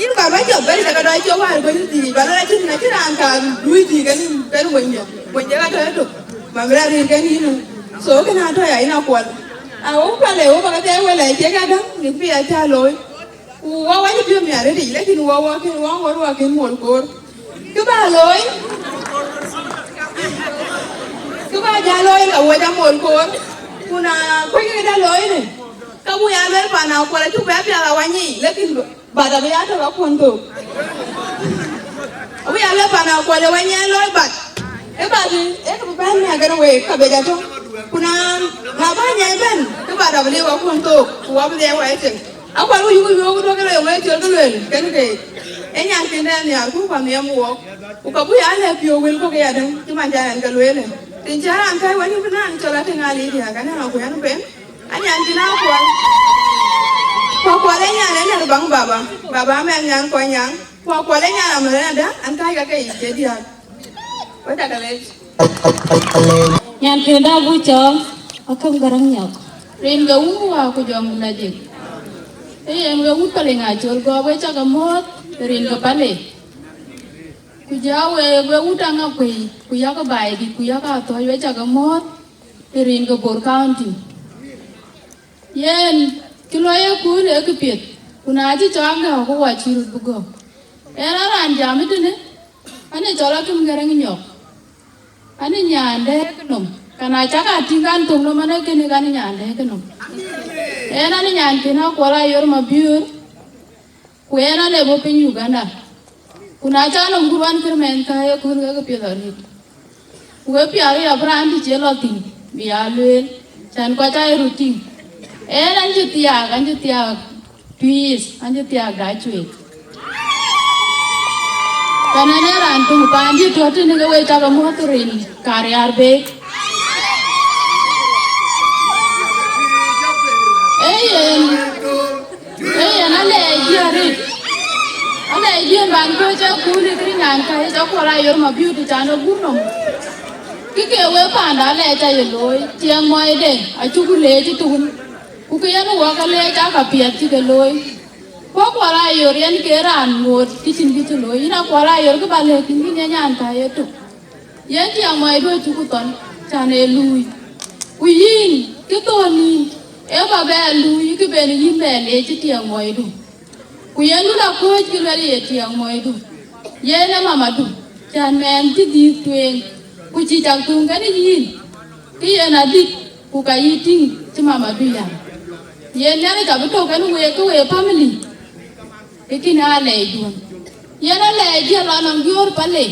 Yïn kɔɔr ba cɔk bɛ̈n, cä ka dɔc cɔk baai ku yïn thiic, ba lɔ la cïn na cïn raan ka lui thiic kën, kën wënyde. Wënyde ka tɔ̈ ëtök. Ba bï la rïïr kën yïn. So, kënë atɔ̈ ya yïn akuɔl. A wo pale, wo ba ka thɛɛr wël ë cï ka däŋ, ni bï ya cä looi. Ku wɔ wä cï piɔ̈ɔ̈th miäk arëëtic, lakin wɔ wä kën, wɔ ŋot wä kën mol koor. Kë ba looi, kë ba ja looi ka wä ja mol koor. Ku na kuc kë ja looi në, ka buk ya luel pan akuɔl acuk bɛ piath awany yic, lakin bat abï ya tök akuɔn thok. Abï ya luel pan akuɔl ë wany yen looi bat. Ë bat ë kë bï bɛ̈n miäk kën week ka bï ja tök. Ku na, na bä nyɛɛi bɛ̈n, kë bat abï liu akuɔn thok, ku abï dhiɛɛi wai tëŋ. Akuɔl ku yuk yök duɔ̈k ë röt ë wël col kë luel kën keek. Ee nyan kënde nhiaar ku kuany nhiam wook. Ku ka buk ya lɛ̈k piɔ̈u wël kɔ̈k ë yadäŋ, cï man ca ɛn ke lueel ë. Rin cä raan kɛ̈i wɛ̈ny bï naan cɔl atëŋ aliic diäk, anɛn akuɛ̈n ben. Anyan kënë akuɔl. Ku akuɔl ë nyan ë nɛ̈r baŋ baba. Baba mɛn nyan kuɔny nyan. Ku akuɔl ë nyan amënë ada, an kääc ka ke yic ke diäk. Wek cä ke leec. Nyan kënda buk cɔɔl, akëm Gäräŋ Nyɔk. Rin ke wun wa ku jɔŋ la jik. Ee yen we wut Paliŋ Acol Gɔɔk, we cä ke muɔ̈ɔ̈th, rin ke Pale. Ku ja we, we wut Aŋakuei, ku yak Baidït, ku yak Athɔ̈c, we cä ke muɔ̈ɔ̈th, rin ke Bor County. Yen, kë luɔi ëkööl ee këpiɛth, ku na cï cɔk gääu ke wɔ cï röt bï gɔ̈k. Yen a raan jam ë tënë, anë cɔl Akim Gäräŋ Nyɔk, anë nyan dɛ̈ɛ̈k nɔm, ka na cak a tïŋ kan thok nɔm, anë kënë kan nyan dɛ̈ɛ̈k nɔm. Yen anë nyan kënë Akuɔl Ayor Mabiöör, ku yen ale bɔ̈ piny Uganda. Ku na ca nɔm guruan kërmɛn ka ye kɔn ke ke piɛth arëët. Ku we piath ya bï raan dï cie lɔ thïn, bï ya lueel, cän kɔc aa ye röt tïŋ. Ëën an cï thiaak, an cï thiaak twiis, an cï thiaak da cueek. Kɛn ɛn ee raan töŋ paandï tɔ̈ tënë ke we cak ë muɔ̈th rin kariaar beek. Ee yen. Ee yen alɛɛc diɛ̈ arëët. Alɛɛc diɛ̈ ban kɔc cä kuuni kërë nyan ka ye cä Kuɔl Ayor Mabiöör të can ë guur nɔm. Kë ke we paanda alɛɛc ca ye looi, ciɛɛŋ mɔɔcde acuk leec ëtök. Ku ke yen wɔ ke leec aa ka piɛth cï ke looi. Ku Kuɔl Ayor yen ke raan ŋoot kë cïn kë cï looi. Yïn a Kuɔl Ayor kë ba lɛ̈k yïn, yïn ye nyan ka ye tök. Yen tiɛɛŋ mɔɔcdu acuk thɔn, can ee luui. Ku yïn, kë thɔn yïn, ee ba bɛ luui kë ben yïn bɛ leec cï tiɛɛŋ mɔɔcdu. Ku yen du la kɔ̈ɔ̈c kë luel ye tiɛɛŋ mɔɔcdu. Yen ee mamadu, can mɛɛn cï dhiëëth tueŋ, ku cï cak tuŋ kɛn yïn. Kë yen adït, ku ka yï tïŋ cï mamadu yam. Yen Nhialic abï tök kɛn week, kë week family. Ë kïn aa lɛɛcduön. Yen alɛɛc diɛ̈ lɔ nɔm diöör Pale.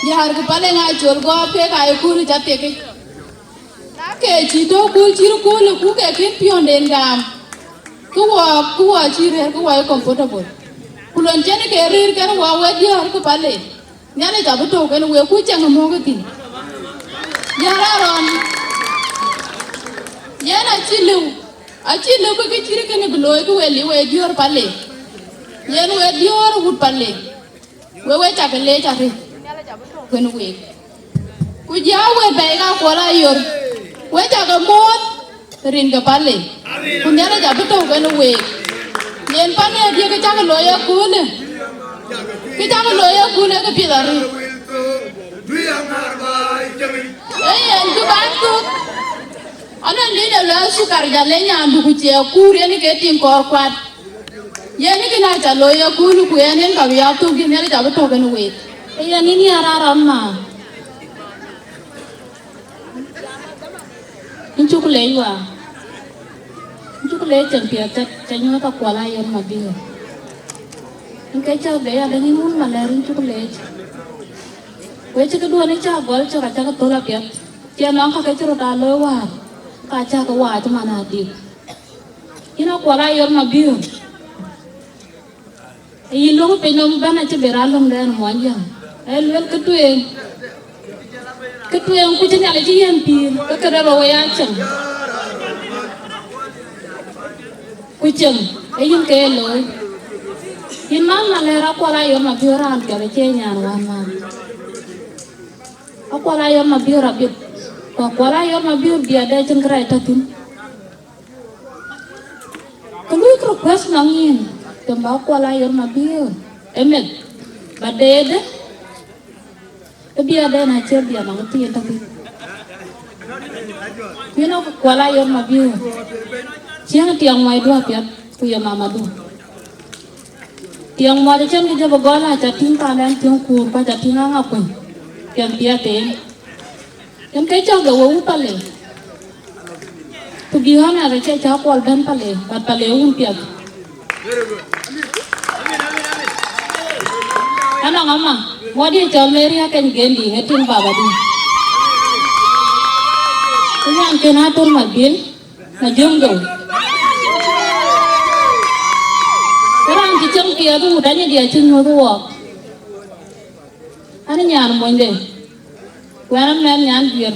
Diäär ku Pale ŋa col gɔɔp kek aa ye kööl ca thiekic. Na ke cï tɔ̈u kööl cït kööl ku ke kën piɔ̈nden gam. Kë wɔ, kë wɔ cï rëër, kë wɔ ye comfortable. Ku lon cïn ke rëër kɛn wɔ wek diäär ku Pale. Nhialic abï tök kɛn week ku cäŋ ë mɔ̈k ë thïn. Diäär Aron. Yen acï lëu. Acï lëu bï kë cït kënë bï looi kë we liu we diöör Pale. Yen we diöör wut Pale. We we cak leec arëët. Kën week. Ku ja we bɛ̈ɛ̈i ka Kuɔl Ayor. We cak muɔ̈ɔ̈th. rin ke Pale, ku Nhialic abï tɔ̈u kenë week. Yen pan ë diëk kë cäk looi ë kunë, kë cäk looi ë kunë ke piɛth arëët. Ee yen cï bän thök, anɔn dït ë lɔ sukar jal ë nyandu ku cie kuur yen ke tiŋ kɔɔr kuat. Yen kë na ca looi ë kunë ku yen yen ka bï ya thök dït Nhialic abï tɔ̈u kenë week. Ee yen yïn ya raar ama. Yïn cuk leec wäär. Yïn cuk leec cïn piɛth ca, ca nyuɔ̈th Akuɔl Ayor Mabiöör. Yïn ke cä bei adäŋ yïn wun Malɛr, yïn cuk leec. Wek cï këduɔ̈n ë cä gɔl cök acäkï thöl apiɛth. Cie nɔŋ ka ke cï röt aa looi wäär, ka cäkï waac man adït. Yïn Akuɔl Ayor Mabiöör. Yï löŋ piny nɔm bɛ̈n acï bï raan löŋden muɔnyjäŋ. Ee luel kë tueŋ. Kë tueŋ ku cï Nhialic cï yiɛ̈n pïïr, ke këde rou ë ya cieŋ. Ku cieŋ, ee yïn ke ye looi. Yïn man Malɛr Akuɔl Ayor Mabiöör raan piɛth acie nyan wään man. Akuɔl Ayor Mabiöör abïth. Ku Akuɔl Ayor Mabiöör biɛt de cïn kërɛɛc tɔ̈ thïn. Kë luɔi request nɔŋ yïn, të bä Akuɔl Ayor Mabiöör ë meth, ba deet ë, ë biäk den acie biäk nɔŋ thiin tɔ̈ thïn. Ku yïn Akuɔl Ayor Mabiöör, ciëŋ tiɛŋ muɔcdu apiɛth, ku ye mamadu. Tiɛŋ muɔc acïn kë jɔ bï gɔl, aca tïŋ paanden tïŋ kuur, ku aca tïŋ aŋa kuny, piɛth piɛth en. Yen ke cɔk de wëu Pale. To be honest, acie cä Akuɔl bɛ̈n Pale, but Pale wun piɛth. Anɔŋ ama, muɔdï cɔl Mary akeny Gendi, ŋe tiŋ babadu. Ku nyan kën Athör Mabil, Majöŋ Dou. Ke raan cï cieŋ piɛth wut anyïdiɛ cï nyuɔ̈th wɔɔk. An nyan monyde. Wɛn amɛn nyan juër.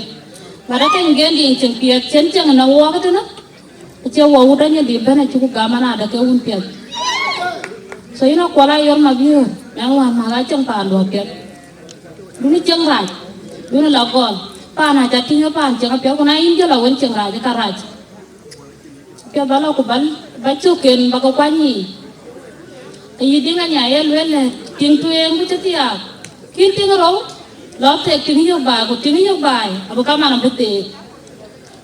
But akeny Gendi cieŋ piɛth, cïn cieŋ në wɔɔk tënë. Acie wɔ wut anyïdï bɛ̈n acuk gam anadë ke wun piɛth. So yïn Akuɔl Ayor Mabiöör, mɛn wään mäk acieŋ paandu apiɛth. Dunë cieŋ rac, dunë la gɔl. Paan aca tïŋ ë paan cieŋ apiɛth, ku na yïn jɔl a wën cieŋ rac ë ka rac. Piɛth ba lɔ ku bal, ba cök ken ba ke kuany yiic. Ke yï Diŋ Anyaai ye lueel lɛ, tiŋ tueŋ ku cï thiaak. Kïn tiŋ rou, lɔ thek tiŋ yök baai, ku tiŋ yök baai, abï kaman abï theek.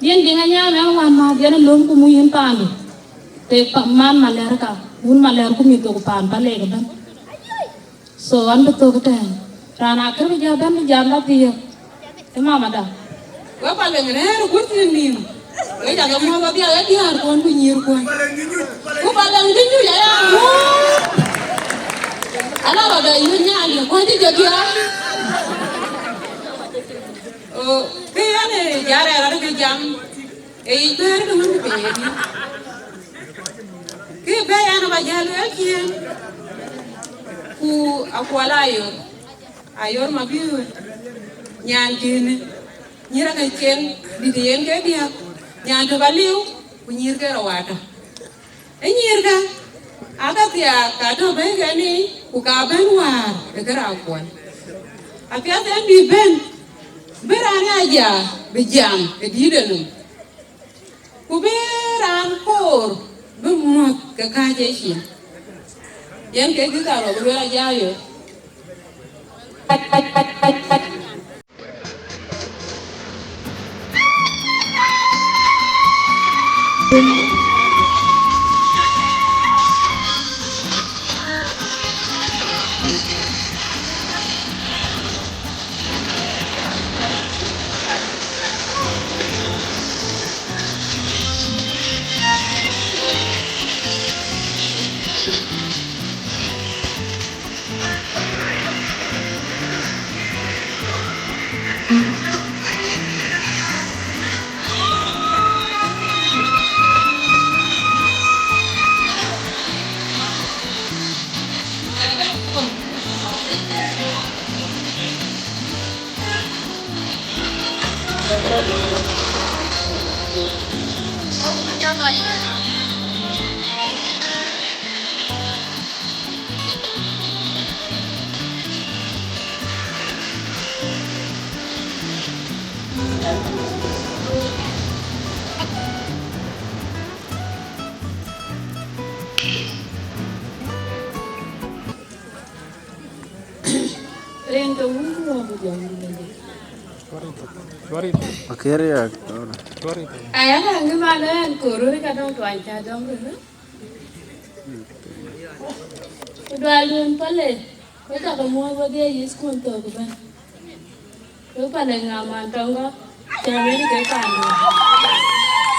Yen Diŋ Anyaai mɛn wään mäth yen ë löm ku muk yïn paandu. Theek pa-, man Malɛr ka, wun Malɛr ku mïth thok paan Pale ëbɛ̈n. So, an bï thök tɛ̈ɛ̈n. Raan akër bï jɔ bɛ̈n bï jam bä thiëëk. Ë mamada. Wek Paleŋ rɛ̈ɛ̈r ë kuc thïn nïïm. Wek cakë muɔ̈th adhial ë diäär kuɔn ku nyïïr kuɔn. Ku Paleŋ cï nyuc aya ŋuɔ̈ɔ̈th. Ala rɔt ë yï nyaandï kuɔn cï jɔ diäär. Oh, kë yɛn ë jal rɛ̈ɛ̈r rɔt ke jam. Ee yic bɛ̈ɛ̈r ke wën piny ëdï. Kë bɛ̈ɛ̈i ɛn aba jäl lueel ciëën, ku Akuɔl Ayor, Ayor Mabiöör, nyan kënë, nyïïr ake cieŋ, dït yen ke diäk, nyan tök aliu, ku nyïïr ke rou atɔ̈. Ë nyïïrkä, aka thiaak ka tɔ̈ bɛ̈ɛ̈i kɛn yiic, ku ka bɛ̈n wäär ë kë raan kuɔn. Apiɛth ɛn bï bɛ̈n, bï raan ë ajak bï jam ë dïït enɔm. Ku bï raan koor bï muɔ̈th ke kääc ecin. Yen kek kï ka rɔt lueel ajayo. Rin ke wun ku wɔ ku jɔŋ. Akëër ya. Aya, na ŋï mal ɛn, koror ka dɔŋ tuany ca dɔŋ rï. Ku dual duön pale, ku cak muɔ̈ɔ̈th wedhie yith kun thok bɛ̈n. Ku pale ŋa man tɔŋ gɔ̈k, cä wël ke paan.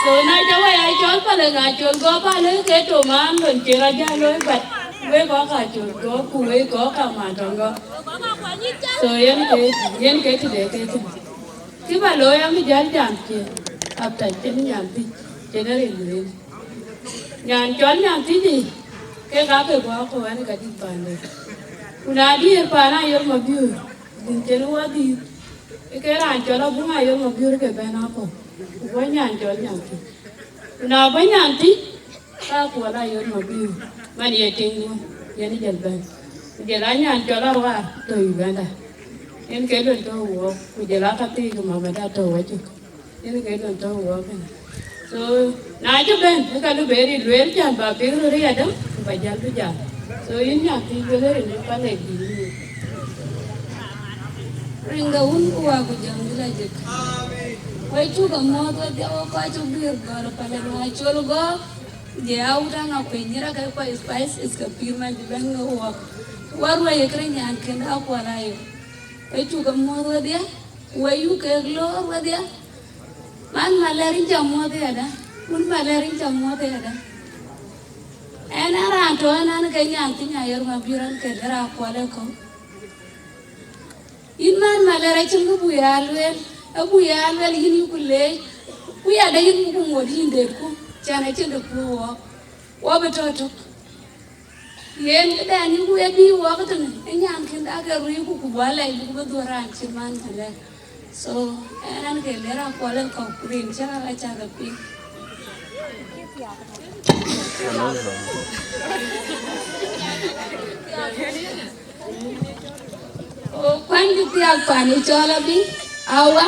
So na cä wä ya cɔl pale ŋa cɔl gɔ̈k pale ke to man lon cï rɔt jäl looi, but wek kɔ̈k ka cɔl gɔ̈k ku wek kɔ̈k ka man tɔŋ gɔ̈k. So yen ke, yen ke tëde ke tïŋ. Kë ba looi, abï jäl jam cï, after cïn nyan thic, cïn rin lueel. Nyan cɔl nyan thic yic, kek aake guɔ akɔ̈u ɛn ka dït paande. Ku na diëër paan Ayol Mabiöör, dhil cïn wä dhil, ke raan cɔl Abuŋ Ayol Mabiöör ke bɛ̈n akɔ̈u, ku bɔ̈ nyan cɔl nyan thic. Ku na bɔ̈ nyan thic, ka Kuɔl Ayol Mabiöör, man ye tiŋdu, yen jël bɛ̈n. Ku jël a nyan cɔl Aruaar tɔ̈ Uganda. Yen ke lon tɔ̈ wuɔɔk, ku jël a ka thiik Mamada tɔ̈ wacök. Yen ke lon tɔ̈ wuɔɔk kënë. So, na cï bɛ̈n, ë ka lë beri lueel can ba piŋ röt ë yadäŋ, ku ba jäl bï jam. So, yïn nyan thic wël ë rin ë pale dïït. Rin ke wun ku wa ku jam bï la jëk. Wek cuk amuɔ̈ɔ̈th wedhie wek kɔc cuk bï gɔl pale na col gɔ̈k. Je awut aŋa kuec nyïra ke kɔc spices ke pïïr man bï bɛ̈n ke wuɔk. Wär wä ye kërë nyan kën Akuɔl Ayol. Wek cuk amuɔ̈ɔ̈th wedhie, wek yuk kek loor wedhie. Man Malɛr, yïn cä muɔ̈ɔ̈th yadä, wun Malɛr, yïn cä muɔ̈ɔ̈th yadä. Ɛn a raan tɔ̈ ɛn an ke nyan thic Ayol Mabiöör an ke dɛ̈r Akuɔl ë kɔ̈u. Yïn man Malɛr, acïn kë buk ya lueel, abuk ya lueel yïn yïku leec, ku yadä yïn buk ŋot yïn detku, cän acïn dë puɔ̈u wɔɔk, wɔ bï tɔ̈ tök. Yen këdɛn yïku ye bï wɔɔk tënë, ë nyan kën dak ke ruiiku ku buk alɛc buk bï dhuɔ̈r raan cït man Malɛr. So, ɛn an ke lɛ̈r Akuɔl ë kɔ̈u, ku rin cä ɣa cä ke piŋ. Ku kuany cï thiaak pan ë cɔl abï awa.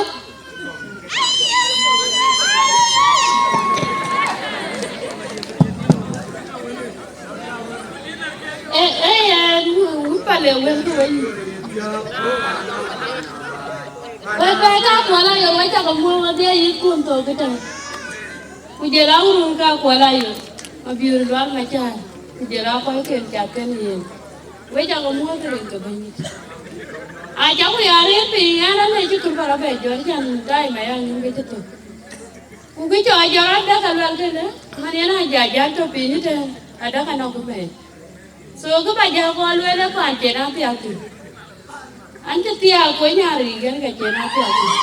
Ee, ee, ee, wun pale wël ke wei. Wek bɛ̈ɛ̈i ka Akuɔl Ayol, wek cakë muɔ̈ɔ̈th wedhie yïth kun thok ëtɛ̈ɛ̈n. Ku jël a wurun ka Akuɔl Ayol, Mabiöör Lual Macaar, ku jël a kɔcken cath kenë yen. Wek cakë muɔ̈ɔ̈th rin ke Bɛ̈nydït. Acaku ya rëër piny, ɛn alëc cï kën bä rɔt bɛ jɔt, can daima ya ŋïn ke cï thök. Ku kë cɔk jɔt adäk aluɛl kënë, man yen a jal jal tɔ̈ piny ëtɛ̈ɛ̈n, adäk anɔŋ ku mɛɛc. So kë bä jal kɔn lueel ë paan cïn athiak thïn. An cï thiaak ku nya riik yen ke cïn athiak thïn.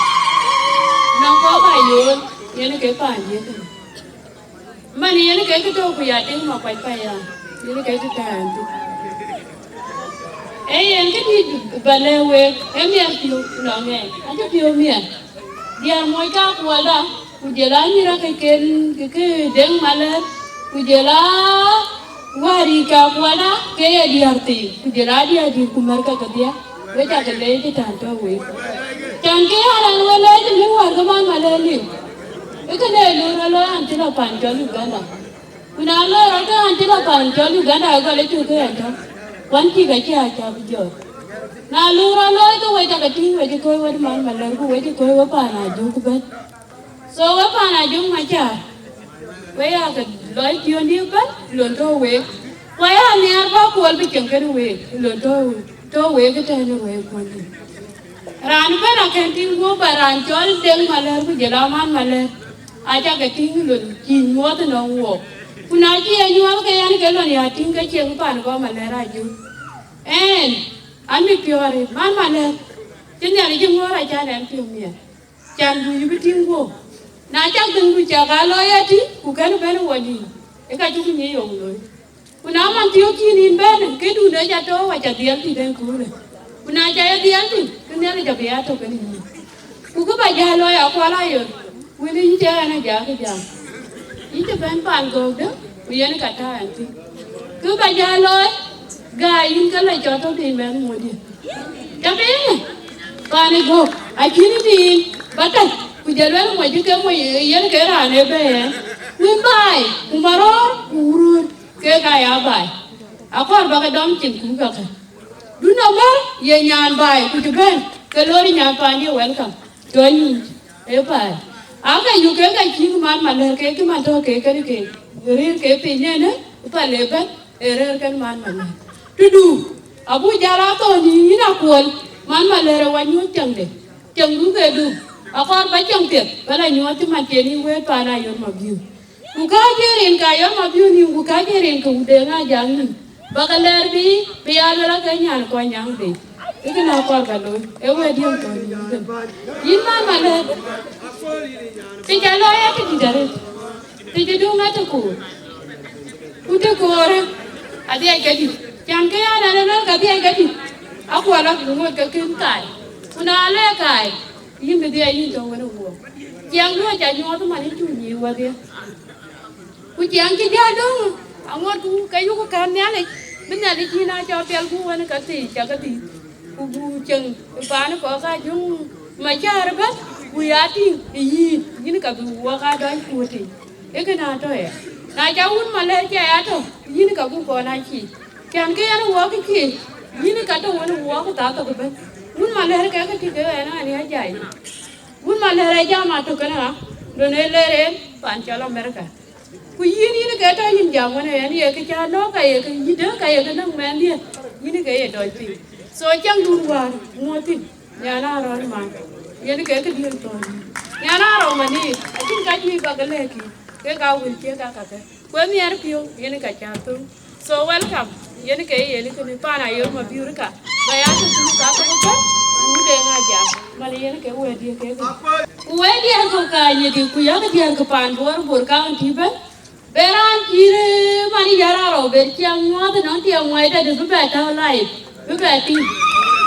Nɔŋ kɔ̈k Ayol, yen ke paan diëk. Man yen ke kë tɔ̈u ku ya tïŋ Makuac paya, yen ke kë tɛ̈ɛ̈n thïn. Ee yen këdït bä lɛ̈k week, ee miɛt piɔ̈u nɔŋ ɛ, acï piɔ̈u miɛt. Diɛɛr moc ka Akuɔlda, ku jël a nyïïr akëcken ke ke Deŋ Malɛr, ku jël a wäär yiic ka Akuɔlda ke ye diäär thii, ku jël a diäär dït ku mär ke kedhie, we cakë leec ë tɛ̈ɛ̈n tɔ̈u week. Can ke ya raan we leec ë mï wäär ke man Malɛr liu, ë kënë ë lur alɔ an cï lɔ pan cɔl Uganda. Ku na lɔ rɔt ke an cï lɔ pan cɔl Uganda, agɔl ë cuk ke ɛn tɔ̈, kuan cïk acï a cä bï jɔt. Na lur alɔ ke we cakë tïŋ we cï kɔ̈ɔ̈c wët man Malɛr, ku we cï kɔ̈ɔ̈c we paan Ajuk bɛ̈n. So we paan Ajuk Macaar, we ya ke lɔc piɔ̈ndiɛ̈ bɛ̈n lon tɔ̈u week. Ku aya nhiaar bä Akuɔl bï cieŋ kenë week lon tɔ̈u, tɔ̈u week ëtɛ̈ɛ̈n ë week kuɔ̈ndiɛ̈. Raan ëbɛ̈n akën tïŋ guɔ̈p, ba raan cɔl Deŋ Malɛr ku jël a man Malɛr, acakë tïŋ lon cï nyuɔɔth ënɔŋ wuɔɔk. Ku na cï ye nyuɔɔth ke yɛn ke lon ya tïŋ ke cieŋ pan kɔ̈k Malɛr Ajuk. Ɛn, an bï piɔ̈ɔ̈r ë man Malɛr, cï Nhialic cï ŋuɔ̈ɔ̈r acan ɛn piɔ̈u miɛt. Can buk yï bï tïŋ guɔ̈p. Na cak dhëŋdu cak aa lɔ ye tïŋ, ku kën bɛ̈n ë wɔ nïïm, ë ka cuk nyic yom looi. Ku na man thiɔ̈k cïn yïn bɛ̈n, këdun ë ca tɔ̈u, aca dhiɛl dït en kuurë. Ku na ca ye dhiɛl dït, ke Nhialic abï ya tök kën yïn. Ku kë bä jäl looi Akuɔl Ayol, wën yïn cï ɛn a jakï jam. Yïn cï bɛ̈n pan gökde, ku yen ka tääu ɛn thïn. Kë bä jäl looi, gäi yïn ke lɔ cɔt tɔ̈ piny mɛnh muɔ̈ɔ̈diɛ̈. Tɔ piny, paan ë gök, acïn ë tiim, ba tɛ̈c, ku jël wɛl moc ke moc yen ke raan ë bɛ̈ɛ̈r. Wën baai, ku marɔ̈ɔ̈r, ku wurur, kek aa ya baai. Akɔɔr bä ke dɔm cin ku kakë. Du nɔm bä ye nyan baai, ku cï bɛ̈n, ke lori nyan paandï welcome. Cɔl nyuc, ee paai. Aa, ke yuk ke ka cïk man malɛ̈r ke kë man tɔ̈ ke kënë ke, rëër ke piny ënë, pal ë bɛ̈n, ee rëër kën man malɛ̈r. Tëdu, abuk jäl a thɔ̈n yïn Akuɔl, man malɛ̈r ë wa nyuɔ̈th cäŋde. Cäŋdu ke du, akɔɔr bä cäŋ piɛth, bä la nyuɔ̈th cï man cïn yïn wëët paan Ayɔr Mabiöör. Ku kääc ë rin ke Ayɔr Mabiöör nïïm, ku kääc ë rin ke Wun Deŋ Ajak nïïm, bä ke lɛɛr bï, bï ya luel ake nyan kɔc nyaŋ bei. Ë kënë akɔɔr bä looi, ee wɛ̈t diɛ̈n kɔn yïn kënë. Yïn man malɛ̈r, të ca looi ë këdït arëët, të cï döŋ ë të koor. Ku të koorë, adhiac kedït. Can kë ya nɛn ë luel ke adhiac kedït, Akuɔl, ŋot ke kën kaai. Ku na le kaai, yïn bï dhiac yïn tɔ̈ wën ë wuɔɔk. Ciɛɛŋdu aca nyuɔɔth man yïn cu nyiëë wädhie. Ku ciɛɛŋ cï jäl döŋ, aŋuɔtku ke yuk kän Nhialic, bï Nhialic yïn aa cɔl piɛlku wën ka thiëc, cä ke thiëc. Ku buk cieŋ ë paan kɔ̈k ka jöŋ macäär ëbɛ̈n, ku ya tïŋ ë yïn, yïn ka bï wuɔk aa dɔc kuötic. Ee kënë atɔ̈ ë. Na ca wun malɛ̈r cä ya tɔ̈, yïn ka buk kɔn aa cieec. Can kë yɛn wuɔk cieec, yïn ka tɔ̈ wën wuɔk thaa thok ëbɛ̈n. Wun malɛ̈r ke ke tïŋ ke ɣɛn ɣɛn ya jai. Wun malɛ̈r ë jam atök kënë ɣa, lon ë lɛɛr en paan cɔl America. Ku yïn, yïn ke tɔ̈ yïn jam wën ë ɣɛn, ye kë cä nɔ̈k, ka ye kë yïdë, ka ye kë nɔ̈k mɛnhdiɛ̈, yïn ke ye dɔc piny. So cäŋdun wäär muɔ̈th thïn, Nyan Arɔ̈u man, yen ke këdiën thɔ̈n. Nyan Arɔ̈u man ë, acïn ka juëc bä ke lɛ̈k yïn, kek aa wël ciëk aa kakë. Ku ë nhiɛɛr piɔ̈u, yen ka cä thöŋ. So welcome, yen ke yen kënë paan Ayɔr Mabiöör ka, bä ya tëtui ka ke bä bɛ̈n, ku Wun Deŋ Ajak, man yen ke wɛ̈tdiɛ̈ kek. Ku wɛ̈tdiɛ̈ kɔ̈k ka nyïkï, ku yak diɛ̈r ke paan Bor, Bor County bɛ̈n. Be raan cï rëër man ë yär arɔu, be ciɛɛŋ nyuɔɔth ënɔŋ tiɛɛŋ muɔi tëde bï bɛ tääu live, bï bɛ tïŋ.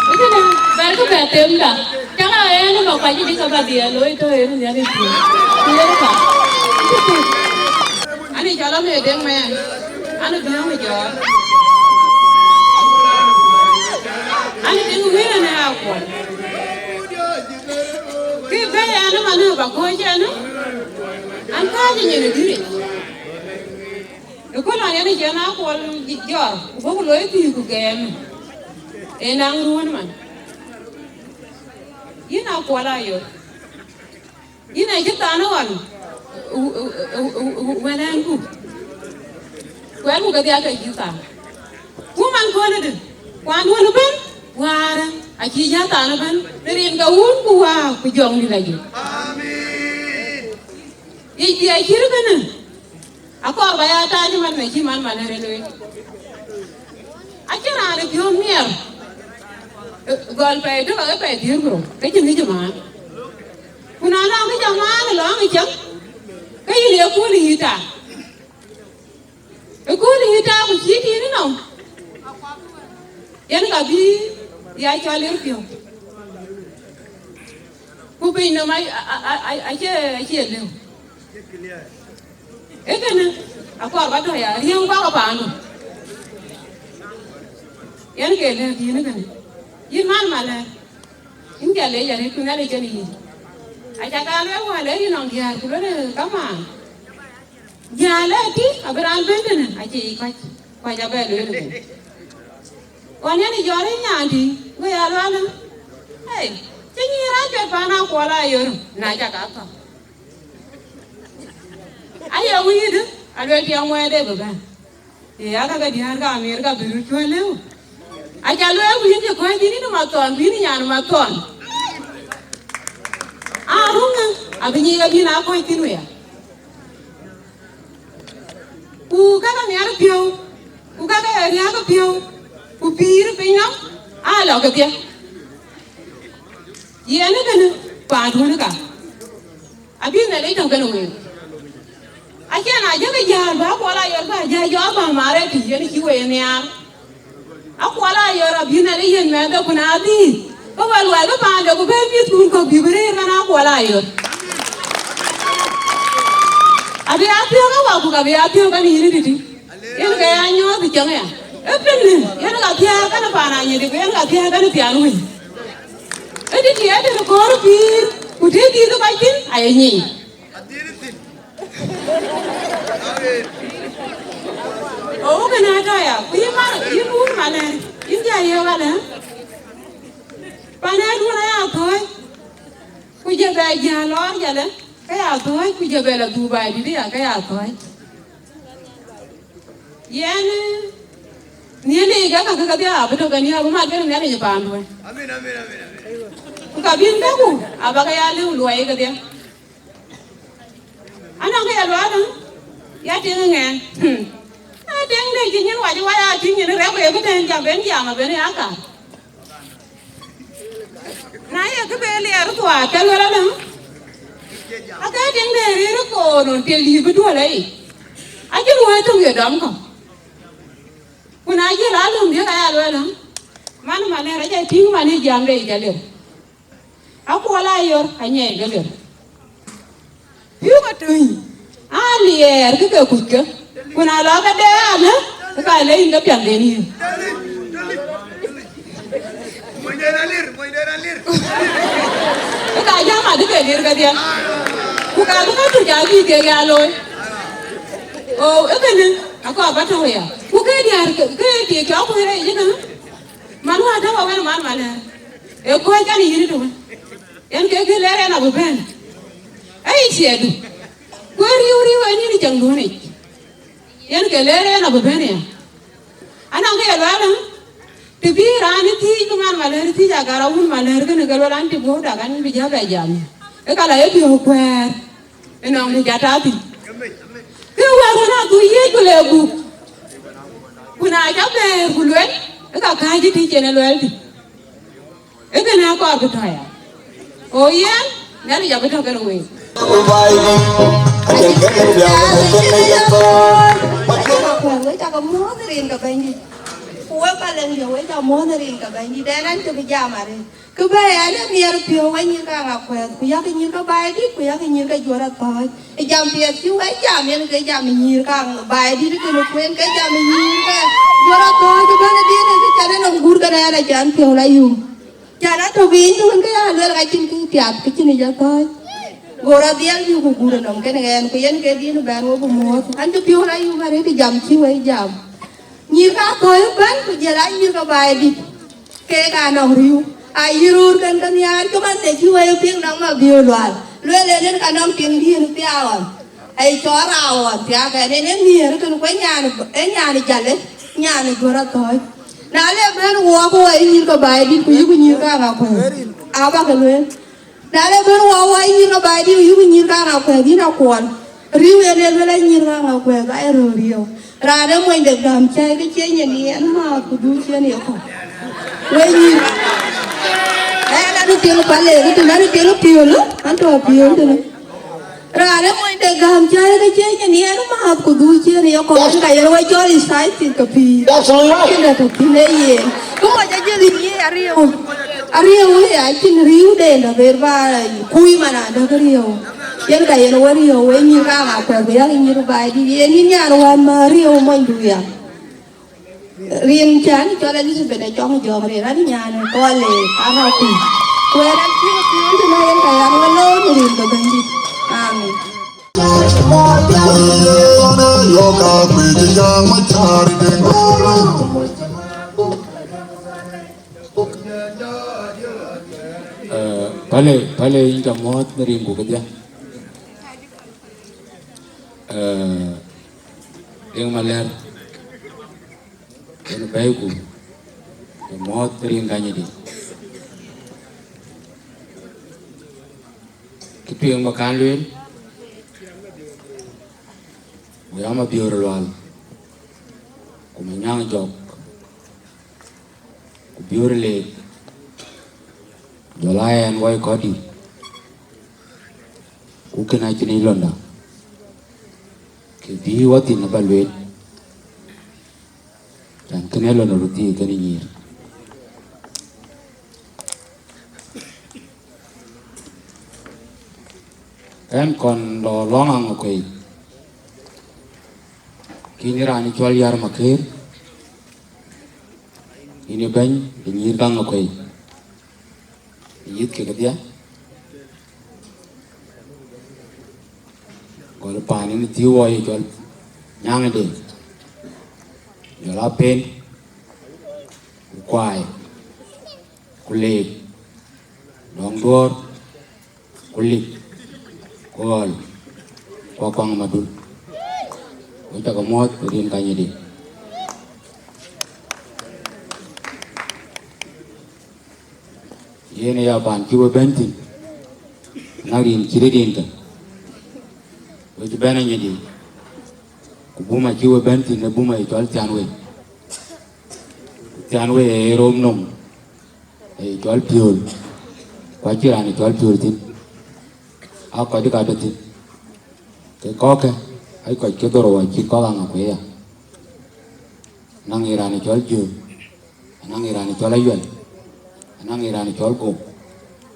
Ë kënë, bɛ̈ɛ̈rkï bɛ themda. Cäk aa ɣɛn ë ma kuac ë dï ke bä dhiɛl looi tɔ̈ yen ë Nhialic thiëëc. Ku yen ka. Ani cɔl Amëë Deŋ Mɛɛn, ani Biɔ̈ɔ̈ŋ ë Jɔɔr. Ani Deŋ Wëër ënë Akuɔl. Kë bɛ̈ɛ̈i ɛn ë man ë bä kɔ̈ɔ̈c ɛn ë, an, kääc ë nyin ë dïric. Ë kööl ɣɔn yen ë cï ɛn Akuɔl jɔɔr, ku bɔ̈ ku looi pïïr ku gɛɛm, ee naŋ ruɔ̈n man. Yïn Akuɔl Ayɔr, yïn acï than ɣɔn wɛ̈n ɛn ku, ku ɛn ku ke dhiac ke cï than. Ku man kööl ëdï, kuanduɔ̈n ëbɛ̈n, wäär acï jä than ëbɛ̈n, në rin ke wun ku wäär ku jɔŋdït ajï. Yic dhiac cït kënë, akɔɔr bä ya taac man, në cï man malɛ̈r ë looi. Acïn raan ë piɔ̈u miɛr, ë, gɔl pɛɛi tök ake pɛɛi dhiëër ku rou, ke cïn kë cï maan. Ku na lɔŋ kë cä maan ë lɔŋ ë cäŋ, ke yïn ye kööl yï tak. Ë kööl yï tak ku cïï tïït ënɔm, yen ka bï ya cɔl ë piɔ̈u. Ku piny nɔm a, a, a, a, acie, acie lëu. Ee kënë, akɔɔr bä tɔ̈ ya riëŋ bä ke paandu. Yen ke lëk yïn kënë. Yïn man malɛ̈r, yïn cä lec arëët, ku Nhialic cïn yïn. Aca ka lueel wään, le yïn nɔŋ diäär, ku lueel kamaan. Jäl ë tïŋ, abï raan bɛ̈n tënë, acï yic kɔc, kɔc abɛ lueel ëbɛ̈n. Ɣɔn yen ë jɔt ë nyan tïŋ, go ya lueel, ei, cï nyïïn raan cuɛt paan Akuɔl Ayɔr, na cä ka thɔ̈k. Aye wïïdë, aluel tiɛŋ wɛɛt ë bï bɛ̈n. Ee, aka ke diäär ka Amerika bï röt cuɔl lëu. Aca lueel ku yïn cï kɔc thïn, yïn ë Mathɔn, ku yïn ë nyan Mathɔn. Aa, ruŋë, abï nyic abï na kɔc thïn wëya. Ku ka ke miɛt piɔ̈u, ku ka ke riääk piɔ̈u, ku pïïr piny nɔm, aa lɔ kedhie. Yen ë kënë paanduön ë ka, abï Nhialic tɔ̈ kenë week. Acie na jɔkï jäl bä Kuɔl Ayɔr bä jäl jɔ bä maret tïc yen cï wek nhiaar. Akuɔl Ayɔr abï Nhialic yiën mɛnhde, ku na dhil, ke we luɔi bï paande ku bɛ̈n mïthkun kɔ̈k bï bï rëër kɛn Akuɔl Ayɔr. Abï a thiɔ̈k ë waku, abï a thiɔ̈k kɛn yïn tïtï. Yen ke ya nyuɔɔth ë cäŋ aya. Ë piŋ në, yen ka thiääk kɛn paan Anyidi, ku yen ka thiääk kɛn thiaan wëi. Ë tïtï ë tënë köör pïïr, ku të dhil kɔc thïn aye nyic. Ɣok kën aa tɔ̈ ya, ku yïn man, yïn wun malɛ̈r. Yïn ja yök alë, pan ë duɔ̈n aya thɔ̈ɔ̈c, ku jɔ bɛ jäl lɔɔr jalë, ke ya thɔ̈ɔ̈c, ku jɔ bɛ lɔ dhuk baai dït aya, ke ya thɔ̈ɔ̈c. Yen, Nhialic ke ka ke kedhie abï tök ë nhiaar, abï mat kenë Nhialic ë paanduɔ̈n. Amin, amin, amin, amin. Ku ka bïn käku abä ke ya lëu luɔi kedhie. Anɔŋ kë ye lueel, ya tiŋ ŋɛn. Hmm. Ya tiŋ de cï nyin wac wa ya tiŋ nyin rɛ̈k ku ye këtën jam ben jam abën ya ka. Na ye kë be liɛɛr thuaak ke luel alë, ake tiŋ de rëër koor nɔn tiɛl dïït bï duɔl ayic. Acïn wëë töŋ ye dɔm kɔ̈u. Ku na jël alöm diëk aya luel, man, man ë rɛc ë tïŋ man ë jam de yic aliu. Akuɔl aa yor, anyiɛɛi ke lir. Piu ke tuny, aa liɛɛr ke ke kuckë. Ku na lɔ ke dɛ alë, ke ka le yïn ke piɛŋden yïn. Ke ka jam adï ke lir kedhie. Ku ka bï ke tuc abï kek ya looi. O, ëkënë, akɔɔr ba tɔ̈u ya. Ku ke diäär ke, ke tiëc cɔk kuëër yic ëkënë. Man wä tɔ̈u awën man malɛ̈ɛ̈r. Ë kɔc kan yïn tɔ̈u. Yen ke kë lɛɛr en abï bɛ̈n. Ë yï ciɛɛdu. Ku ë riu riu en yïn cäŋ duɔ̈nic. Yen ke lɛɛr en abï bɛ̈n ya. Anɔŋ kë ye lueel, të bï raan ë thiëëc, ku man malɛ̈ɛ̈r thiëëc, agar awun malɛ̈ɛ̈r kënë ke lueel an, të guɔ̈u dak an bï jɔ bɛ jam. Ë ka la ye piɔ̈u kuɛɛr. Ënɔɔnë, të ca tääu thïn. Ke wɛ̈t wën aa dhuk yiëc ku le gup. Ku na ca bɛ̈ɛ̈r ku luel, ë ka kääc ë tïc en ë luɛɛl tï. Ë kënë akɔɔr bï tɔ̈ ya. O yen, Nhialic abï tɔ̈ kenë week. Wek cakë muɔ̈ɔ̈th rin ke Bɛ̈nydït. Ku wek Palek dië, wek cakë muɔ̈ɔ̈th rin ke Bɛ̈nydït. Ɛn an, cï bï jam arëët. Kë bɛ̈ɛ̈i, ɛn ee nhiɛɛr piɔ̈u wek nyïïr kaŋ akuɛth, ku yak nyïïr ke Baidït, ku yak nyïïr ke Juɔ̈r Athɔ̈ɔ̈c. Ë jam piɛth cï wek jam, yen ke jam ë nyïïr kaŋ Baidït kënë kueen, ke jam ë nyïïr ke Juɔ̈r Athɔ̈ɔ̈c ëbɛ̈n ë dinë, kë cän ë nɔm guur kënë ɛn acän piɔ̈u la yum. Cän atɔ̈ piny, të wën ke ya luel ka cïn kë piath, kë cïn yic athɔ̈ɔ̈c. Go rɔt dhiɛl bï ku guur ë nɔm kënë ɛn, ku yen ke dinë bɛ̈n wek ku muɔ̈ɔ̈th. An cï piɔ̈u la yum arëët ë jam cï wek jam. Nyïïr ke Athɔ̈ɔ̈c ëbɛ̈n, ku jël aa nyïïr ke Baidït. Keek anɔŋ riëëu, ayï röör kën ke nhiaar cï man de cï wëi piŋ nɔŋ Mabiöör Lual, lueel en, en ka nɔŋ tiŋdiën thiaawɔn, aye cɔɔr raawɔn thiaak ɛn, en ee nhiëër kën ku ee nyan, ee nyan ë Jalë, nyan ë Juɔ̈r Athɔ̈ɔ̈c. Na le bɛ̈n wɔɔk, ke wɔ ye nyïïr ke Baidït, ku yïku nyïïr ke Aŋakuɛ̈ɛ̈, abä ke lueel. Na le bɛ̈n wɔ, wɔ ye nyïïr ke Baidït, ku yïku nyïïr ke Aŋakuɛ̈ɛ̈, yïn Akuɔl. Riëëu en ee luel anyïïr ke Aŋakuɛ̈ɛ̈, ka ye röör riëëu. Raan ee mony de gäm cäi ke cie nyin yen määth, ku dhuk ciëën ye kɔ̈u. Wëi nyïïr. Ɛn, an tiŋ Palek, ku tïŋ, an tiŋ piöl, an tɔ̈ piöl tënë. Raan ee mony de gäm cäi ke cie nyin yen määth, ku dhuk ciëën ye kɔ̈u. That's, ka yen we cɔl excited ke pïïr. That's all right. Cïn dɛ̈ tɔ̈ thïn ë yen. Ku mɔc ajël yï ariëëu. Ariëëu ë ya cïn riëëuden dɛ̈ ber ba kuc man adäk riëëu. Yen ka yen wä riëëu, wëi nyïïr ke Aŋakuɛ̈ɛ̈, ku yak nyïïr Baidït, yen yïn nyan wän ma riëëu monydu ya. Rin cän cɔl Elizabeth acɔŋ jɔɔk rin, an nyan ë Kɔlek, an akuc. Ku ɣɛn an cïn piööcë na yen ka yan wä looi në rin ke Bɛ̈nydït. Amen. Eh, Palek, Palek, yïn ca muɔ̈ɔ̈th në rin ku kedhie. Eh, Deŋ Malɛ̈r, yen bɛ̈ɛ̈iku, ca muɔ̈ɔ̈th në rin Gänydiɛ̈. Kë tueŋ ba kan lueel, wek Mabiöör Lual, ku Manyaŋ Jɔk, ku Biöör Leek, jɔl a ɣɛn Wai Kɔ̈dït, ku kën acïn yic lɔnda, kë bï wä thïn aba lueel, cän kën ee lɔn röt dhil kenë nyïïr. Ɣɛn kɔn lɔ lɔŋ Aŋakuɛ̈ɛ̈, kïn raan cɔl Yar Makëër, yïn ë bɛ̈ny de nyïïr ke Aŋakuɛ̈ɛ̈, yïth kek kedhie, gɔl paan yïn thiëëu wɔ ye cɔl Nyaŋ Deŋ, jɔl a Pen, ku Kuai, ku Leek, Dɔŋ Duɔɔr, ku Lik, ku Ɣɔl, ku Akuaŋ Madul. Wek cä ke muɔ̈ɔ̈th ë rin ka Anyidi. Yen aya paan cï we bɛ̈n thïn, na rin cï rëër rin ke, we cï bɛ̈n Anyidi, ku buma cï we bɛ̈n thïn, ë buma ye cɔl Thian Wei. Thian Wei ee rom nɔm, ee cɔl Piöl, ku acïn raan ë cɔl Piöl thïn, aa kɔc ka tɔ̈ thïn. Ke kɔ̈kkë, aa kɔc ke dhorou acït kɔ̈k aŋa kueya. Anaŋ ye raan ë cɔl Jöör, anaŋ ye raan ë cɔl Ayuɛl, anaŋ ye raan ë cɔl Gok,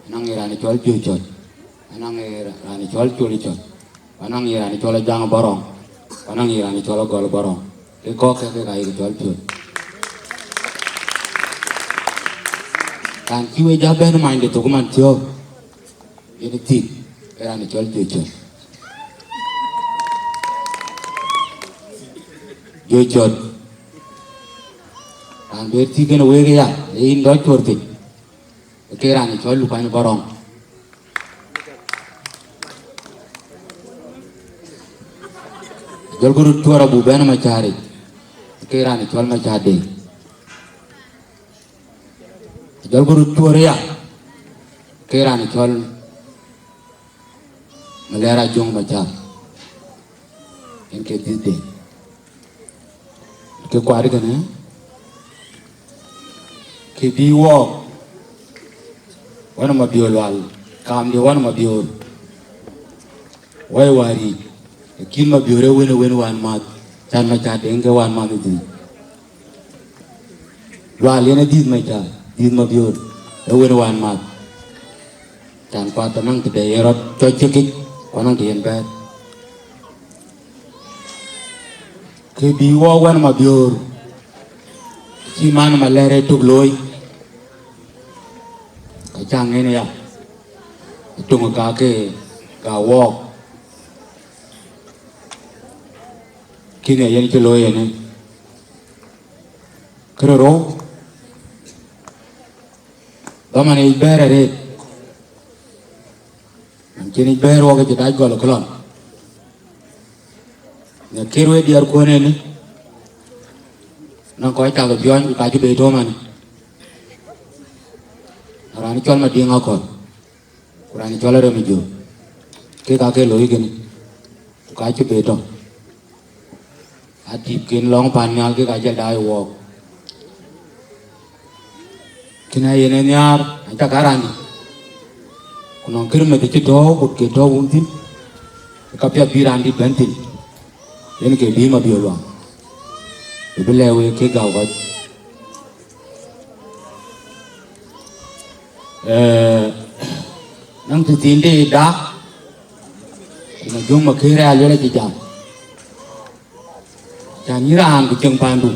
anaŋ ye raan ë cɔl Jöör Cɔt, anaŋ ye raan ë cɔl Col Cɔt, anaŋ ye raan ë cɔl Ajaŋ Bärɔŋ, anaŋ ye raan ë cɔl Agɔl Bärɔŋ. Ke kɔ̈kkë, kek aa ye ke cɔl Piöl. Raan cï we ja bɛ̈n manyde thok man thiɔ̈k, yen ë thïk, ee raan ë cɔl Jöör Cɔt. Jöör Cɔt, raan bï thïk kën week aya, ee yïn dɔc cuɔ̈r piny, ke raan ë cɔl Lupany Bärɔŋ. Jɔlku röt cuɔ̈r abuk bɛ̈n Macäär yic, ke raan ë cɔl Macäär Deŋ. Jɔlku röt cuɔ̈r aya, ke raan ë cɔl Malɛɛr Ajöŋ Macäär, yen ke dhïth Deŋ. Ke kuat kënë, ke bï wɔɔk, wën Mabiöör Lual, kaamdiɛ̈ wën Mabiöör, wɛ̈i wäär yiic, lakin Mabiöör ee wën, ee wën wänmääth, cän Macäär Deŋ ke wänmääth ë dhïc. Lual yen adïth Macäär, dïth Mabiöör, ee wën wänmääth. Cän kuat anaŋ tëde yen rɔt cɔc cï kic, ku anaŋ të yen bɛ̈ɛ̈r. Ke bï wɔɔk wën Mabiöör, cï man Malɛɛr ë tök looi, ka cäŋ en aya, ë töŋ ka ke, ka wɔɔk. Kïn ee yen cï looi ënë. Kërë rou, dhaman yic bɛ̈ɛ̈r arëët, man cïn yic bɛ̈ɛ̈r wɔ ke cï dac gɔl ë këlɔn. Në kër wek diɛɛrkuɔ̈n ënë, nɔŋ kɔc tak ë piɔ̈ɔ̈ny, ku ka cï bei tɔ̈u manë. Raan cɔl Madiŋ Akɔ̈l, ku raan cɔl Arem Jöök, kek aa ke looi kënë, ku ka cï bei tɔ̈u. Atïpken lɔ̈ŋ pan nhial kek aa jɔl daai wɔɔk. Kënë yen ë nhiaar, acä ka raandït, ku nɔŋ kërë meth cï tɔ̈ɔ̈u, ku ke tɔ̈ɔ̈u wun thïn, ka piath bï raandït bɛ̈n thïn, yen ke bï Mabiöör Lual, bï lɛ̈k wek kek gäu kɔc. Ee, nɔŋ tëthiin de dak, ku Majöŋ Makëër ë aluel acï jam, cän yïn raan ku cieŋ paandu,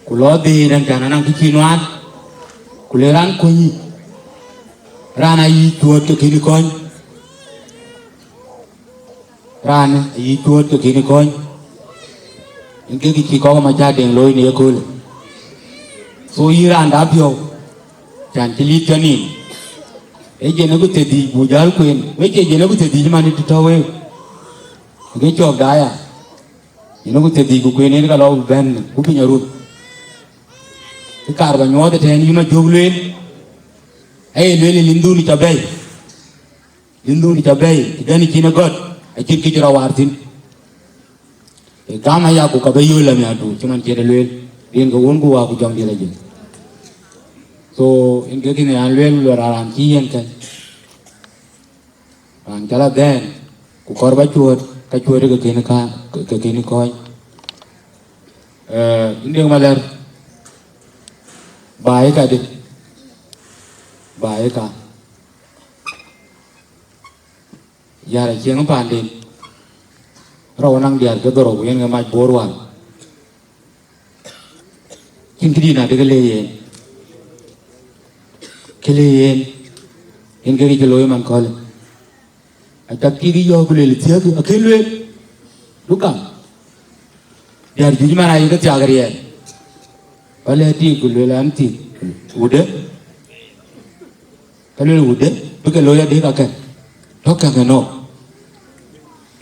ku lɔ dhëëny rɛn cän anaŋ kë cï nuaan, ku le raan kuny yic, raan ayï cuööt ke kën kɔ̈ny. Raan ayï cuööt ke kën kɔ̈ny, yen ke kë cï kɔ̈k Macäär Deŋ looi në yeköölë. So yïn raan da piɔ̈u, cän cï lïïth cɔn nïïm, ee jɛn ë ku thiërdhïc buk jäl kueen, wek cie jɛn ë ku thiërdhïc man ë të tɔ̈u week, ke cɔɔk da ya, jɛn ë ku thiërdhïc ku kueen en ka lɔ bï bɛ̈n ku piny arut. Kë kaar ba nyuɔɔth ëtɛ̈ɛ̈n yï Majök lueel, aye lueel ë lindhun ca bɛ̈i. Lindhun ca bɛ̈i, të dɛ̈n cïn ë gɔ̈t, acïn kë cï rɔt waar thïn. Ee gam aya ku ka bï yöl amiäkdu, cï man ciɛt ë lueel, rin ke wun ku waa ku jɔŋ diël ajël. So, yen ke kën an lueel, luɔr raan cï yen kën. Raan cä la dhɛɛn, ku kɔɔr ba cuööt, ka cuööt ke kën ka, ke kën kɔ̈ɔ̈c. Ee, yïn Deŋ Malɛɛr, baai kadï, baai ka. Yär acieŋ paanden, rɔu anaŋ diäär ke dhorou ku yen ke mac boor wal. Cïn këdï na de ke le yen, ke le yen, yen ke kë cï looi man köölë. Acak tik yɔ̈ɔ̈k ku lueel thiëëk, akën lueel, du kam. Diäär juëc man aye ke thiak riɛɛr. Ba lɛ̈k tik, ku lueel an, tik, wudë? Ka lueel wudë, bï ke looi adï kakë, tɔ̈ kakë nɔ̈k.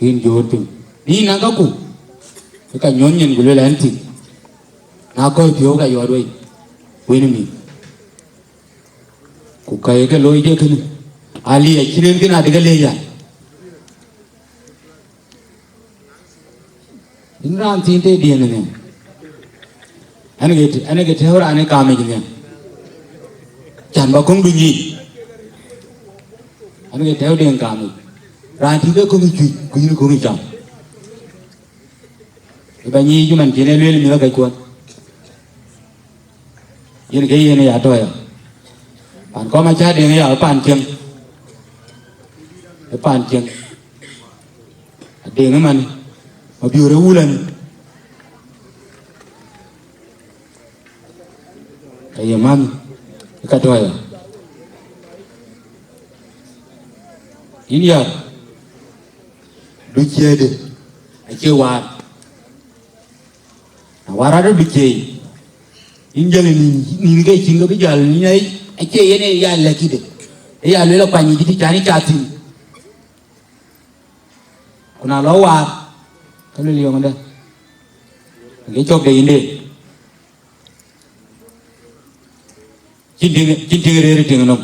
Yïn jɔt piny. Yïn na kaku, ke ka nyuɔ̈th nyin, ku lueel an, tik. Na kɔc piɔ̈u ka yɔt wei, wën mïth. Ku ka ye ke looi de kënë, ali acïn en kën adï ke le ya. Yïn raan thiin tëë diëŋ nhiam. Ɛn ke, ɛn ke tɛ̈ɛ̈u raan ë kaamic nhiam. Can ba köŋdu nyiic. Ɛn ke tɛ̈ɛ̈u diëŋ kaamic. Raan tïŋ ke köŋ cuc, ku yïn köŋ cam. Ë ba nyiic cï man cïn e lueel mïth ke kuɔn. Yen ke yen ya tɔ̈ ya. Pan kɔm acä deŋ ya, ë pan cieŋ. Ë pan cieŋ. Adeŋ ëmën, Mabiöör ë wulën. Ka ye män, ë ka tɔ̈ ya. Yïn ya, du ciëëdë, acie waar. Na waar rɔt du ciëëi, yïn jäl nïn, nïn ke cïn ke bï jäl nïn ai, acie yen ë ya lɛ̈k kïdë. Ë ya lueel akuany yic tï cän ë ca thïn. Ku na lɔ waar, ka lueel yɔŋdë, ke cɔk de yïnde. Cïn tiŋ, cïn tiŋ rëër ë tiŋ nɔm.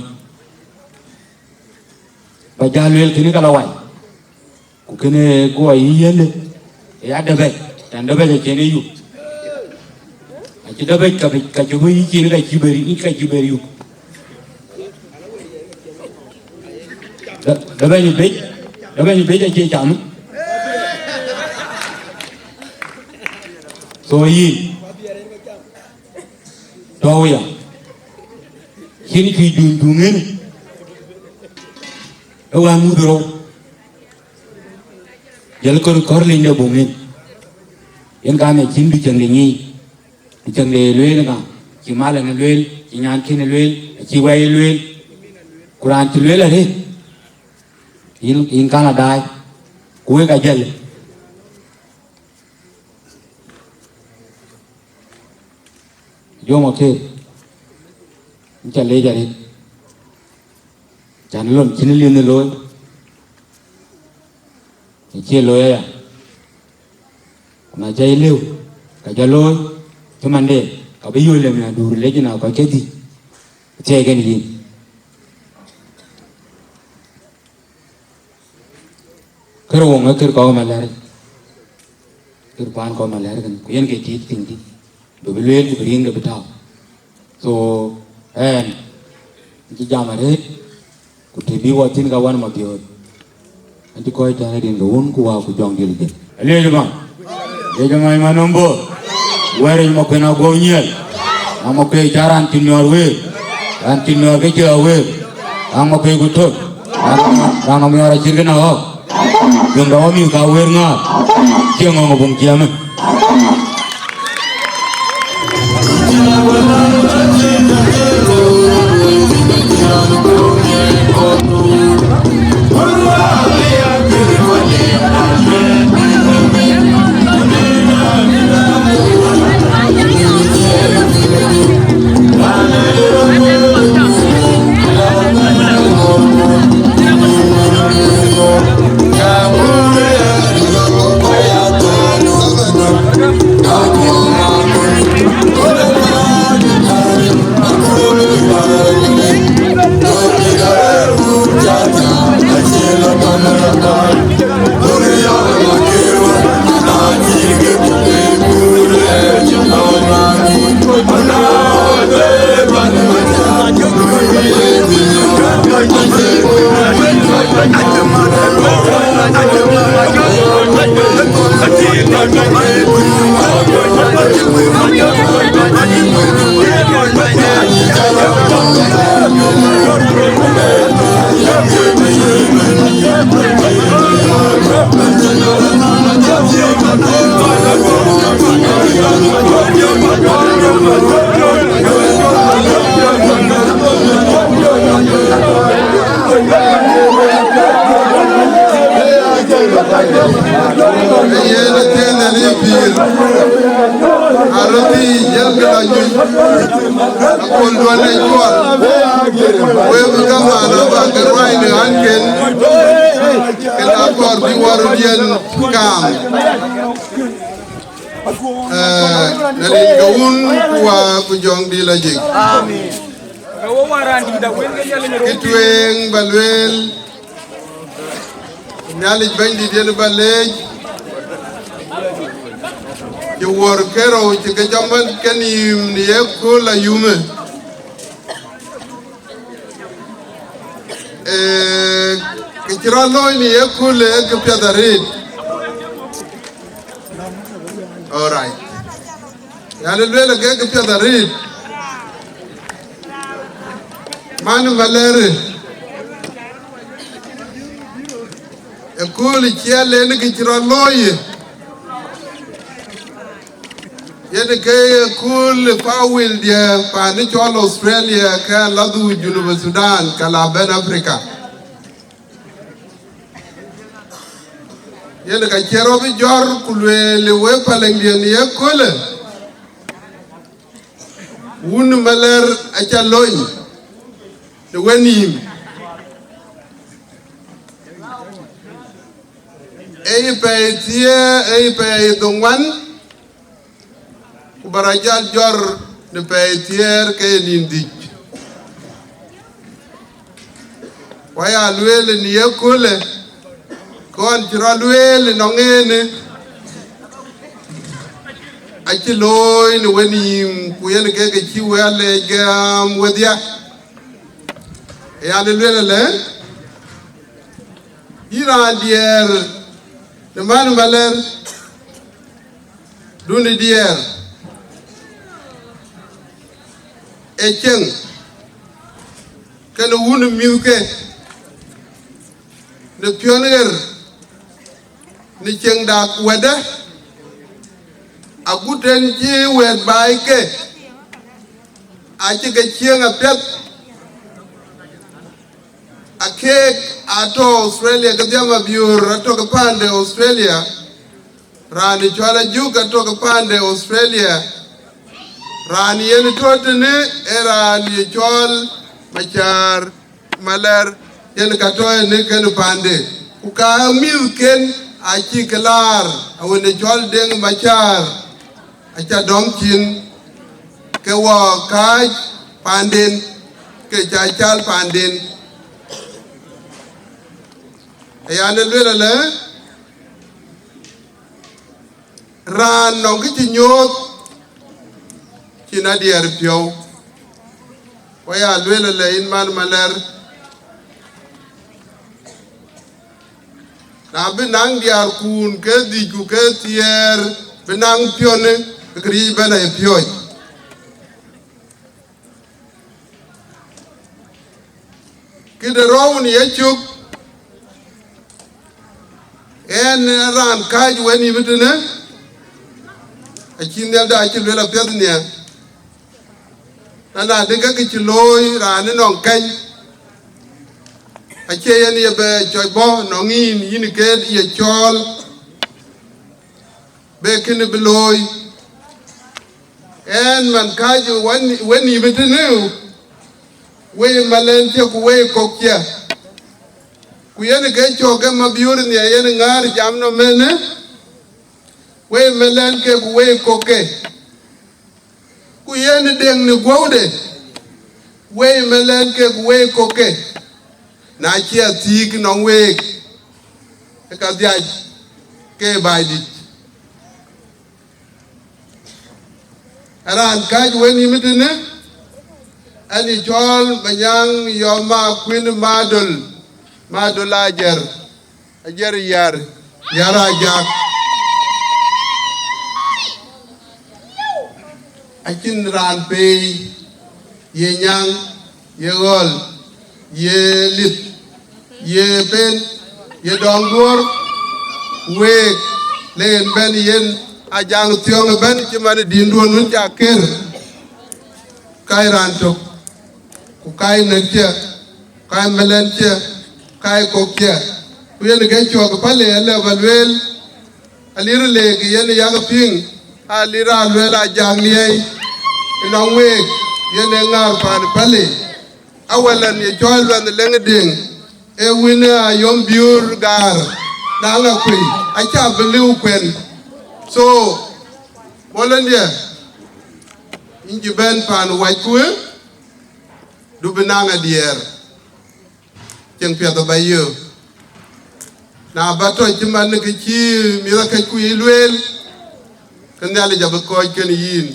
Ba jäl lueel kënë ka lɔ wai. Ku kënë guɔ yï yiëndë, ë ya däbɛc, tɛ̈n däbɛc acïn ë yup. Acï däbɛc ka bï, ka cï bï yï cin ka cï ber, ka cï ber yup. Dä-, däbɛc bec, däbɛc bec acie cam. So yïn, tɔ̈u ya, cïn cuc duny duŋ ŋën, ë wään muth rou, jël kɔ̈r, kɔ̈r liny de buŋ ŋën. Yen kanë cïn du cäŋ de nyiic, du cäŋ de lueel ŋa, cï mal en lueel, cï nyan kën lueel, acï wɛi lueel, ku raan cï lueel arëët, yïn, yïn kan a daai, ku wek a jäl. Jom Akeer, yïn ca leec arëët, can lon cïn liu në looi, acie looi aya. Ku na ca yï lëu, ka jɔ looi, cï mande, ka bï yöl lem ya dur lec na kɔc ke dhïc, thiɛɛi kën yïn. Kër woŋ ë kër kɔ̈k malɛ̈r, kër paan kɔ̈k malɛ̈r kën, ku yen ke tiit piŋ dït, bï bï lueel ku bï riŋde bï tääu. So, ɛn, cï jam arëët, ku të bï wɔ thïn ka wan Mabiöör. An cï kɔc tɛ̈n rin ke wun ku wä ku jɔŋ dil gel. Aliec man. Aliec man, man nɔm bor. Wɛ̈ɛ̈r yic Makuën aguɔ nyiɛl. Aŋ Makuën ca raan cï nuɔɔr wëër. Raan cï nuɔɔr ke cï a wëër. Aŋ Makuën ku tök. Raan, raan amiɔɔr acït kën a ɣɔ̈k. Jɔŋ dɔm amïth ka wëër ŋaar. Cie ŋɔŋ ë buŋ ciɛmë. Akol duɔ̈n ë cuɔl, wek bï kamaan aba ke ruaai në ɣänken, ke la kɔɔr bï wär diɛn kaam. Eh, në rin ke Wun ku Wä ku Jɔŋdït Lajik. Kë tueŋ ba lueel, Nhialic Bɛ̈nydït yen ba leec, cï wuɔ̈r kerou cï ke cɔmɔn kenïïm në ye kööl ayumë. Eh, kë cï rɔt looi në ye kööl ee kë piɛth arëët. All right. Yan lueel ke kë piɛth arëët. Man Malɛr, ë kööl ciɛl en kë cï rɔt looi, yen ke ye kööl ë pawil diɛ paan cɔl Australia, ke la dhuk Junub Sudan, ke la bɛ̈n Africa. Yen ka cï rɔt bï jɔr ku lueel ë wek palëŋdiɛn ye köölë, Wun Malɛr aca lony në wenïïm. Ee pɛɛi thiëër, ee pɛɛi dhoŋuan, ku ba rɔt jal jɔr në pɛɛi thiëër ke ye nïn dhïc. Ku aya lueel në ye köölë, kɔn cï rɔt lueel ënɔŋ ënë, acï looi në wenïïm, ku yen ke ke cï wek leec gɛ̈m wedhia. Yan lueel ëlë, yïn raan diɛɛr në man Malɛr, dun ë diɛɛr ë cieŋ, kën wun ë mïthke, në piɔ̈n ɣer, në cieŋda wɛ̈tdë, agut en cï wɛ̈t baai ke, acï ke cieŋ apiɛth. Akeek atɔ̈ Australia, ke dhiam abiöör atɔ̈ ke paan de Australia, raan ë cɔl Ajuk atɔ̈ ke paan de Australia, raan yen tɔ̈ tënë ee raan ye cɔl Macäär Malɛr, yen ka tɔ̈ ënë kën paande. Ku ka mïthken acï ke laar, awën ë cɔl Deŋ Macäär, aca dɔm cin, ke wɔ kääc paanden, ke ca cal paanden. Ayan ë lueel ëlë, raan nɔŋ kë cï nyuɔɔth cïn adiɛɛr piɔ̈u. Ku aya lueel ëlë, yïn man Malɛr, na bï naŋ diäärkun ke dhïc ku ke thiëër, bï naŋ piɔ̈në, ke këriëëc bɛ̈n aye piɔ̈ɔ̈c. Këde rɔ̈u në yecök, ɣɛn raan kääc wenïïm tënë, acï Nhialic da acï lueel apiɛth nhial. Na, na de ke kë cï looi raan ënɔŋ kɛny, acie yen ye bɛ cɔc bɔ̈ nɔŋ yïn, yïn ke ye cɔɔl bï kënë bï looi. Ɣɛn man kääc wen, wenïïm tënë, wei malɛn cë ku wei kok cë. Ku yen ke cɔk ke mabiöör nhial yen ŋäär jam nɔm ënë, wei malɛn ke ku wei kok ke. Ku yen deŋ në guɔ̈ude, wei malɛn ke ku wei kok ke. Na cï athiik nɔŋ week, ke ka dhiac ke baai dït. Raan kääc wenïïm tënë, ɣɛn ë cɔl Manyaŋ Yɔma Kuën Madol, Madol Ajer, Ajer Yar, Yar Ajak. Acïn raan peei, ye nyaŋ, ye ɣɔ̈l, ye lith, ye pen, ye dɔŋ duɔ̈ɔ̈r, week le yen bɛ̈n yen Ajaŋ Thiɔ̈ŋ ëbɛ̈n cï man ë dïnduön wën ca ker, kääc raan tök, ku kääc näk cë, kääc malɛn cë, kääc kok cë. Ku yen ke cɔk ë päl ë alë ba lueel, Alir leek yen yak piŋ, alir a lueel a jak liɛɛi ënɔŋ week, Yen ee ŋaar paan Pale, awɛlɛn ye cɔɔl Luɛnh Leŋ Deŋ, ee wën ë Ayom Biöör Gaar, na ŋa kuëi, acä bï liu kuɛn. So, Bolondiɛ, yïn cï bɛ̈n paan wacku, du bï naŋ adiɛɛr, cieŋ piɛth aba yök. Na ba tɔ̈ cï man kë cï mïth akëcku yic lueel, ke Nhialic abï kɔ̈ɔ̈c kën yïn,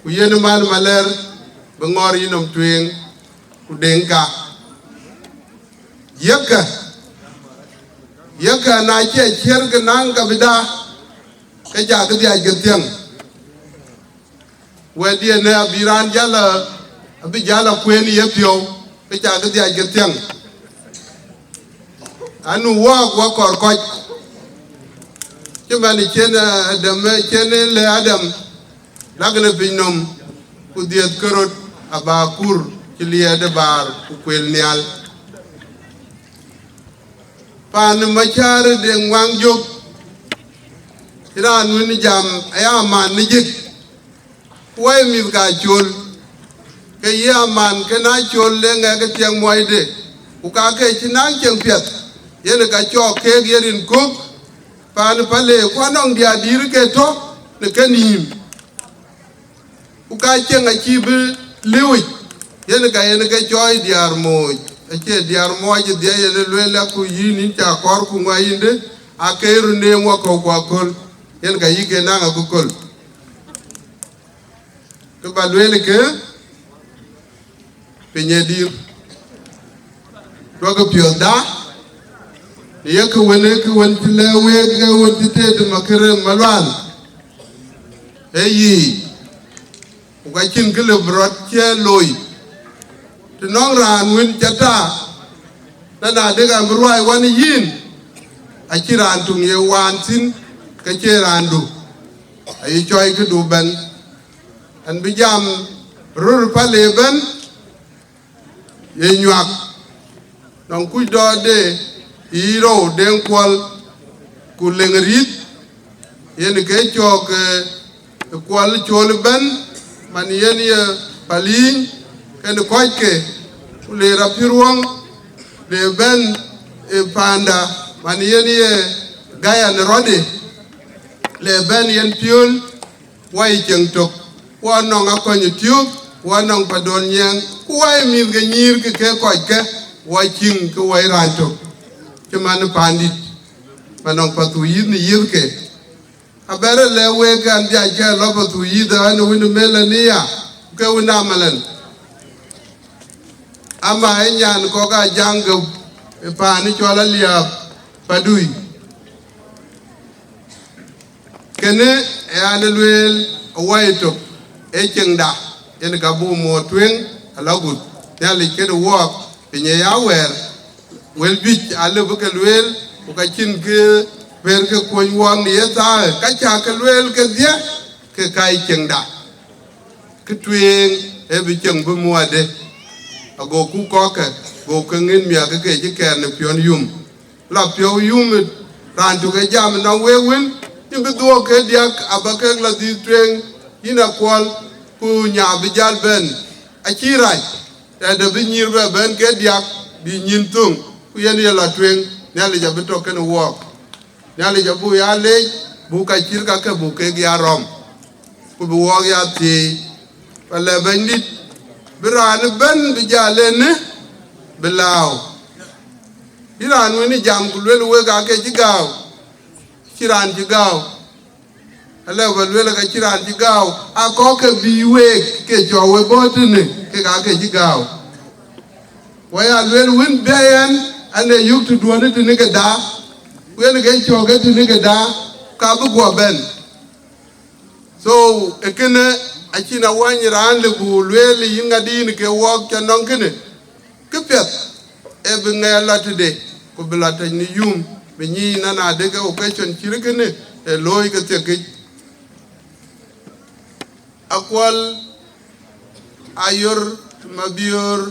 ku yen man malɛr bï ŋɔ̈ɔ̈r yïnɔm tueŋ, ku deŋ ka. Yekë, yekë na cie ciɛ̈r ke naŋ ka bï da, ke cä kë dhiac ke thiäŋ. Wɛ̈tdiɛ̈n ë abï raan jäl a, abï jäl a kueen ë yepiɔ̈u, ke cä kë dhiac ke thiäŋ. Anu wɔɔk wä kɔɔr kɔc, cï man cien, eh, Adam, eh, cien ë le Adam, lak në piny nɔm, ku dhiëth ke rot aba kur cï liɛɛt ë baar ku kuel nhial. Paan Macäär de ŋuaŋ jök, cï raan wën jam aya man në jik, ku wai mïth ka col, ke ye aman ke na col le ŋɛk ë tiɛŋ muɔɔcde, ku ka ke cï naŋ cieŋ piɛth, yen ka cɔɔk keek ye rin kök paan Pale, ku anɔŋ diaar dïïr ke tɔ̈ në kenïïm. Ku ka cieŋ acï bï liuic, yen ka yen ke cɔɔi diaar mooc, acie diaar mooc ë dhiɛc yen ë lueel, aku yïn, yïn ca kɔɔr ku ŋuɛc yïndë, ake röt neem wakɔ̈u ku aköl, yen ka yï ke naŋ akököl. Kë ba lueel ke, piny ë dïr, duɔ̈kkë piɔ̈ɔ̈thda, në ye kë wën, ee kë wën cï lɛ̈k week, ee wën cï teet Makër Malual, ee yiic, ku ka cïn kë lëu bï rɔt ciɛ̈ looi. Të nɔŋ raan wën ca ta, na na dek an bï ruai wan yïn, acï raan töŋ ye waan thïn, ke cie raandu, aye cɔɔi këdu bɛ̈n. An bï jam röör Pale ëbɛ̈n, ye nyuak, nɔŋ kuc dɔɔtde, yï rou Deŋ Kuɔl, ku Leŋ Rïth, yen ke cɔɔk, eh, Kuɔl col ëbɛ̈n, man yen ye Paliiny, kën kɔcke, ku le Rapiruɔŋ, le bɛ̈n ë paanda, man yen ye Gayan rɔtde, le bɛ̈n yen piöl, wai cieŋ tök, wa nɔŋ akɔny ë tiök, wa nɔŋ padol nyiɛɛŋ, ku wai mïth ke nyïïr ke ke kɔckë, wa ciŋ ke wai raan tök, cï man ë paandït, ba nɔŋ pathuyith në yiëthke. Abɛ̈rë lɛ̈k week an, dhiackë lɔ pathuyith an, wën ë Melania, ke wën ë Amalɛn. Ama ë nyan kɔ̈k aa jaŋ ke ë paan ë cɔl Aliääp Padui. Kënë ë an, ë lueel awai tök, ee cieŋda, yen ka buk muɔɔr tueŋ ala gut. Nhialic këde wɔɔk, piny ë ya wɛɛr, wël juëc alëu bï ke lueel, ku ka cïn kë bɛ̈r ke kuɔny wɔɔk në ye thaar, ka cä ke lueel kedhie, ke ka ye cieŋda. Kë tueŋ ee bï cieŋ bï muɔɔrde, agoku kɔ̈kkë, goku ke ŋïn miäk ke ke cï kɛɛr në piɔ̈n yum. La piɔ̈u yum, raan tök ë jam nɔŋ week wën, yïn bï dhuɔɔk ke diäk, aba kek la dhïth tueŋ, yïn Akuɔl, ku nya bï jäl bɛ̈n. Acï rac, tëde bï nyïïr bɛ bɛ̈n ke diäk, bï nyïn thöŋ, ku yen ye la tueŋ, Nhialic abï tɔ̈ kënë wɔɔk. Nhialic abuk ya leec, buk ka cït kakë buk kek ya rɔm, ku bï wɔɔk ya thieei. Wala Bɛ̈nydït, bï raan ëbɛ̈n bï jal ënë, bï lääu. Bï raan wën ë jam ku luel wek aake cï gääu, cï raan cï gääu. Alë ba luel ka cï raan cï gääu, akɔ̈k ke bï week ke cɔk we bɔ̈ tënë, kek aake cï gääu. Waya luel wën bɛ̈ɛ̈n, an ee yök tëduɔ̈në tënë ke da, ku yen ke cɔk ke tënë ke da, ka bï guɔ bɛ̈n. So, ë kënë acïn awäny raan lë buk lueel yïn ŋadï yïn ke wɔɔk ca nɔŋ kënë. Këpiɛth ee bï ŋɛɛr lɔ tëde, ku bï lɔ tɛ̈c në yum, bï nyic nɔn adë ke occasion cït kënë, ee looi ke thiekic. Akuɔl Ayor Mabiöör,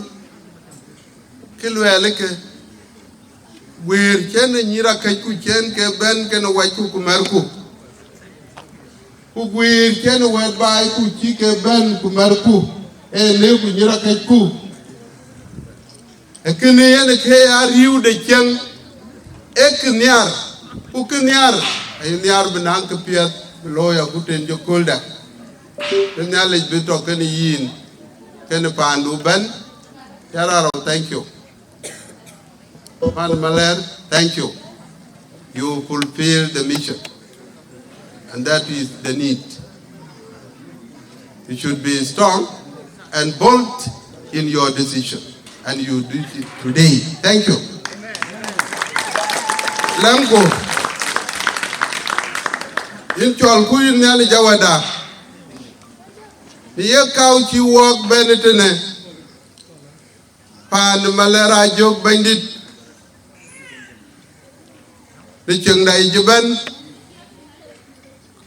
kë luɛɛlë ke, guiir cïn ë nyïïr akëcku cïn ke bɛ̈n kenë wacku ku mɛ̈rku, ku guiir cïn ë wɛ̈t baaiku cï ke bɛ̈n ku mɛ̈rku, ee lëu ku nyïïr akëcku. Ee kënë yen ke ya riëëu de cieŋ, ee kë nhiaar, ku kë nhiaar, aye nhiaar bï naŋ kë piɛth bï looi agut en jɔ kööldä. Bï Nhialic bï tɔ kenë yïn, kenë paandu bɛ̈n. Yararou, thank you. Pan Malɛr, thank you. You fulfill the mission. And that is the need. You should be strong and bold in your decision. And you did it today. Thank you. Lemku, yïn cɔlku yïn Nhialic Awäda. Në ye kau cï wɔk bɛ̈n ë tënë, paan Malɛr Ajök Bɛ̈nydït, në cieŋda yic ëbɛ̈n,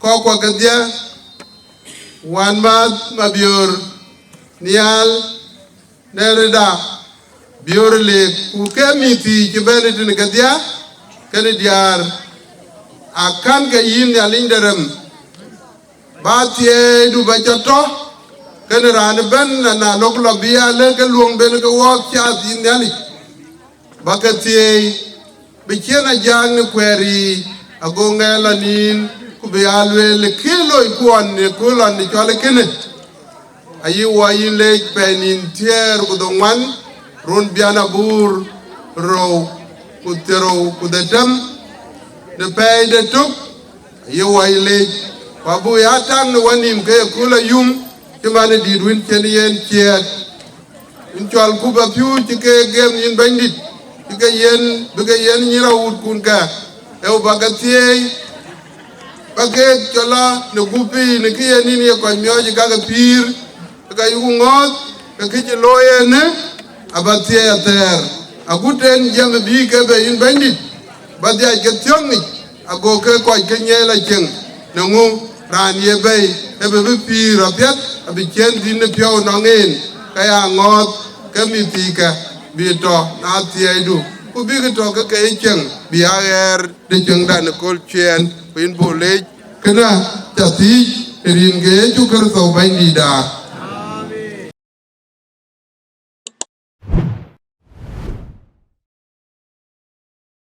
kɔckua kedhie, wänmääth Mabiöör, Nhial, Nɛ̈rda, Biöör Leek, ku ke mïth thii cï bɛ̈n ë tënë kedhie, kenë diäär, akän ke yïn Nhialic de rem, ba thiëëidu ba cä tɔ, kenë raan ëbɛ̈n, na, na lok lɔ bï ya lëk ke luɔŋ ben ke wɔɔk cath yïn Nhialic, ba ke thieei, bï ciɛ̈n ajääk në kuɛɛr yiic, ago ŋɛɛr lɔ nïïm, ku bï aa lueel kë loi kuɔn në kööl lɔn në cɔl ë kënë. Ayï wɔ yïn leec pɛɛi nïn thiëër ku dhoŋuan, run bian abur, rou, ku thiërrou ku dhetem, në pɛɛi de tök, ayï wɔ yïn leec, ku abuk ya tak në wɔ nïïm ke ye kööl ayum, cï man ë dït wën cïn yen ciɛɛt. Yïn cɔlku ba piööc cï ke gem yïn Bɛ̈nydït, cï ke yen, bï ke yen nyïïr awuutkun kë, eu ba ke thieei, ba keek cɔl lɔ në gup piny në kë ye nïn ye kɔc miɔɔc ë kake pïïr, ke ka yuku ŋɔ̈ɔ̈th, ke kë cï looi ënë, aba thieei athɛɛr. Agut en jiɛm ë bï ke be yïn Bɛ̈nydït, ba dhiac ke thiɔ̈k ŋic, ago ke kɔc ke nyiɛɛi lɔ cieŋ, në ŋö raan ye bei, ë bï bï pïïr apiɛth, abï ciɛ̈n dhïn ë piɔ̈u nɔŋ en, ke ya ŋɔ̈ɔ̈th ke mïth thiikë, bï tɔ në athiɛɛidu, ku bïk tɔ ke ke ye cieŋ, bï aa ɣɛɛr de cieŋda në kööl ciëën, ku yïn buk leec. Kënë ca thiic në rin ke Yecu Kërtho Bɛ̈nydïïtda.